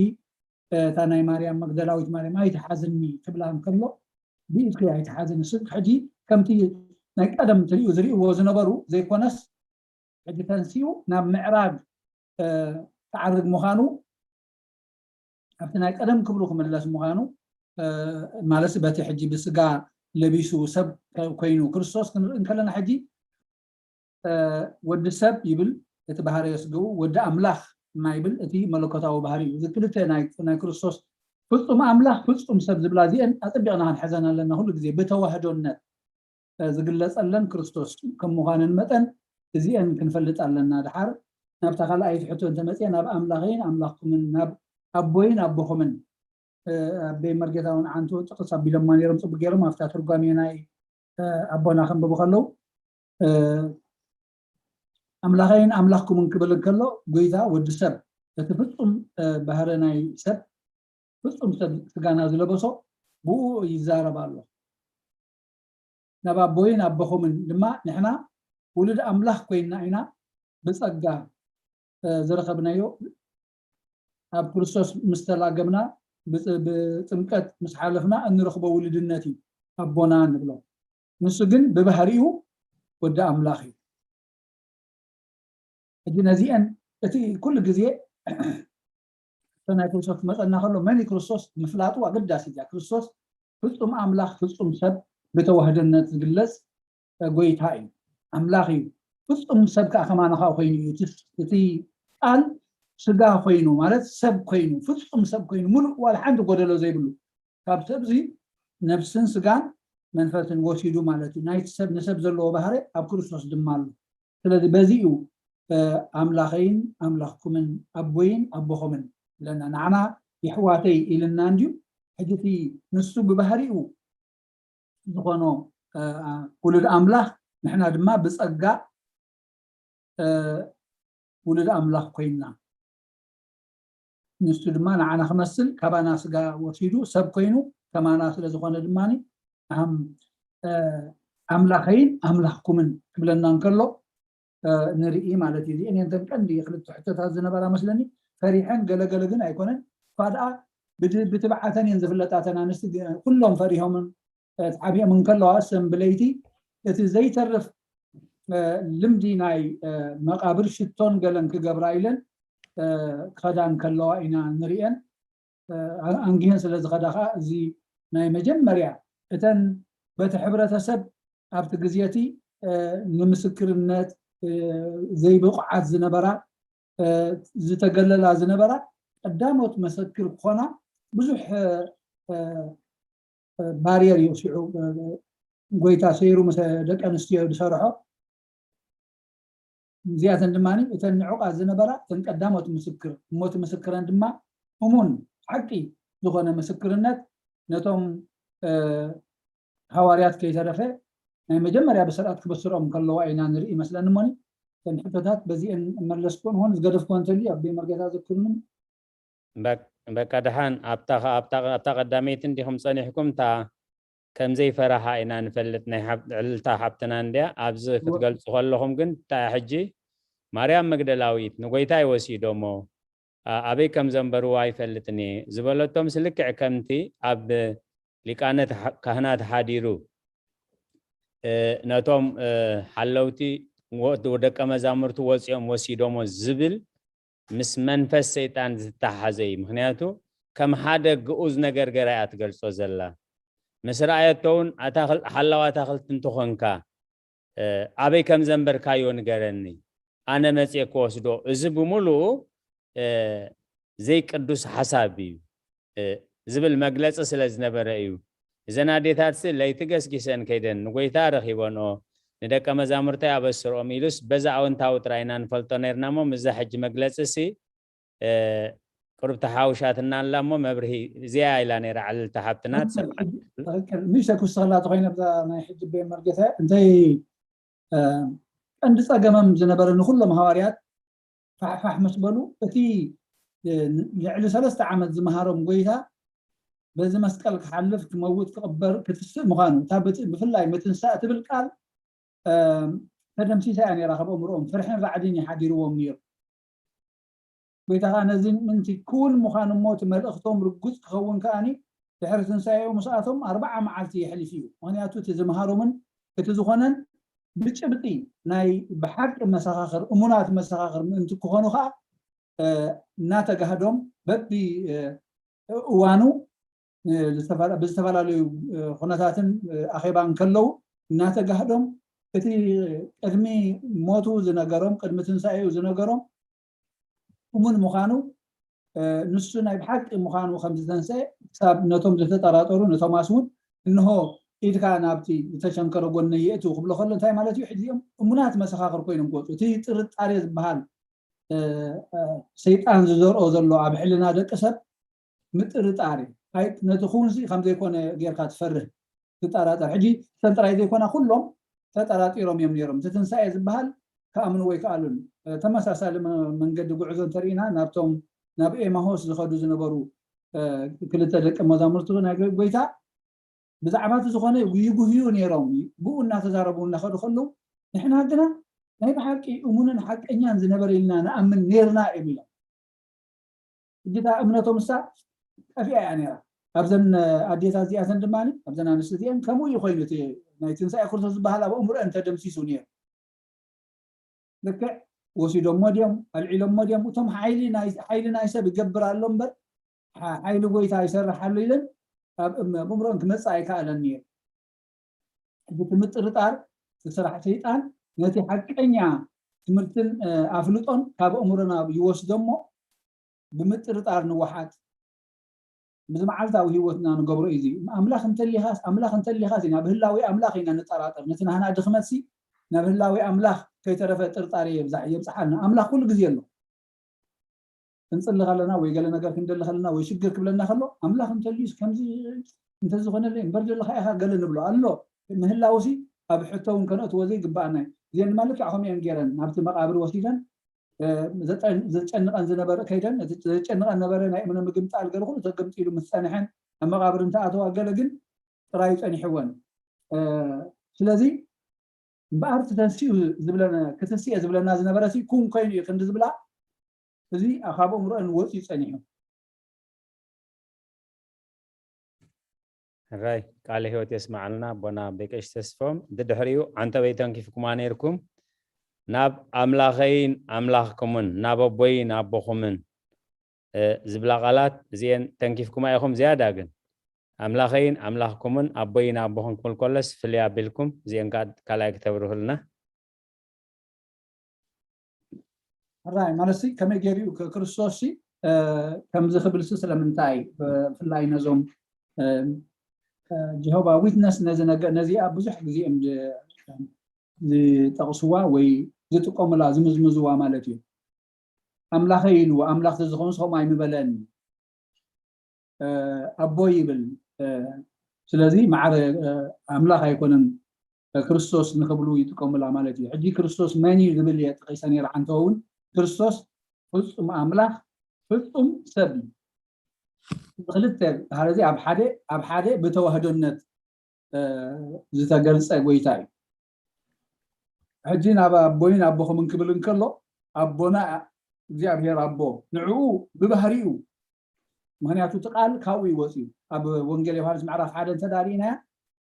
እታ ናይ ማርያም መግደላዊት ማርያም ኣይትሓዝኒ ክብላ እንከሎ ብኢድኪ ኣይትሓዝኒ ስ ሕጂ ከምቲ ናይ ቀደም ትሪኡ ዝርእዎ ዝነበሩ ዘይኮነስ ሕጂ ተንሲኡ ናብ ምዕራግ ክዓርግ ምዃኑ ኣብቲ ናይ ቀደም ክብሩ ክምለስ ምዃኑ ማለት በቲ ሕጂ ብስጋ ለቢሱ ሰብ ኮይኑ ክርስቶስ ክንርኢ እንከለና ሕጂ ወዲ ሰብ ይብል እቲ ባህርየ ስግኡ ወዲ ኣምላኽ ድማ ይብል እቲ መለኮታዊ ባህሪ እዩ። እዚ ክልተ ናይ ክርስቶስ ፍፁም ኣምላኽ ፍፁም ሰብ ዝብላ እዚአን ኣፀቢቕና ክንሕዘን ኣለና። ኩሉ ግዜ ብተዋህዶነት ዝግለፀለን ክርስቶስ ከም ምዃነን መጠን እዚአን ክንፈልጥ ኣለና። ድሓር ናብታ ካልኣይቲ ሕቶ እንተመፅአ ናብ ኣምላኸይን ኣምላኽኩምን ናብ ኣቦይን ኣቦኹምን ኣበይ መርጌታ እውን ዓንቱ ጥቅስ ኣቢሎማ ነይሮም ፅቡቅ ገይሮም ኣብታ ትርጓሜ ናይ ኣቦና ከንብቡ ከለዉ ኣምላኸይን ኣምላኽኩምን ክብል እንከሎ ጎይታ ወዲ ሰብ እቲ ፍፁም ባህሪ ናይ ሰብ ፍፁም ሰብ ስጋና ዝለበሶ ብኡ ይዛረብ ኣሎ። ናብ ኣቦይን ኣቦኹምን ድማ ንሕና ውሉድ ኣምላኽ ኮይንና ኢና ብፀጋ ዝረኸብናዮ ኣብ ክርስቶስ ምስ ተላገብና ብፅምቀት ምስ ሓለፍና እንረኽቦ ውልድነት እዩ ኣቦና ንብሎ። ንሱ ግን ብባህሪኡ ወዲ ኣምላኽ እዩ። ሕጂ ነዚአን እቲ ኩሉ ግዜ ናይ ክርስቶስ ክመፀና ከሎ መን ክርስቶስ ምፍላጡ ኣገዳሲ እያ። ክርስቶስ ፍፁም ኣምላኽ ፍፁም ሰብ ብተዋህደነት ዝግለፅ ጎይታ እዩ፣ ኣምላኽ እዩ። ፍፁም ሰብ ከዓ ከማና ከዓ ኮይኑ እዩ። እቲ ቃል ስጋ ኮይኑ ማለት ሰብ ኮይኑ ፍፁም ሰብ ኮይኑ ሙሉእ ዋላ ሓንቲ ጎደሎ ዘይብሉ ካብ ሰብዚ ነብስን ስጋን መንፈስን ወሲዱ ማለት እዩ። ናይቲ ሰብ ንሰብ ዘለዎ ባህሪ ኣብ ክርስቶስ ድማ ኣሎ። ስለዚ በዚ እዩ ኣምላኸይን ኣምላኽኩምን ኣቦይን ኣቦኹምን ኢለና። ንዓና የሕዋተይ ኢልና እንድዩ። ሕጂ እቲ ንሱ ብባህሪኡ ዝኾኖ ውሉድ ኣምላኽ ንሕና ድማ ብፀጋ ውሉድ ኣምላኽ ኮይንና ንሱ ድማ ንዓና ክመስል ካባና ስጋ ወሲዱ ሰብ ኮይኑ ከማና ስለ ዝኾነ ድማ ኣምላኸይን ኣምላኽኩምን ክብለና እንከሎ ንርኢ ማለት እዩ። እዚአን እየን እተን ቀንዲ ክልተ ሕቶታት ዝነበራ መስለኒ። ፈሪሐን ገለገለ ግን ኣይኮነን። እኳ ደኣ ብትብዓተን እየን ዝፍለጣ እተን ኣንስቲ። ኩሎም ፈሪሆምን ተዓቢኦም እንከለዋ ሰንብለይቲ እቲ ዘይተርፍ ልምዲ ናይ መቃብር ሽቶን ገለን ክገብራ ኢለን ክኸዳ እንከለዋ ኢና ንሪአን። ኣንጊሀን ስለ ዝኸዳ ከዓ እዚ ናይ መጀመርያ እተን በቲ ሕብረተሰብ ኣብቲ ግዜ እቲ ንምስክርነት ዘይብቑዓት ዝነበራ ዝተገለላ ዝነበራ ቀዳሞት መሰክር ክኾና ብዙሕ ባርየር እዩ። ሽዑ ጎይታ ሰይሩ ምስ ደቂ ኣንስትዮ ዝሰርሖ እዚኣተን ድማ እተን ንዑቓት ዝነበራ እተን ቀዳሞት ምስክር እሞቲ ምስክረን ድማ እሙን ሓቂ ዝኾነ ምስክርነት ነቶም ሃዋርያት ከይተረፈ ናይ መጀመርያ ብስርዓት ክበስሮም ከለዋ ኢና ንርኢ ይመስለኒ። እሞኒ እተን ሕቶታት በዚአን መለስኩን ሆን ዝገደፍኩ እንተልዩ ኣብ መርጌታ ዘክሩኒ። በቃ ደሓን ኣብታ ቀዳመይቲ እንዲኹም ጸኒሕኩም እታ ከም ዘይፈራሓ ኢና ንፈልጥ ናይ ዕልልታ ሓብትና እንድያ። ኣብዚ ክትገልጹ ከለኹም ግን እንታይ ሕጂ ማርያም መግደላዊት ንጎይታይ ወሲዶሞ ኣበይ ከም ዘንበርዋ ኣይፈልጥን እየ ዝበለቶም ስልክዕ ከምቲ ኣብ ሊቃነ ካህናት ሓዲሩ ነቶም ሓለውቲ ደቀ መዛሙርቱ ወፂኦም ወሲዶሞ ዝብል ምስ መንፈስ ሰይጣን ዝተሓሓዘ እዩ። ምክንያቱ ከም ሓደ ግኡዝ ነገር ገራ እያ ትገልጾ ዘላ። ምስ ረኣየቶ እውን ሓላው ኣታክልቲ እንተኾንካ ኣበይ ከም ዘንበርካዮ ንገረኒ፣ ኣነ መፅየ ክወስዶ። እዚ ብምሉኡ ዘይቅዱስ ሓሳብ እዩ ዝብል መግለፂ ስለ ዝነበረ እዩ። እዘን ኣዴታትሲ ለይቲ ገስጊሰን ከይደን ንጎይታ ረኺበንኦ፣ ንደቀ መዛሙርተይ ኣበስርኦም ኢሉስ በዛ ኣወንታዊ ጥራይ ኢና ንፈልጦ ነርና እሞ ምስዛ ሕጂ መግለፂ ሲ ቅሩብ ተሓውሻትና ኣላ እሞ መብርሂ እዚኣ ኢላ ነይራ ዕልልቲ ሓብትና ትሰምዓል። ንእሽተይ ክውስኸላ ተኮይነ ብዛ ናይ ሕጂ ቤ መርጌታ እንተይ ቀንዲ ፀገመም ዝነበረ ንኩሎም ሃዋርያት ፋሕፋሕ ምስ በሉ እቲ ልዕሊ ሰለስተ ዓመት ዝመሃሮም ጎይታ በዚ መስቀል ክሓልፍ ክመውት ክቕበር ክትስእ ምዃኑ እታ ብፍላይ ምትንሳእ ትብል ቃል ተደምሲሳ እያ ነይራ ካብ ኣእምሮኦም ፍርሕን ራዕድን ይሓዲርዎም ነይሩ። ጎይታ ከዓ ነዚ ምእንቲ ክውን ምዃኑ እሞ እቲ መልእኽቶም ርጉፅ ክኸውን ከዓኒ ድሕሪ ትንሳኤኡ ምስኣቶም ኣርባዓ መዓልቲ የሕሊፍ እዩ። ምክንያቱ እቲ ዝምሃሮምን እቲ ዝኾነን ብጭብጢ ናይ ብሓቂ መሰኻኽር እሙናት መሰኻኽር ምእንቲ ክኾኑ ከዓ እናተጋህዶም በቢ እዋኑ ብዝተፈላለዩ ኩነታትን ኣኼባን ከለዉ እናተጋህዶም እቲ ቅድሚ ሞቱ ዝነገሮም ቅድሚ ትንሳኤኡ ዝነገሮም እሙን ምዃኑ ንሱ ናይ ብሓቂ ምዃኑ ከም ዝተንሰአ ክሳብ ነቶም ዝተጠራጠሩ ንቶማስ እውን እንሆ ኢድካ ናብቲ ዝተሸንከረ ጎነይ የእትው ክብሎ ከሎ እንታይ ማለት እዩ? ሕጂ እዚኦም እሙናት መሰኻኽር ኮይኖም ክወፁ እቲ ጥርጣሬ ዝበሃል ሰይጣን ዝዘርኦ ዘሎ ኣብ ሕልና ደቂ ሰብ ምጥርጣሬ ነቲ ክውንዚ ከም ዘይኮነ ጌርካ ትፈርህ ትጠራጠር። ሕጂ እተን ጥራይ ዘይኮና ኩሎም ተጠራጢሮም እዮም ነይሮም። እቲ ትንሳኤ ዝበሃል ክኣምንዎ ኣይከኣሉን። ተመሳሳሊ መንገዲ ጉዕዞ እንተርኢና ናብቶም ናብ ኤማሆስ ዝኸዱ ዝነበሩ ክልተ ደቂ መዛሙርቲ ናይ ጎይታ ብዛዕባ እቲ ዝኾነ ይጉህዩ ነይሮም። ብኡ እናተዛረቡ እናኸዱ ከለዉ ንሕና ግና ናይ ብሓቂ እሙንን ሓቀኛን ዝነበረ ኢልና ንኣምን ነይርና እዮም ኢሎም። ሕጂ እታ እምነቶም እሳ ጠፊኣ እያ ነይራ። ኣብዘን ኣዴታት እዚኣተን ድማ ኣብዘን ኣንስቲ እዚአን ከምኡ እዩ ኮይኑ እቲ ናይ ትንሳኤ ክርስቶስ ዝበሃል ኣብ ኣእምሮአን ተደምሲሱ ነይሩ። ልክዕ ወሲዶሞ ድዮም ኣልዒሎሞ ድዮም እቶም ሓይሊ ናይ ሰብ ይገብር ኣሎ እምበር ሓይሊ ጎይታ ይሰርሕ ኣሎ ኢለን ኣብ እምሮን ክመፅእ ኣይከኣለን ነይሩ። እቲ ምጥርጣር እቲ ስራሕ ሰይጣን ነቲ ሓቀኛ ትምህርትን ኣፍልጦን ካብ ኣእምሮና ይወስዶ እሞ ብምጥርጣር ንወሓጥ። ምስ መዓልታዊ ህይወትና ንገብሮ እዩ። ኣምላኽ እንተሊኻስ ኣምላኽ እንተሊኻስ ኢና ብህላዊ ኣምላኽ ኢና ንጠራጠር። ነቲ ናህና ድኽመትሲ ናብ ህላዊ ኣምላኽ ከይተረፈ ጥርጣሬ የብዛሕ የብፅሓልና። ኣምላኽ ኩሉ ግዜ ኣሎ። ክንፅሊ ከለና ወይ ገለ ነገር ክንደሊ ከለና ወይ ሽግር ክብለና ከሎ ኣምላኽ እንተልዩስ ከምዚ እንተዝኾነለይ እምበር ዘለኻ ኢኻ ገለ ንብሎ ኣሎ። ምህላውሲ ኣብ ሕቶ እውን ከነእትዎ ዘይግበኣና እዩ። እዚአን ድማ ልክዕ ከምኡ እየን ገይረን ናብቲ መቃብር ወሲደን ዘጨንቀን ዝነበረ ከይደን ዘጨንቀን ነበረ ናይ እምነ ምግምጣል ገለ ኩሉ ተገምጢሉ ምስ ፀንሐን ኣብ መቃብር እንተኣተዋ ገለ ግን ጥራይ ፀኒሕወን። ስለዚ እምበኣር ትተንስኡ ዝብለና ክትንስኤ ዝብለና ዝነበረ ሲ ኩን ኮይኑ እዩ ክንዲ ዝብላ እዚ ካብ ኣእምሮአን ወፂኡ ፀኒሑ። ሕራይ ቃለ ህይወት የስማዓልና ኣቦና ኣቦይ ቀሺ ተስፎም። ድድሕሪኡ ዓንተበይ ተንኪፍኩማ ነይርኩም ናብ ኣምላኸይን ኣምላኽኩምን ናብ ኣቦይን ኣቦኹምን ዝብላ ቃላት እዚአን ተንኪፍኩማ ኢኹም። ዝያዳ ግን ኣምላኸይን ኣምላኽኩምን ኣቦይን ኣቦኹን ክብል ከሎስ ፍልይ ኣቢልኩም እዚአን ካልኣይ ክተብርሁልና። ሕራይ ማለት ሲ ከመይ ገይሩ እዩ ክ- ክርስቶስ ሲ እ፣ ከምዚ ክብል ሲ ስለምንታይ ብፍላይ ነዞም እ፣ እ፣ ጀሆቫ ዊትነስ ነዚ ነገ ነዚኣ ብዙሕ ግዜ እዮም ዝ- ዝጠቕስዋ ወይ ዝጥቀሙላ ዝምዝምዝዋ ማለት እዩ። ኣምላኸይ ኢሉ ኣምላኽ ተዝኸውን ከምኡ ኣይምበለን ኣቦ ይብል። ስለዚ ማዕረ ኣምላኽ ኣይኮነን ክርስቶስ ንክብሉ ይጥቀሙላ ማለት እዩ። ሕጂ ክርስቶስ መን እዩ ዝብል እየ ጠቂሰ ነይረ። ሓንተውን ክርስቶስ ፍጹም ኣምላኽ ፍጹም ሰብ እዩ። ክልተ ባህሪ እዚ ኣብ ሓደ ኣብ ሓደ ብተዋህዶነት ዝተገልጸ ጎይታ እዩ። ሕጂ ናብ ኣቦይን ኣቦኹምን ክብል እንከሎ ኣቦና እግዚኣብሔር ኣቦ ንዕኡ ብባህሪኡ፣ ምክንያቱ እቲ ቃል ካብኡ ይወፅዩ። ኣብ ወንጌል ዮሃንስ ምዕራፍ ሓደ እንተዳሪእናያ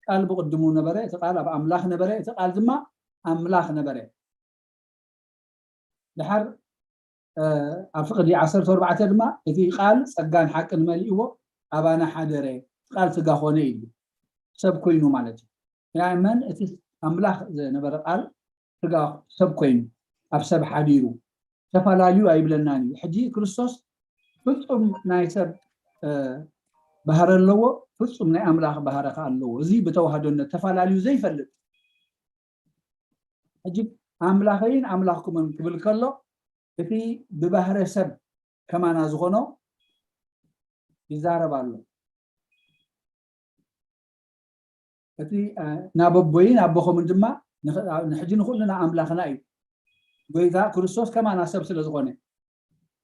ቃል ብቅድሙ ነበረ፣ እቲ ቃል ኣብ ኣምላኽ ነበረ፣ እቲ ቃል ድማ ኣምላኽ ነበረ። ድሓር ኣብ ፍቅዲ ዓሰርተ ኣርባዕተ ድማ እቲ ቃል ጸጋን ሓቅን መሊእዎ ኣባና ሓደረ፣ ቃል ስጋ ኮነ ኢሉ ሰብ ኮይኑ ማለት እዩ። ያመን እቲ ኣምላኽ ዝነበረ ቃል ስጋ ሰብ ኮይኑ ኣብ ሰብ ሓዲሩ ተፈላለዩ ኣይብለናን እዩ። ሕጂ ክርስቶስ ፍጹም ናይ ሰብ ባህሪ ኣለዎ፣ ፍጹም ናይ ኣምላኽ ባህሪ ከ ኣለዎ። እዚ ብተዋህዶነት ተፈላለዩ ዘይፈልጥ ሕጂ ኣምላኸይን ኣምላኽኩምን ክብል ከሎ እቲ ብባህረ ሰብ ከማና ዝኾኖ ይዛረብ ኣሎ። እቲ ናብ ኣቦይን ኣቦኹምን ድማ ንሕጂ ንኩልና ኣምላኽና እዩ። ጎይታ ክርስቶስ ከማና ሰብ ስለ ዝኾነ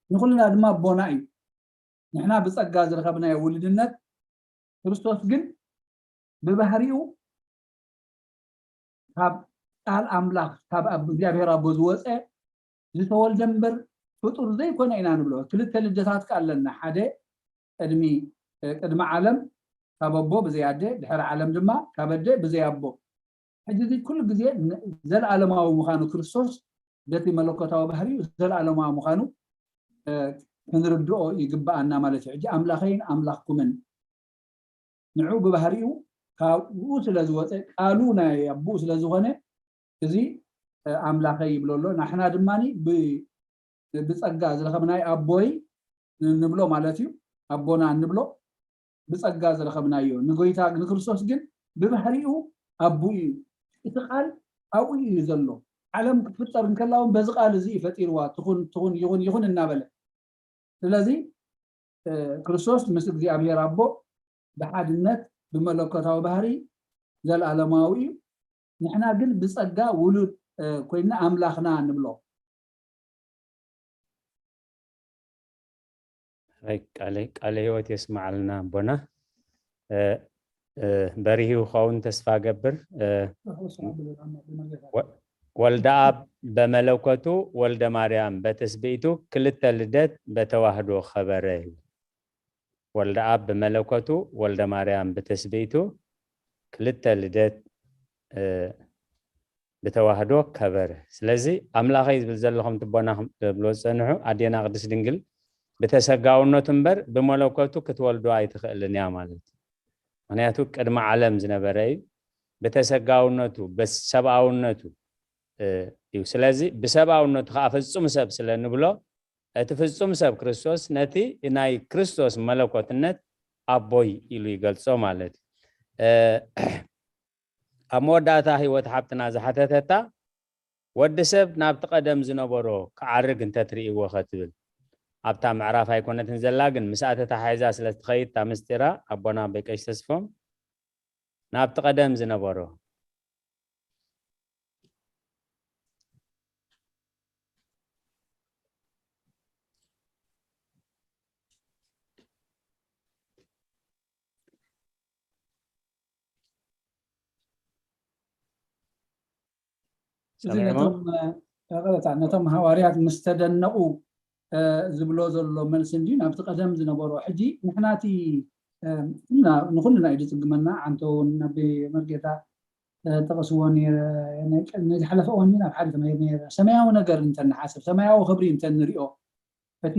ንኩልና ድማ ኣቦና እዩ። ንሕና ብጸጋ ዝረኸብናዮ ውልድነት ክርስቶስ ግን ብባህሪኡ ካብ ቃል ኣምላኽ ካብ ኣብ እግዚኣብሔር ኣቦ ዝወፀ ዝተወልደ እምበር ፍጡር ዘይኮነ ኢና ንብሎ። ክልተ ልደታት ከ ኣለና። ሓደ ቅድሚ ቅድሚ ዓለም ካብ ኣቦ ብዘይ ኣደ፣ ድሕሪ ዓለም ድማ ካብ ኣደ ብዘይ ኣቦ። ሕጂ እዚ ኩሉ ግዜ ዘለኣለማዊ ምዃኑ ክርስቶስ በቲ መለኮታዊ ባህሪኡ ዘለኣለማዊ ምዃኑ ክንርድኦ ይግብኣና ማለት እዩ። ሕጂ ኣምላኸይን ኣምላኽኩምን ንዑ ብባህሪኡ ካብኡ ስለ ዝወፀ ቃሉ ናይ ኣቦኡ ስለ ዝኾነ እዚ ኣምላኸይ ይብሎ ኣሎ። ናሕና ድማ ብፀጋ ዝረኸብናይ ኣቦይ ንብሎ ማለት እዩ። ኣቦና እንብሎ ብፀጋ ዝረኸብናዮ። ንጎይታ ንክርስቶስ ግን ብባህሪኡ ኣቦኡ እዩ። እቲ ቃል ኣብኡ እዩ ዘሎ። ዓለም ክትፍጠር እንከላ እውን በዚ ቃል እዚ እዩ ፈጢርዋ። ትኹን ትኹን ይኹን ይኹን እናበለ ስለዚ ክርስቶስ ምስ እግዚኣብሔር ኣቦ ብሓድነት ብመለኮታዊ ባህሪ ዘለኣለማዊ እዩ። ንሕና ግን ብጸጋ ውሉድ ኮይና ኣምላኽና ንብሎ። ቃለ ቃለ ህይወት የስማዓልና ኣቦና። በሪሁ ክኸውን ተስፋ ገብር። ወልደ ኣብ በመለኮቱ ወልደ ማርያም በትስብእቱ ክልተ ልደት በተዋህዶ ከበረ። ወልደ ኣብ ብመለኮቱ ወልደ ማርያም ብትስብእቱ ክልተ ልደት ብተዋህዶ ከበረ። ስለዚ ኣምላኸይ ዝብል ዘሎ ከምቲ ኣቦና ዝብሎ ዝጸንሑ ኣዴና ቅድስት ድንግል ብተሰጋውነቱ እምበር ብመለኮቱ ክትወልዶ ኣይትኽእልን እያ ማለት እዩ። ምክንያቱ ቅድሚ ዓለም ዝነበረ እዩ። ብተሰጋውነቱ ብሰብኣውነቱ እዩ። ስለዚ ብሰብኣውነቱ ከዓ ፍጹም ሰብ ስለ ንብሎ እቲ ፍጹም ሰብ ክርስቶስ ነቲ ናይ ክርስቶስ መለኮትነት ኣቦይ ኢሉ ይገልጾ ማለት እዩ። ኣብ መወዳእታ ህይወት ሓብትና ዝሓተተታ ወዲ ሰብ ናብቲ ቀደም ዝነበሮ ክዓርግ እንተትርእይዎ ከትብል ኣብታ ምዕራፍ ኣይኮነትን ዘላ ግን ምስኣ ተተሓሒዛ ስለ ትኸይድ እታ ምስጢራ ኣቦና ኣቦይ ቀሺ ተስፎም ናብቲ ቀደም ዝነበሮ እዚ ነቶም ነቶም ሃዋርያት ምስ ተደነቑ ዝብሎ ዘሎ መልሲ እንድዩ ናብቲ ቀደም ዝነበሮ። ሕጂ ንሕና እቲ ንኩልና እዩ ዝፅግመና። ዓንቶ እውን ናብ መርጌታ ጠቐስዎ ነይረ። ናይ ዝሓለፈ እዋን ናብ ሓደ ተመሂር ነይረ። ሰማያዊ ነገር እንተንሓስብ፣ ሰማያዊ ክብሪ እንተንሪኦ፣ እቲ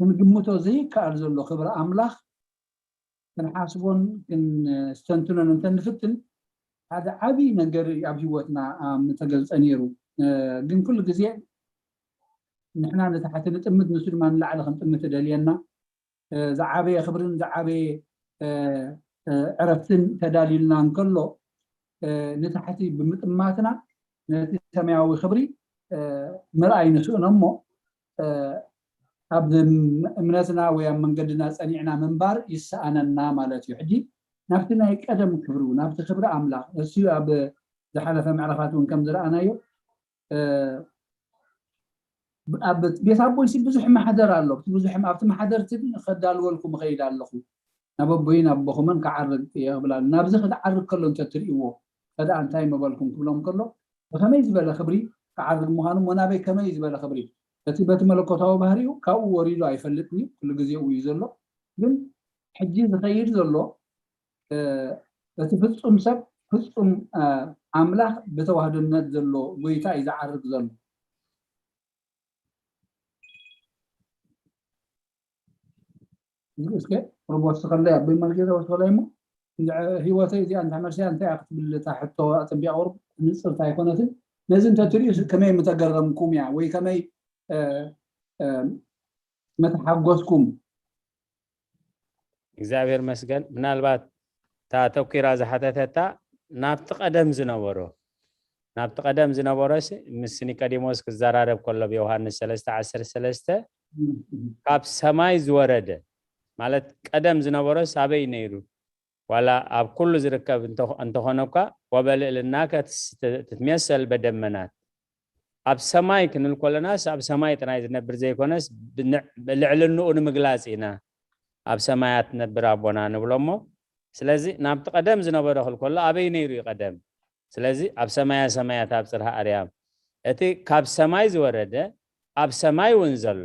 ክንግምቶ ዘይከኣል ዘሎ ክብሪ ኣምላኽ ክንሓስቦን ክንስተንትኖን እንተንፍትን ሓደ ዓብዪ ነገር ኣብ ህይወትና ምተገልጸ ነይሩ። ግን ኩሉ ግዜ ንሕና ንታሕቲ ንጥምት፣ ንሱ ድማ ንላዕሊ ክንጥምት ደልየና። ዝዓበየ ክብርን ዝዓበየ ዕረፍትን ተዳልዩልና እንከሎ፣ ንታሕቲ ብምጥማትና ነቲ ሰማያዊ ክብሪ ምርኣይ ንስእኖ እሞ፣ ኣብ እምነትና ወይ ኣብ መንገድና ጸኒዕና ምንባር ይሰኣነና ማለት እዩ። ሕጂ ናብቲ ናይ ቀደም ክብሩ፣ ናብቲ ክብሪ ኣምላኽ፣ እሱ ኣብ ዝሓለፈ ምዕራፋት እውን ከም ዝረኣናዮ፣ ኣብ ቤት ኣቦይሲ ብዙሕ ማሕደር ኣሎ። ኣብቲ ብዙሕ ኣብቲ ማሕደርቲ ከዳልወልኩም እኸይድ ኣለኹ፣ ናብ ኣቦይን ኣቦኹምን ክዓርግ እየ ክብላ። ናብዚ ክዓርግ ከሎ እንተትርእይዎ ከደኣ እንታይ ምበልኩም ክብሎም ከሎ፣ ብኸመይ ዝበለ ክብሪ ክዓርግ ምዃኑ እሞ ናበይ ከመይ ዝበለ ክብሪ፣ እቲ በቲ መለኮታዊ ባህሪኡ ካብኡ ወሪዱ ኣይፈልጥን እዩ፣ ኩሉ ግዜ እዩ ዘሎ። ግን ሕጂ ዝኸይድ ዘሎ እቲ ፍጹም ሰብ ፍጹም ኣምላኽ ብተዋህዶነት ዘሎ ጎይታ እዩ ዝዓርግ ዘሎ። እስከ ርቦ ወስኸለይ ኣቦይ መርጌታ ወስኸለይ እሞ ህይወተይ እዚኣ እንታይ መልስያ እንታይ ክትብል እታ ሕቶ ኣጸቢቓ ቁሩብ ንጽርቲ ኣይኮነትን። ነዚ እንተትርእዩ ከመይ ምተገረምኩም እያ ወይ ከመይ ምተሓጎስኩም? እግዚኣብሔር መስገን። ምናልባት እታ ተኪራ ዝሓተተታ ናብቲ ቀደም ዝነበሮ ናብቲ ቀደም ዝነበሮስ ምስ ኒቆዲሞስ ክዘራረብ ከሎ ብዮሃንስ ሰለስተ ዓሰርተ ሰለስተ ካብ ሰማይ ዝወረደ ማለት ቀደም ዝነበሮስ ኣበይ ነይሩ? ዋላ ኣብ ኩሉ ዝርከብ እንተኾነ እኳ ወበልዕልና ከትትመሰል በደመናት ኣብ ሰማይ ክንብል ከለናስ ኣብ ሰማይ ጥራይ ዝነብር ዘይኮነስ ልዕልንኡ ንምግላፅ ኢና ኣብ ሰማያት ትነብር ኣቦና ንብሎ እሞ ስለዚ ናብቲ ቀደም ዝነበረ ክል ከሎ ኣበይ ነይሩ እዩ ቀደም ስለዚ ኣብ ሰማያ ሰማያት ኣብ ፅርሃ ኣርያም እቲ ካብ ሰማይ ዝወረደ ኣብ ሰማይ እውን ዘሎ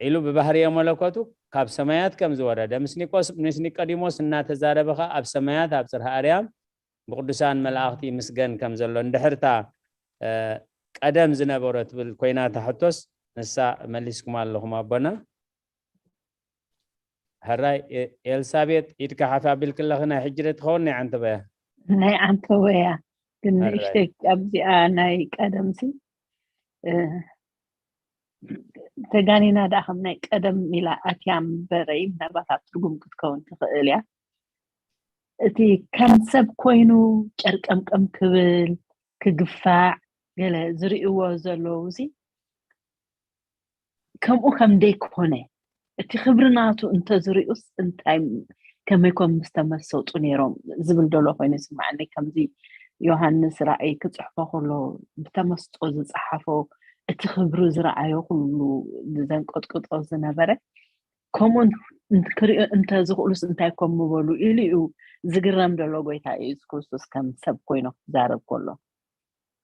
ኢሉ ብባህርየ መለኮቱ ካብ ሰማያት ከም ዝወረደ ምስ ኒቆስ ምስ ኒቆዲሞስ እናተዛረበ ኸዓ ኣብ ሰማያት ኣብ ጽርሃ ኣርያም ብቅዱሳን መላእኽቲ ይምስገን ከም ዘሎ እንድሕርታ ቀደም ዝነበሮ ትብል ኮይና እታ ሕቶስ ንሳ መሊስኩም ኣለኹም ኣቦና። ሕራይ ኤልሳቤጥ ኢድካ ሓፍ ኣቢልክለኺ ናይ ሕጂ ዶ ትኸውን ናይ ዓንተቦያ? ናይ ዓንተቦያ ግን ንእሽተይ ኣብዚኣ ናይ ቀደምሲ ተጋኒና ደኣ ከም ናይ ቀደም ኢላ ኣትያ እምበረይ ምናልባት ኣብ ትርጉም ክትከውን ትኽእል እያ። እቲ ከም ሰብ ኮይኑ ጨርቀምቀም ክብል ክግፋዕ ገለ ዝርእይዎ ዘለዉ ሲ ከምኡ ከም ደይኮነ እቲ ክብሪ ናቱ እንተዝርእዩስ እንታይ ከመይ ኮም ምስተመሰጡ ነይሮም ዝብል ደሎ ኮይኑ ይስማዓኒ። ከምዚ ዮሃንስ ራእይ ክፅሕፎ ከሎ ብተመስጦ ዝፀሓፎ እቲ ክብሪ ዝረኣዮ ኩሉ ዘንቀጥቅጦ ዝነበረ ከምኡ ክሪኦ እንተዝኽእሉስ እንታይ ኮም ምበሉ ኢሉ እዩ ዝግረም ደሎ ጎይታ ኢየሱስ ክርስቶስ ከም ሰብ ኮይኑ ክዛረብ ከሎ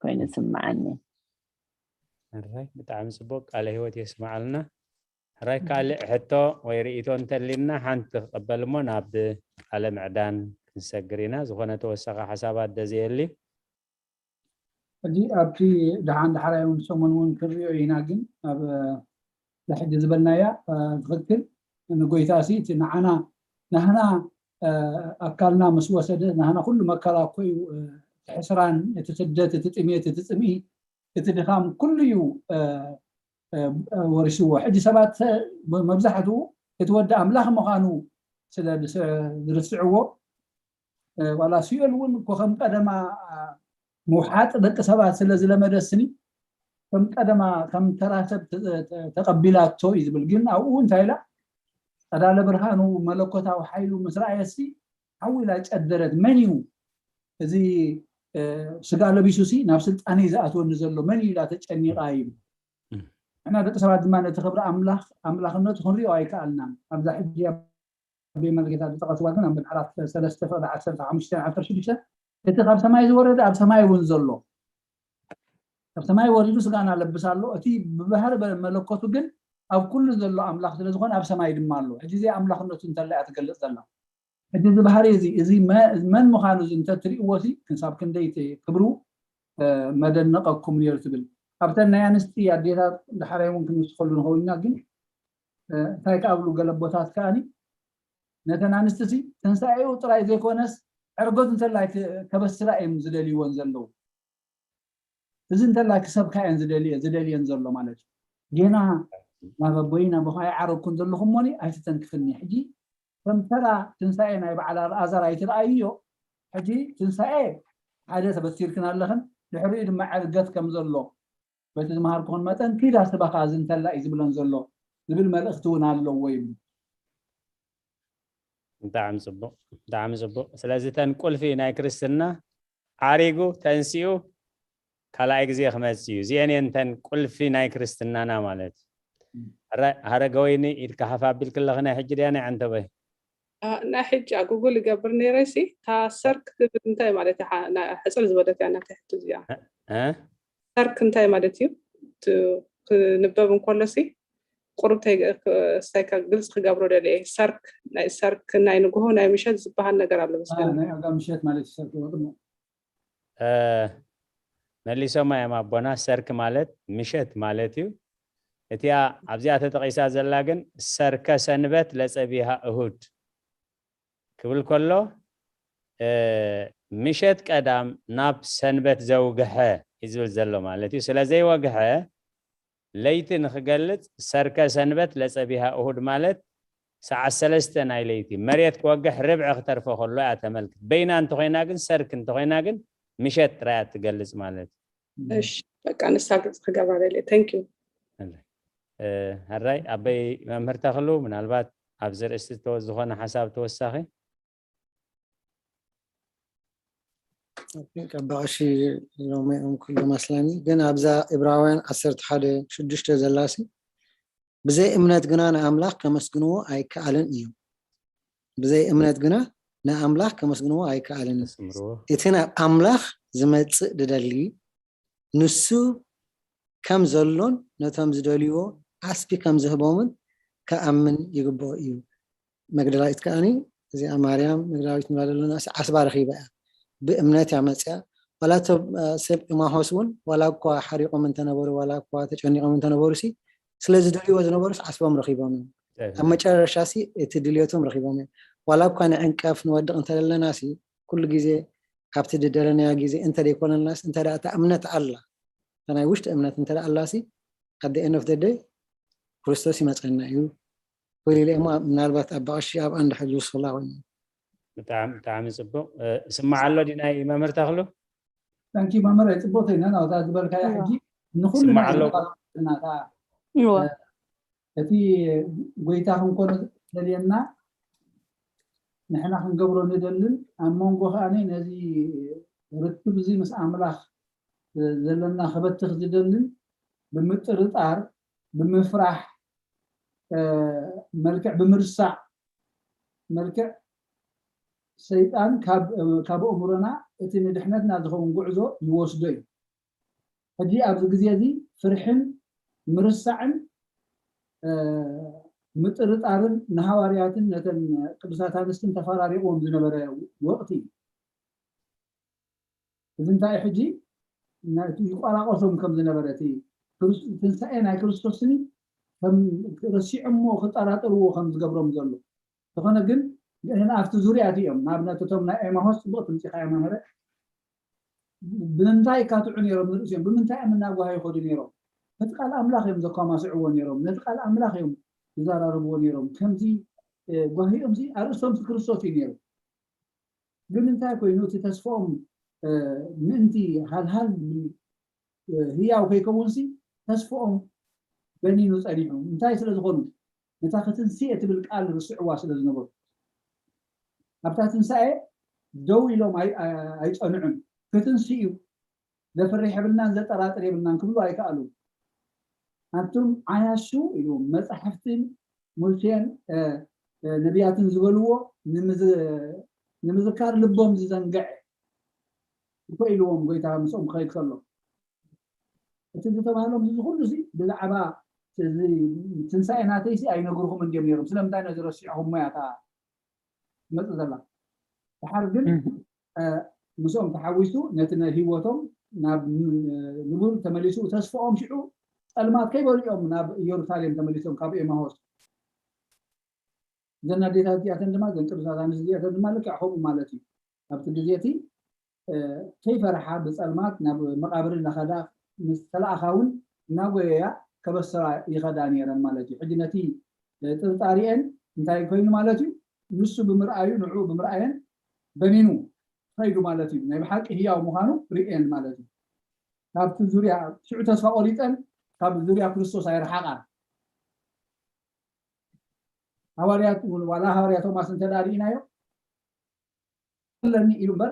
ኮይኑ ይስማዓኒ። ብጣዕሚ ፅቡቅ ቃለ ህይወት የስማዓልና። ሕራይ ካልእ ሕቶ ወይ ርእይቶ እንተሊና ሓንቲ ክቕበል እሞ ናብ ቃለ ምዕዳን ክንሰግር ኢና። ዝኾነ ተወሳኺ ሓሳባት ደዘየሊ ሕጂ ኣብቲ ደሓን ዳሕራይ እውን ሰሙን እውን ክንሪኦ ኢና። ግን ኣብ ሕጂ ዝበልናያ ትኽክል ንጎይታ ሲ እቲ ንዓና ናህና ኣካልና ምስ ወሰደ ናህና ኩሉ መከራ እኮ እዩ። እቲ ሕስራን እቲ ስደት እቲ ጥሜት እቲ ፅምኢ እቲ ድኻም ኩሉ እዩ ወሪስዎ። ሕጂ ሰባት መብዛሕትኡ እቲ ወዲ ኣምላኽ ምዃኑ ስለ ዝርስዕዎ ዋላ ሲኦል እውን እኮ ከም ቀደማ ምውሓጥ ደቂ ሰባት ስለ ዝለመደስኒ ከም ቀደማ ከም ተራ ሰብ ተቐቢላቶ እዩ ዝብል። ግን ኣብኡ እንታይ ኢላ ቀዳለ ብርሃኑ መለኮታዊ ሓይሉ ምስ ረኣየሲ ሓዊ ኢላ ጨደረት። መን እዩ እዚ ስጋ ለቢሱ ሲ ናብ ስልጣነይ ዝኣትወኒ ዘሎ መን እዩ ኢላ ተጨኒቓ እዩ። ንሕና ደቂ ሰባት ድማ ነቲ ክብሪ ኣምላኽ ኣምላኽነቱ ክንሪኦ ኣይከኣልናን። ኣብዛ ሕጂ ኣቦይ መርጌታ ዝጠቐስዋ ግን ኣብ ምዕራፍ ሰለስተ ፍቕዲ ዓሰርተ ሓሙሽተ ዓሰርተ ሽዱሽተ እቲ ካብ ሰማይ ዝወረደ ኣብ ሰማይ እውን ዘሎ ካብ ሰማይ ወሪዱ ስጋና ለብስ ኣሎ። እቲ ብባህሪ መለኮቱ ግን ኣብ ኩሉ ዘሎ ኣምላኽ ስለ ዝኾነ ኣብ ሰማይ ድማ ኣሎ። ሕጂ እዚ ኣምላኽነቱ እንተላ እያ ትገልጽ ዘላ። ሕጂ እዚ ባህሪ እዚ እዚ መን ምዃኑ እዚ እንተትርእይዎ ሲ ክንሳብ ክንደይ ክብሩ መደነቐኩም ነይሩ ትብል። ኣብተን ናይ ኣንስቲ ኣዴታት ዳሕራይ እውን ክንውስኸሉ ንኸውን ኢና። ግን እንታይ ክኣብሉ ገለ ኣቦታት ከኣኒ ነተን ኣንስቲ ሲ ትንሳኤኡ ጥራይ ዘይኮነስ ዕርገቱ እንተላይ ከበስራ እዮም ዝደልይወን ዘለዉ። እዚ እንተላ ክሰብካ እየን ዝደልየ ዝደልየን ዘሎ ማለት እዩ። ጌና ናብ ኣቦይ ናብ ኣቦኻ ኣይዓረግኩን ዘለኹም ሞኒ ኣይትተንክፍኒ። ሕጂ ከም ተራ ትንሳኤ ናይ በዓል ኣልኣዛር ኣይትረኣይዮ። ሕጂ ትንሳኤ ሓደ ተበሲርክን ኣለኽን፣ ድሕሪኡ ድማ ዕርገት ከም ዘሎ በቲ ዝመሃርኩኽን መጠን ኪዳ ስበኻ እዚ እንተላ እዩ ዝብለን ዘሎ ዝብል መልእኽቲ እውን ኣለዎ ይብሉ። ብጣዕሚ ፅቡቅ ብጣዕሚ ፅቡቅ ስለዚ ተን ቁልፊ ናይ ክርስትና ዓሪጉ ተንሲኡ ካልኣይ ግዜ ክመፅእ እዩ እዚአን እየን ተን ቁልፊ ናይ ክርስትናና ማለት እዩ ሀረገወይኒ ኢድካ ሓፍ ኣቢልክለኽ ናይ ሕጂ ድያ ናይ ዓንተቦይ ናይ ሕጂ ኣጉጉል ይገብር ነይረ ሲ እታ ሰርክ ትብል እንታይ ማለት እዩ ሕፅር ዝበለት እያ ናተይ ሕቶ እዚኣ ሰርክ እንታይ ማለት እዩ ክንበብ እንከሎ ሲ ቁሩብ ግልፂ ክገብሮ ደልየ ሰርክ ናይ ሰርክ ናይ ንግሆ ናይ ምሸት ዝበሃል ነገር ኣሎ መስለኒ ናይ ኣጋ ምሸት ማለት እዩ ሰርክ ወቅሞ መሊሶማ እዮም ኣቦና ሰርክ ማለት ምሸት ማለት እዩ እቲኣ ኣብዚኣ ተጠቂሳ ዘላ ግን ሰርከ ሰንበት ለፀቢሃ እሁድ ክብል ከሎ ምሸት ቀዳም ናብ ሰንበት ዘውግሐ እዩ ዝብል ዘሎ ማለት እዩ ስለ ዘይወግሐ ለይቲ ንክገልፅ ሰርከ ሰንበት ለፀቢሃ እሁድ ማለት ሰዓት ሰለስተ ናይ ለይቲ መሬት ክወግሕ ርብዒ ክተርፎ ከሎ እያ ተመልክት በይና እንተኮይና ግን ሰርክ እንተኮይና ግን ምሸት ጥራያ ትገልፅ ማለት እሺ በቃ ንሳ ግልፂ ክገብራ ደልየ thank you ሕራይ ኣበይ መምህር ተኽሉ ምናልባት ኣብዚ ርእስቲ ዝኮነ ሓሳብ ተወሳኺ ቀባቕሺ ሎሚኦም ኩሉ መስለኒ ግን ኣብዛ ዕብራውያን ዓሰርተ ሓደ ሽዱሽተ ዘላሲ ብዘይ እምነት ግና ንኣምላኽ ከመስግንዎ ኣይከኣልን እዩ ብዘይ እምነት ግና ንኣምላኽ ከመስግንዎ ኣይከኣልን እዩ እቲ ናብ ኣምላኽ ዝመፅእ ድደሊ ንሱ ከም ዘሎን ነቶም ዝደልይዎ ዓስቢ ከም ዝህቦምን ክኣምን ይግብኦ እዩ። መግደላዊት ከኣኒ እዚኣ ማርያም መግደላዊት ንብላ ዘለና ዓስባ ረኺባ እያ። ብእምነት እያ መፅያ። ዋላ እቶም ሰብ ኢማሆስ እውን ዋላ እኳ ሓሪቆም እንተነበሩ ዋላ እኳ ተጨኒቆም እንተነበሩ ሲ ስለ ዝደልይዎ ዝነበሩስ ዓስቦም ረኺቦም እዮም። ኣብ መጨረሻ ሲ እቲ ድልዮቶም ረኺቦም እዮም። ዋላ እኳ ንዕንቀፍ ንወድቕ እንተለና ሲ ኩሉ ግዜ ካብቲ ዝደለናዮ ግዜ እንተ ዘይኮነልናስ እንተ ደኣ እታ እምነት ኣላ እታ ናይ ውሽጢ እምነት እንተ ደኣ ኣላሲ at the end of the day ክርስቶስ ይመፀና እዩ ክብል ኢለ እሞ ምናልባት ኣብ ብቐሺ ኣብኣ እንድሕር ዝውስኽላ ኮይኑ ብጣዕሚ ብጣዕሚ ፅቡቅ ስማዕ ኣሎ ድዩ ናይ መምህር ተኽሉ ታንኪ መምህር ፅቡቅ ተይና ናውታ ዝበልካያ ሕጂ ንኩሉ ስማዕ ኣሎ ናታ እቲ ጎይታ ክንኮኖ ዘልየና ንሕና ክንገብሮ ንደልን ኣብ መንጎ ከዓ ነዚ ርክብ እዚ ምስ ኣምላኽ ዘለና ክበትኽ ዝደልን ብምጥርጣር ብምፍራሕ መልክዕ ብምርሳዕ መልክዕ ሰይጣን ካብ ኣእምሮና እቲ ንድሕነትና ዝኸውን ጉዕዞ ይወስዶ እዩ ሕጂ ኣብዚ ግዜ እዚ ፍርሕን ምርሳዕን ምጥርጣርን ንሃዋርያትን ነተን ቅዱሳት ኣንስትን ተፈራሪቕዎም ዝነበረ ወቕቲ እዩ። እዚ እንታይ ሕጂ ይቆራቆሶም ከም ዝነበረ እቲ ትንሳኤ ናይ ክርስቶስኒ ረሲዖሞ ክጠራጠርዎ ከም ዝገብሮም ዘሎ ዝኾነ ግን ኣብቲ ዙርያ እቲ እዮም ንኣብነት እቶም ናይ ኤማሆስ ፅቡቅ ትምፂካ መምህረ ብምንታይ ይካትዑ ነይሮም ንርእሲኦም ብምንታይ እዮም እናጓሃ ይኸዱ ነይሮም ነቲ ቃል ኣምላኽ እዮም ዘኳማስዕዎ ነይሮም ነቲ ቃል ኣምላኽ እዮም ይዘራርብዎ ነይሮም ከምዚ ጓሂኦም ዚ ኣርእስቶም ክርስቶስ እዩ ነይሩ ግን እንታይ ኮይኑ እቲ ተስፋኦም ምእንቲ ሃልሃል ህያው ከይከውንሲ ተስፋኦም በኒኑ ፀኒሑ እንታይ ስለ ዝኾኑ ነታ ክትንስኤ ትብል ቃል ርስዕዋ ስለ ዝነበሩ ኣብታ ትንሳኤ ደው ኢሎም ኣይፀንዑን ክትንስ እዩ ዘፍርሕ የብልናን ዘጠራጥር የብልናን ክብሉ ኣይከኣሉ ኣንቱም ዓያሹ ኢሉ መፃሕፍትን ሙሴን ነቢያትን ዝበልዎ ንምዝካር ልቦም ዝዘንግዐ እኮ ኢልዎም ጎይታ ምስኦም ክኸይድ ከሎ እቲ ዝተባህሎም እዚ ኩሉ እዚ ብዛዕባ ትንሳኤ ናተይሲ ኣይነግርኹም እንዲዮም ነይሮም ስለምንታይ ነዚ ረሲዕኹም ሞያታ ትመፅእ ዘላ ድሓር ግን ምስኦም ተሓዊሱ ነቲ ናይ ህይወቶም ናብ ንቡር ተመሊሱ ተስፍኦም ሽዑ ፀልማት ከይበልኦም ናብ ኢየሩሳሌም ተመሊሶም ካብ ኤማሆስ እዘን ኣዴታት እዚኣተን ድማ እዘን ቅዱሳት ኣንስት እዚኣተን ድማ ልክዕ ከምኡ ማለት እዩ ኣብቲ ግዜ እቲ ከይፈርሓ ብፀልማት ናብ መቃብር እናኸዳ ምስ ተለኣኻ እውን እናጎየያ ከበሰራ ይኸዳ ነይረን ማለት እዩ። ሕጂ ነቲ ጥርጣሪኤን እንታይ ኮይኑ ማለት እዩ? ንሱ ብምርኣዩ፣ ንዕኡ ብምርኣየን በኒኑ ኸይዱ ማለት እዩ። ናይ ብሓቂ ህያው ምዃኑ ርእየን ማለት እዩ። ካብቲ ዙርያ ሽዑ ተስፋ ቆሪፀን ካብ ዙርያ ክርስቶስ ኣይረሓቓን። ሃዋርያት እውን ዋላ ሃዋርያ ቶማስ እንተ ደኣ ርኢናዮ ኣለኒ ኢሉ እምበር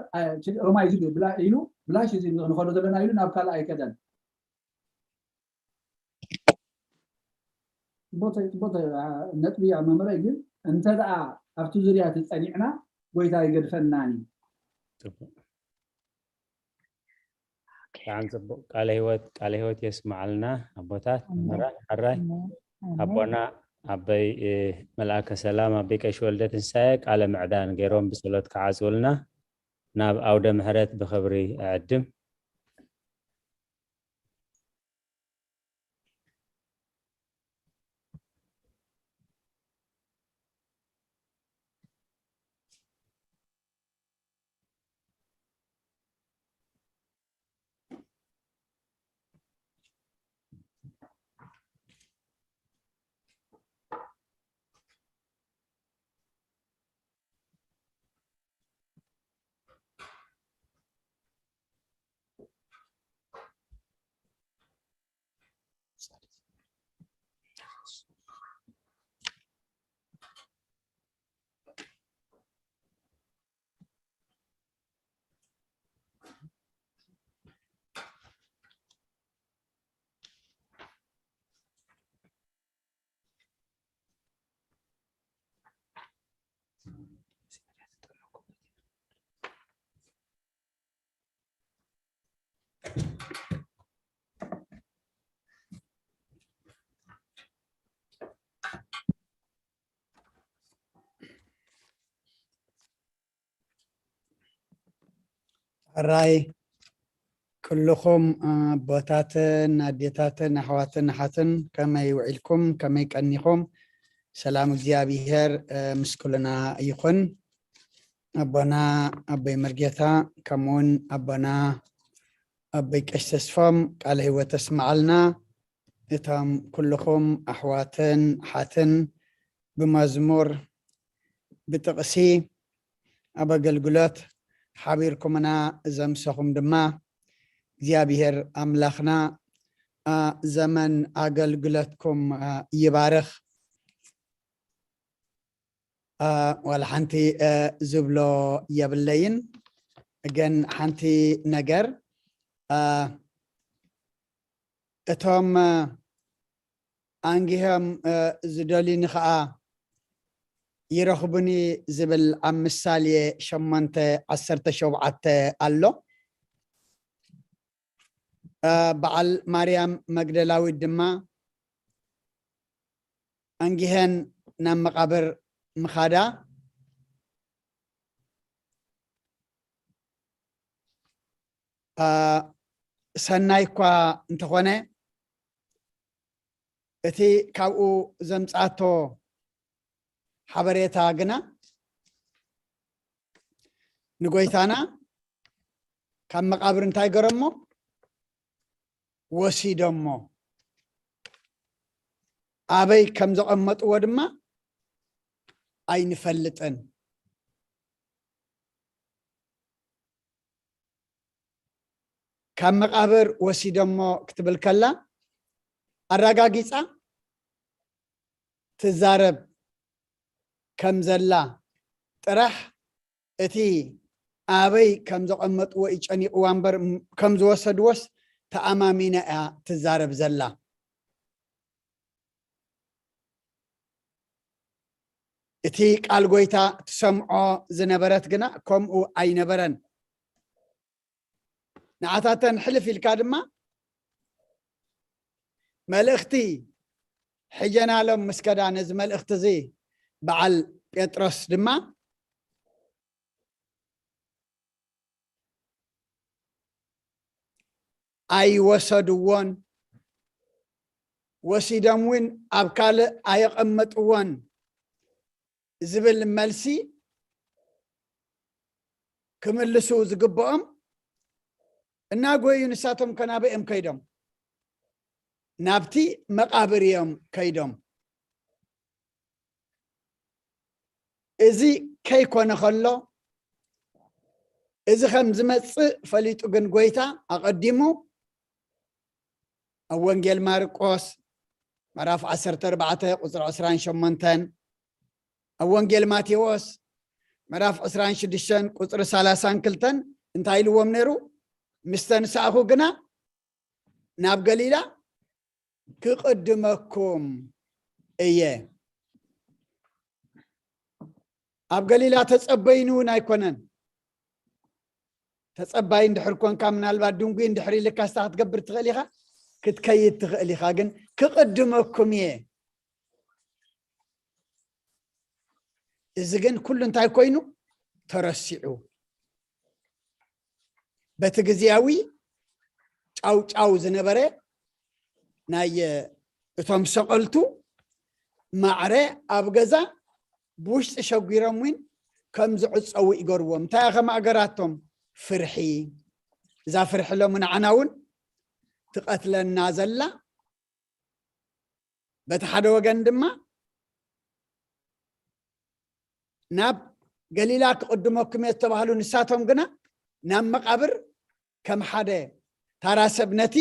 ሮማይ ዝብል ኢሉ ብላሽ እዚ ንኸዶ ዘለና ኢሉ ናብ ካልእ ኣይከደን። ጽቡቅ ነጥቢ እያ መምህረይ። ግን እንተ ደኣ ኣብቲ ዙርያ እቲ ጸኒዕና ጎይታ ይገድፈናን እዩ። ብጣዕሚ ጽቡቅ ቃለ ህይወት ቃለ ህይወት የስምዓልና። ኣቦታት መምህራን ሕራይ ኣቦና ኣበይ መልኣከ ሰላም ኣበይ ቀሺ ወልደ ትንሳኤ ቃለ ምዕዳን ገይሮም ብጸሎት ክዓጽውልና ናብ ኣውደ ምሕረት ብኽብሪ እዕድም። ሕራይ ኩልኹም ኣቦታትን ኣዴታትን ኣሕዋትን ኣሓትን ከመይ ውዒልኩም ከመይ ቀኒኹም? ሰላም እግዚኣብሔር ምስ ኩልና ይኹን። ኣቦና ኣቦይ መርጌታ ከምኡውን ኣቦና ኣቦይ ቀሽ ተስፎም ቃለ ህይወት ተስምዓልና። እቶም ኩልኹም ኣሕዋትን ሓትን ብመዝሙር ብጥቕሲ ኣብ ኣገልግሎት ሓቢርኩምና ዘምሰኹም ድማ እግዚኣብሔር ኣምላኽና ዘመን ኣገልግሎትኩም ይባርኽ። ዋላ ሓንቲ ዝብሎ የብለይን፣ ግን ሓንቲ ነገር እቶም ኣንጊሆም ዝደልዩኒ ኸዓ ይረኽቡኒ ዝብል ኣብ ምሳሌ ሸሞንተ ዓሰርተ ሸውዓተ ኣሎ። በዓል ማርያም መግደላዊት ድማ ኣንጊሀን ናብ መቓብር ምኻዳ ሰናይ እኳ እንተኾነ እቲ ካብኡ ዘምፅኣቶ ሓበሬታ ግና ንጎይታና ካብ መቓብር እንታይ ገረሞ ወሲዶሞ ኣበይ ከም ዘቐመጥዎ ድማ ኣይንፈልጥን። ካብ መቓብር ወሲዶሞ ክትብል ከላ ኣረጋጊፃ ትዛረብ ከም ዘላ ጥራሕ እቲ ኣበይ ከም ዘቐመጥዎ እዩ ጨኒቕዋ እምበር ከም ዝወሰድዎስ ተኣማሚና እያ ትዛረብ ዘላ። እቲ ቃል ጎይታ ትሰምዖ ዝነበረት ግና ከምኡ ኣይነበረን። ንዓታተን ሕልፍ ኢልካ ድማ መልእኽቲ ሕጀናሎም ምስ ከዳ ነዚ መልእኽቲ እዚ በዓል ጴጥሮስ ድማ ኣይወሰድዎን፣ ወሲዶም እውን ኣብ ካልእ ኣየቐመጥዎን ዝብል መልሲ ክምልሱ ዝግብኦም እናጎዩ ንሳቶም ከናበይ እዮም ከይዶም? ናብቲ መቓብር እዮም ከይዶም። እዚ ከይኮነ ከሎ፣ እዚ ከም ዝመጽእ ፈሊጡ ግን ጎይታ ኣቐዲሙ ኣብ ወንጌል ማርቆስ ምዕራፍ ዓሰርተ ኣርባዕተ ቁጽሪ ዕስራን ሸሞንተን፣ ኣብ ወንጌል ማቴዎስ ምዕራፍ ዕስራን ሽዱሽተን ቁጽሪ ሰላሳን ክልተን እንታይ ኢልዎም ነይሩ? ምስ ተንሳእኹ ግና ናብ ገሊላ ክቕድመኩም እየ። ኣብ ገሊላ ተጸበይኒ እውን ኣይኮነን። ተጸባይ እንድሕር ኮንካ፣ ምናልባት ድንጉይ እንድሕር ኢልካ፣ ስታ ክትገብር ትኽእል ኢኻ፣ ክትከይድ ትኽእል ኢኻ። ግን ክቕድመኩም እየ። እዚ ግን ኩሉ እንታይ ኮይኑ? ተረሲዑ። በቲ ግዜያዊ ጫው ጫው ዝነበረ ናይ እቶም ሰቐልቱ ማዕረ ኣብ ገዛ ብውሽጢ ሸጒሮም እውን ከም ዝዕጸዉ ይገርዎም። እንታይ እያ ከማእገራቶም? ፍርሒ። እዛ ፍርሒ ሎሚ ንዓና እውን ትቐትለና ዘላ፣ በቲ ሓደ ወገን ድማ ናብ ገሊላ ክቕድመኩም እየ ዝተባህሉ፣ ንሳቶም ግና ናብ መቓብር ከም ሓደ ታራ ሰብ ነቲ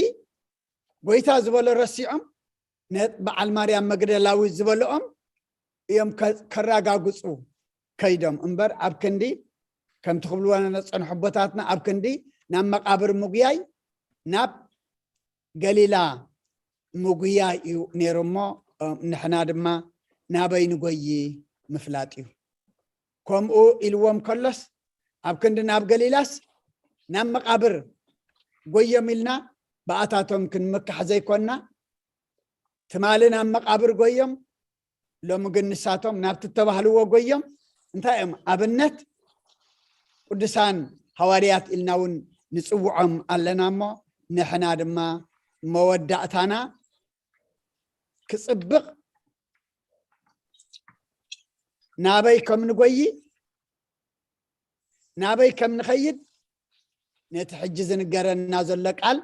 ጎይታ ዝበሎ ረሲዖም፣ ነ-፣ በዓል ማርያም መግደላዊት ዝበልኦም እዮም ከ-፣ ከረጋግጹ ከይዶም እምበር፣ ኣብ ክንዲ ከምቲ ክብልዎ ዝጸንሑ ኣቦታትና፣ ኣብ ክንዲ ናብ መቓብር ምጉያይ፣ ናብ ገሊላ ምጉያይ እዩ ነይሩ እሞ፣ እ፣ ንሕና ድማ ናበይ ንጎዪ ምፍላጥ እዩ። ከምኡ ኢልዎም ከሎስ፣ ኣብ ክንዲ ናብ ገሊላስ፣ ናብ መቓብር ጎዮም ኢልና ብኣታቶም ክንምካሕ ዘይኮንና፣ ትማሊ ናብ መቓብር ጎዮም፣ ሎሚ ግን ንሳቶም ናብቲ እተባህልዎ ጎዮም። እንታይ እዮም ኣብነት? ቅዱሳን ሃዋርያት ኢልና እውን ንጽውዖም ኣለና እሞ፣ ንሕና ድማ መወዳእታና ክጽብቕ፣ ናበይ ከም ንጎዪ፣ ናበይ ከም ንኸይድ፣ ነቲ ሕጂ ዝንገረና ዘሎ ቃል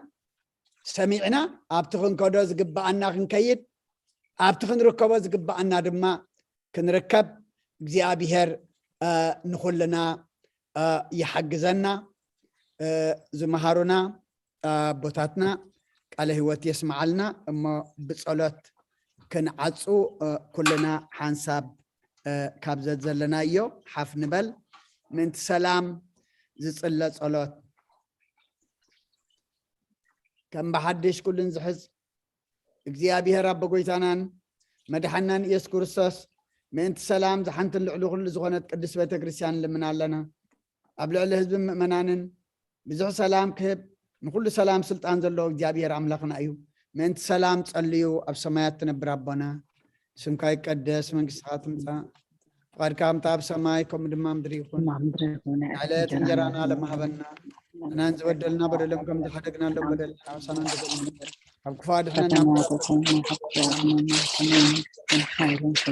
ሰሚዕና፣ ኣብቲ ክንከዶ ዝግብኣና ክንከይድ፣ ኣብቲ ክንርከቦ ዝግብኣና ድማ ክንርከብ እግዚኣብሔር፣ እ፣ ንኹልና፣ እ፣ ይሓግዘና፣ እ፣ ዝመሃሩና ኣቦታትና ቃለ ህይወት የስምዓልና። እሞ ብጸሎት ክንዓጹ፣ እ፣ ኩልና ሓንሳብ፣ እ፣ ካብ ዘዘለናዮ ሓፍ ንበል። ምእንቲ ሰላም ዝጽለ ጸሎት። ከም ብሓድሽ ኩሉን ዝሕዝ እግዚኣብሔር ኣቦ ጎይታናን መድሓናን ኢየሱስ ክርስቶስ፣ ምእንቲ ሰላም ዝሓንትን ልዕሊ ኩሉ ዝኾነት ቅድስት ቤተ ክርስቲያን ንልምን ኣለና። ኣብ ልዕሊ ህዝብን ምእመናንን ብዙሕ ሰላም ክህብ፣ ንኹሉ ሰላም ስልጣን ዘለዎ እግዚኣብሔር ኣምላኽና እዩ። ምእንቲ ሰላም ጸልዩ። ኣብ ሰማያት ትነብር ኣቦና፣ ስምካ ይቀደስ፣ መንግስትኻ ትምጻእ፣ ፍቓድካ ከምታ ኣብ ሰማይ ከምኡ ድማ ምድሪ ይኹን። ንዕለት እንጀራና ሎሚ ሃበና፣ ንሕናን ዝበደልና በደሎም ከም ዝሓደግና ሎም በደልና፣ ኣሳና ንበደልና፣ ካብ ክፉእ ኣድሕነና።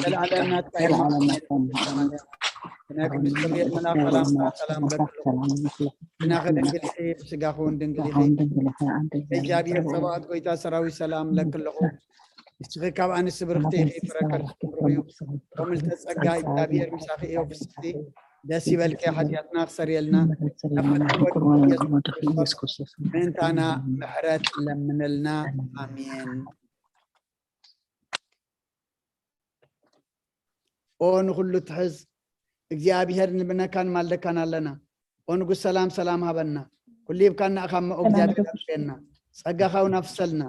ዘለዓለም ናትካ እዩ። ናይ ቅዱስ ገብርኤል መልኣክ ሰላምታ ሰላም በልኩ። ብናኺ ድንግል ኢኺ፣ ብስጋኺ እውን ድንግል ኢኺ። እግዚኣብሔር ጸባኦት ጎይታ ሰራዊት ሰላም ለኪ ኣለኹ። ንስኺ ካብ ኣንስቲ ብርኽቲ ኢኺ፣ ፍረ ከርስኪ ብሩኽ እዩ። ከምልተ ጸጋ እግዚኣብሔር ምሳኺ እዩ። ፍስሕቲ ደስ ይበልኪ፣ ሓጢኣትና ክሰርየልና፣ ምእንታና ምሕረት ለምንልና። ኣሜን። ኦ ንኹሉ ትሕዝ እግዚኣብሔር፣ ንልምነካን ማልደካን ኣለና። ኦ ንጉስ ሰላም፣ ሰላም ሃበና። ኩሉ ሂብካና እኻ እሞ፣ ኦ እግዚኣብሔር ኣጥርየና። ጸጋኻ እውን ኣፍሰልና።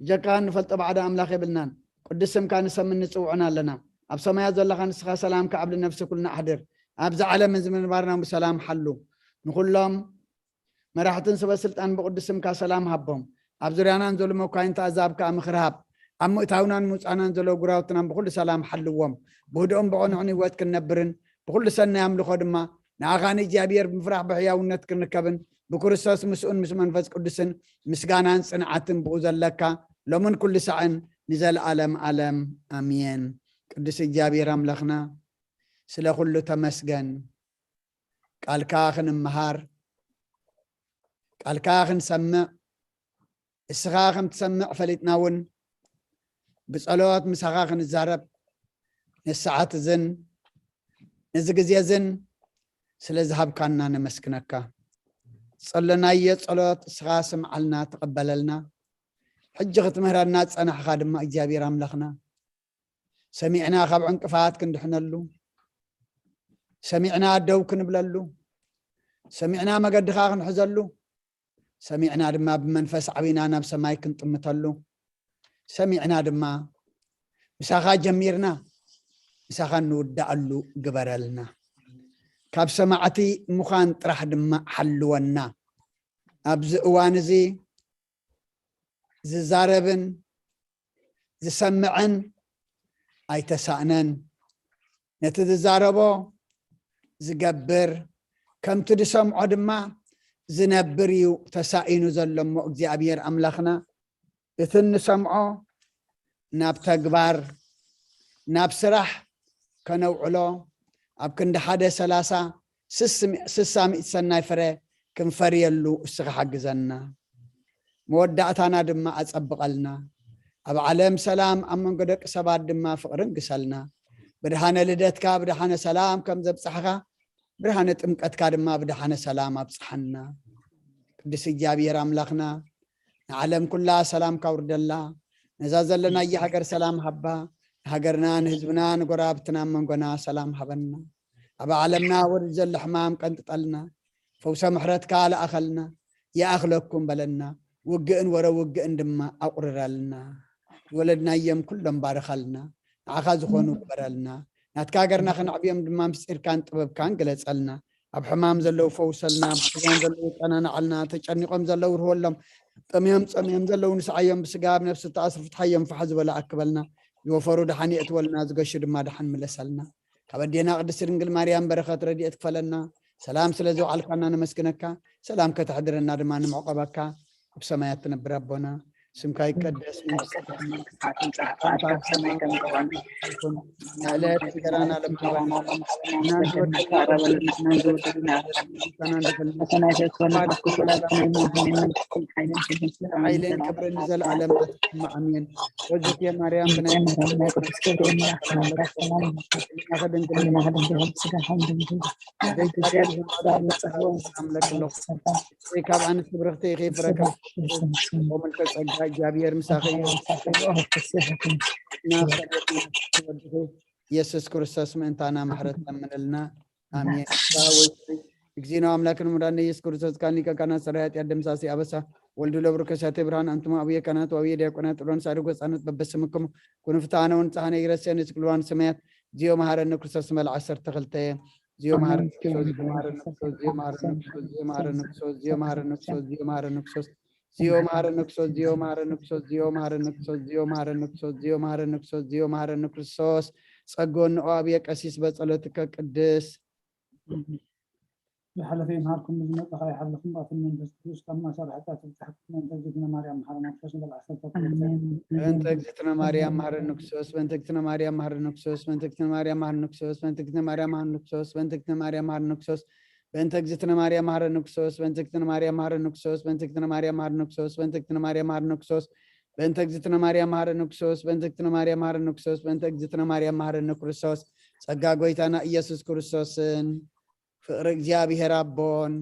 ብጀካኻ ንፈልጦ ባዕዳ ኣምላኽ የብልናን። ቅዱስ ስምካ ንሰምን ንጽውዕን ኣለና። ኣብ ሰማያት ዘለኻ ንስኻ ሰላምካ ኣብ ልነፍሲ ኩልና ኣሕድር። ኣብዚ ዓለም እዚ ምንባርና ብሰላም ሓሉ። ንኹሎም መራሕትን ሰበ ስልጣን ብቕዱስ ስምካ ሰላም ሃቦም። ኣብ ዙርያና ንዘሎ መኳይንቲ ኣዛብ ከኣ ምኽሪ ሃብ። ኣብ ምእታውናን ምውጻእናን ዘሎ ጉራውትናን ብኹሉ ሰላም ሓልዎም። ብህድኦም ብቐንዑን ህይወት ክንነብርን ብኹሉ ሰናይ ኣምልኾ ድማ ንኣኻ ንእግዚኣብሔር ብምፍራሕ ብሕያውነት ክንርከብን ብክርስቶስ ምስኡን ምስ መንፈስ ቅዱስን ምስጋናን ጽንዓትን ብኡ ዘለካ ሎምን ኩሉ ሳዕን ንዘለኣለም ኣለም ኣሜን። ቅዱስ እግዚኣብሔር ኣምላኽና ስለ ኩሉ ተመስገን። ቃልካ ክንምሃር፣ ቃልካ ክንሰምዕ፣ እስኻ ከም ትሰምዕ ፈሊጥና እውን ብጸሎት ምሳኻ ክንዛረብ ነዚ ሰዓት እዝን ነዚ ግዜ እዝን ስለ ዝሃብካና ነመስግነካ። ጸሎናዮ ጸሎት እስኻ ስምዓልና፣ ተቐበለልና። ሕጂ ክትምህረና ዝጸናሕኻ ድማ እግዚኣብሔር ኣምላኽና፣ ሰሚዕና ካብ ዕንቅፋት ክንድሕነሉ፣ ሰሚዕና ደው ክንብለሉ፣ ሰሚዕና መገድኻ ክንሕዘሉ፣ ሰሚዕና ድማ ብመንፈስ ዓቢና ናብ ሰማይ ክንጥምተሉ፣ ሰሚዕና ድማ ምሳኻ ጀሚርና ምሳኻ እንውዳኣሉ ግበረልና። ካብ ሰማዕቲ ምዃን ጥራሕ ድማ ሓልወና። ኣብዚ እዋን እዚ ዝዛረብን ዝሰምዕን ኣይተሳእነን። ነቲ ዝዛረቦ ዝገብር፣ ከምቲ ዝሰምዖ ድማ ዝነብር እዩ ተሳኢኑ ዘሎ እሞ እግዚኣብሔር ኣምላኽና እቲ እንሰምዖ ናብ ተግባር፣ ናብ ስራሕ ከነውዕሎ፣ ኣብ ክንዲ ሓደ ሰላሳ፣ ስስ-፣ ስሳ ሚእቲ ሰናይ ፍረ ክንፈርየሉ እስኻ ሓግዘና። መወዳእታና ድማ ኣጸብቐልና። ኣብ ዓለም ሰላም፣ ኣብ መንጎ ደቂ ሰባት ድማ ፍቕርን ግሰልና። ብድሓነ ልደትካ ብድሓነ ሰላም ከም ዘብጻሕኻ፣ ብርሃነ ጥምቀትካ ድማ ብድሓነ ሰላም ኣብጽሓና። ቅዱስ እግዚኣብሔር ኣምላኽና፣ ንዓለም ኩላ ሰላምካ ውርደላ። ነዛ ዘለናያ ሃገር ሰላም ሃባ። ንሃገርና፣ ንህዝብና፣ ንጎረባብትና፣ ኣብ መንጎና ሰላም ሃበና። ኣብ ዓለምና ወሪዱ ዘሎ ሕማም ቀንጥጠልና። ፈውሰ ምሕረትካ ለኣኸልና። ይኣኽለኩም በለና። ውግእን ወረ ውግእን ድማ ኣቑርረልና። ዝወለድናዮም ኩሎም ባርኸልና። ንዓኻ ዝኾኑ ግበረልና። ናትካ ሃገርና ከነዕብዮም ድማ ምስጢርካን ጥበብካን ግለጸልና። ኣብ ሕማም ዘለዉ ፈውሰልና፣ ኣብ ሓዘን ዘለዉ ኣጸናንዓልና፣ ተጨኒቖም ዘለዉ ርህወሎም፣ ጠምዮም ጸምዮም ዘለዉ ንስዓዮም፣ ብስጋ ኣብ ነፍሲ ተኣስሩ ፍትሓዮም፣ ፋሕ ዝበለ ኣክበልና። ዝወፈሩ ደሓን የእትወልና፣ ዝገሹ ድማ ደሓን ምለሰልና። ካብ ኣዴና ቅድስቲ ድንግል ማርያም በረኸት ረድኤት ክፈለና። ሰላም ስለ ዘውዓልካና ነመስግነካ። ሰላም ከተሕድረና ድማ ንምዕቆበካ። ኣብ ሰማያት ትነብር ኣቦና፣ ስምካ ይቀደስ፣ መንግስትካ ትምጻእ፣ ፍቓድካ ኣብ ሰማይ ከም ትኾን። ንዕለት እንጀራና ለማባና ሓይልን ክብርን ንዘለኣለም ኣሜን። ወዝት የማርያም ብናይ ኣምላኽ ድንግል ኣምላክ ኣለኹ። ወይ ካብ ኣንስቲ ብርኽቲ ኢኺ፣ ፍረ ከርሥኺ ምልከ ጸጋ እግዚኣብሔር ምሳኺ እዩ። እና ወድኺ ኢየሱስ ክርስቶስ ምእንታና ምሕረት ለምንልና። ኣሜን። ጌታ ወይ እግዚኣብሔር፣ እግዚእነ አምላክነ መድኃኒነ ኢየሱስ ክርስቶስ ካህን ሊቀ ካህናት ሠራየ ኃጢአት ደምሳሴ አበሳ ወልዱ ለብሩክ ከሳቴ ብርሃን አንትሙ አቡየ ካህናት ወአቡየ ዲያቆናት ጥሎን ሳድግ ወጻነት በበስምክሙ ኩኑ ፍትሐነ ወንጽሐነ ኢረሴነ ስክልዋን ሰማያት። ዚዮ መሐረነ ክርስቶስ መልዓ ሰርተ ክልተ። ዚዮ መሐረነ ክርስቶስ፣ ዚዮ መሐረነ ክርስቶስ፣ ዚዮ መሐረነ ክርስቶስ፣ ዚዮ መሐረነ ክርስቶስ፣ ዚዮ መሐረነ ክርስቶስ፣ ዚዮ መሐረነ ክርስቶስ፣ ዚዮ መሐረነ ክርስቶስ፣ ዚዮ መሐረነ ክርስቶስ፣ ዚዮ መሐረነ ክርስቶስ፣ ዚዮ መሐረነ ክርስቶስ። ጸግወኒ ኦ አብየ ቀሲስ በጸሎትከ ቅድስ። ዝሓለፈ ይምሃርኩም፣ ንዝመጸ ኸኣ ይሓልኹም። ብኣትን መንፈስ ቅዱስ ካብ ማእሰር ሓጢኣት ይፍትሓኩም። በእንተ እግዝእትነ ማርያም መሓረና ክርስቶስ ንበል ዓሰርተ ክልተ። ኣሜን። በእንተ እግዝእትነ ማርያም መሓረነ ክርስቶስ፣ በእንተ እግዝእትነ ማርያም መሓረነ ክርስቶስ፣ በእንተ እግዝእትነ ማርያም መሓረነ ክርስቶስ፣ በእንተ እግዝእትነ ማርያም መሓረነ ክርስቶስ፣ በእንተ እግዝእትነ ማርያም መሓረነ ክርስቶስ፣ በእንተ እግዝእትነ ማርያም መሓረነ ክርስቶስ፣ በእንተ እግዝእትነ ማርያም መሓረነ ክርስቶስ፣ በእንተ እግዝእትነ ማርያም መሓረነ ክርስቶስ፣ በእንተ እግዝእትነ ማርያም መሓረነ ክርስቶስ፣ በእንተ እግዝእትነ ማርያም መሓረነ ክርስቶስ፣ በእንተ እግዝእትነ ማርያም መሓረነ ክርስቶስ፣ ጸጋ ጐይታና ኢየሱስ ክርስቶስን ፍቕሪ እግዚኣብሔር ኣቦን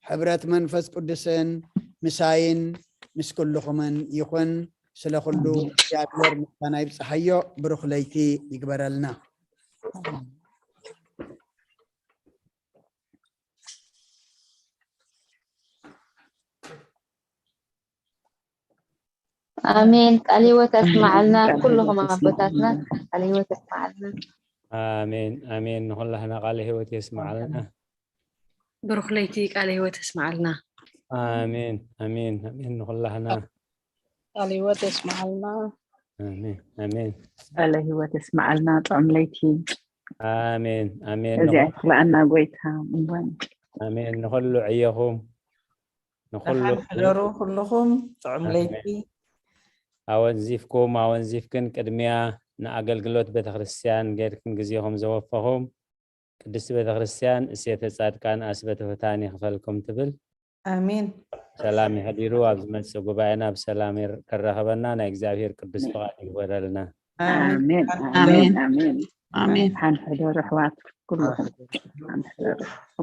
ሕብረት መንፈስ ቅዱስን ምሳይን ምስ ኩልኹምን ይኹን። ስለ ኩሉ እግዚኣብሔር ምስጋና ይብጽሓዮ። ብሩኽ ለይቲ ይግበረልና። ኣሜን። ቃል ህይወት ኣስማዓልና። ኣሜን። ቃል ኩልኹም ህይወት ኣቦታትና ኣስማዓልና። ቃል ህይወት ኣስማዓልና። ኣሜን፣ ኣሜን። ንኹላህና ቃል ህይወት የስማዓልና። ብሩኽ ለይቲ ቃል ህይወት ኣስማዓልና። ኣሜን፣ ኣሜን፣ ኣሜን። ንኹላህና ቃል ህይወት ኣስማዓልና። ኣሜን፣ ኣሜን። ቃል ህይወት ኣስማዓልና። ጥዑም ለይቲ። ኣሜን፣ ኣሜን። እዚኣ ንኹ-፣ ይኽልኣና ጎይታ። እወን። ኣሜን። ንኹሉ ዕየኹም። ንኹሉ ደሓን ሕደሩ ኩልኹም፣ ጥዑም ኣሜን። ለይቲ። ኣወንዚፍኩም፣ ኣወንዚፍክን ቅድሚያ ንኣገልግሎት ቤተክርስትያን ጌርክን ግዜኹም ዘወፈኹም፣ ቅድስቲ ቤተክርስትያን እሴተ ጻድቃን ኣስበተ ፈታኒ ይኽፈልኩም ትብል። ኣሜን። ሰላም ይሕዲሩ። ኣብ ዝመጽእ ጉባኤና ብሰላም ይር- ከራኸበና ናይ እግዚኣብሔር ቅዱስ ፍቓድ ይግበረልና። ኣሜን። ኣሜን ኣሜን ኣሜን። ኣሜን። ሓን ሕደሩ ኣሕዋት ኩልኹም። ሓን ሕደሩ።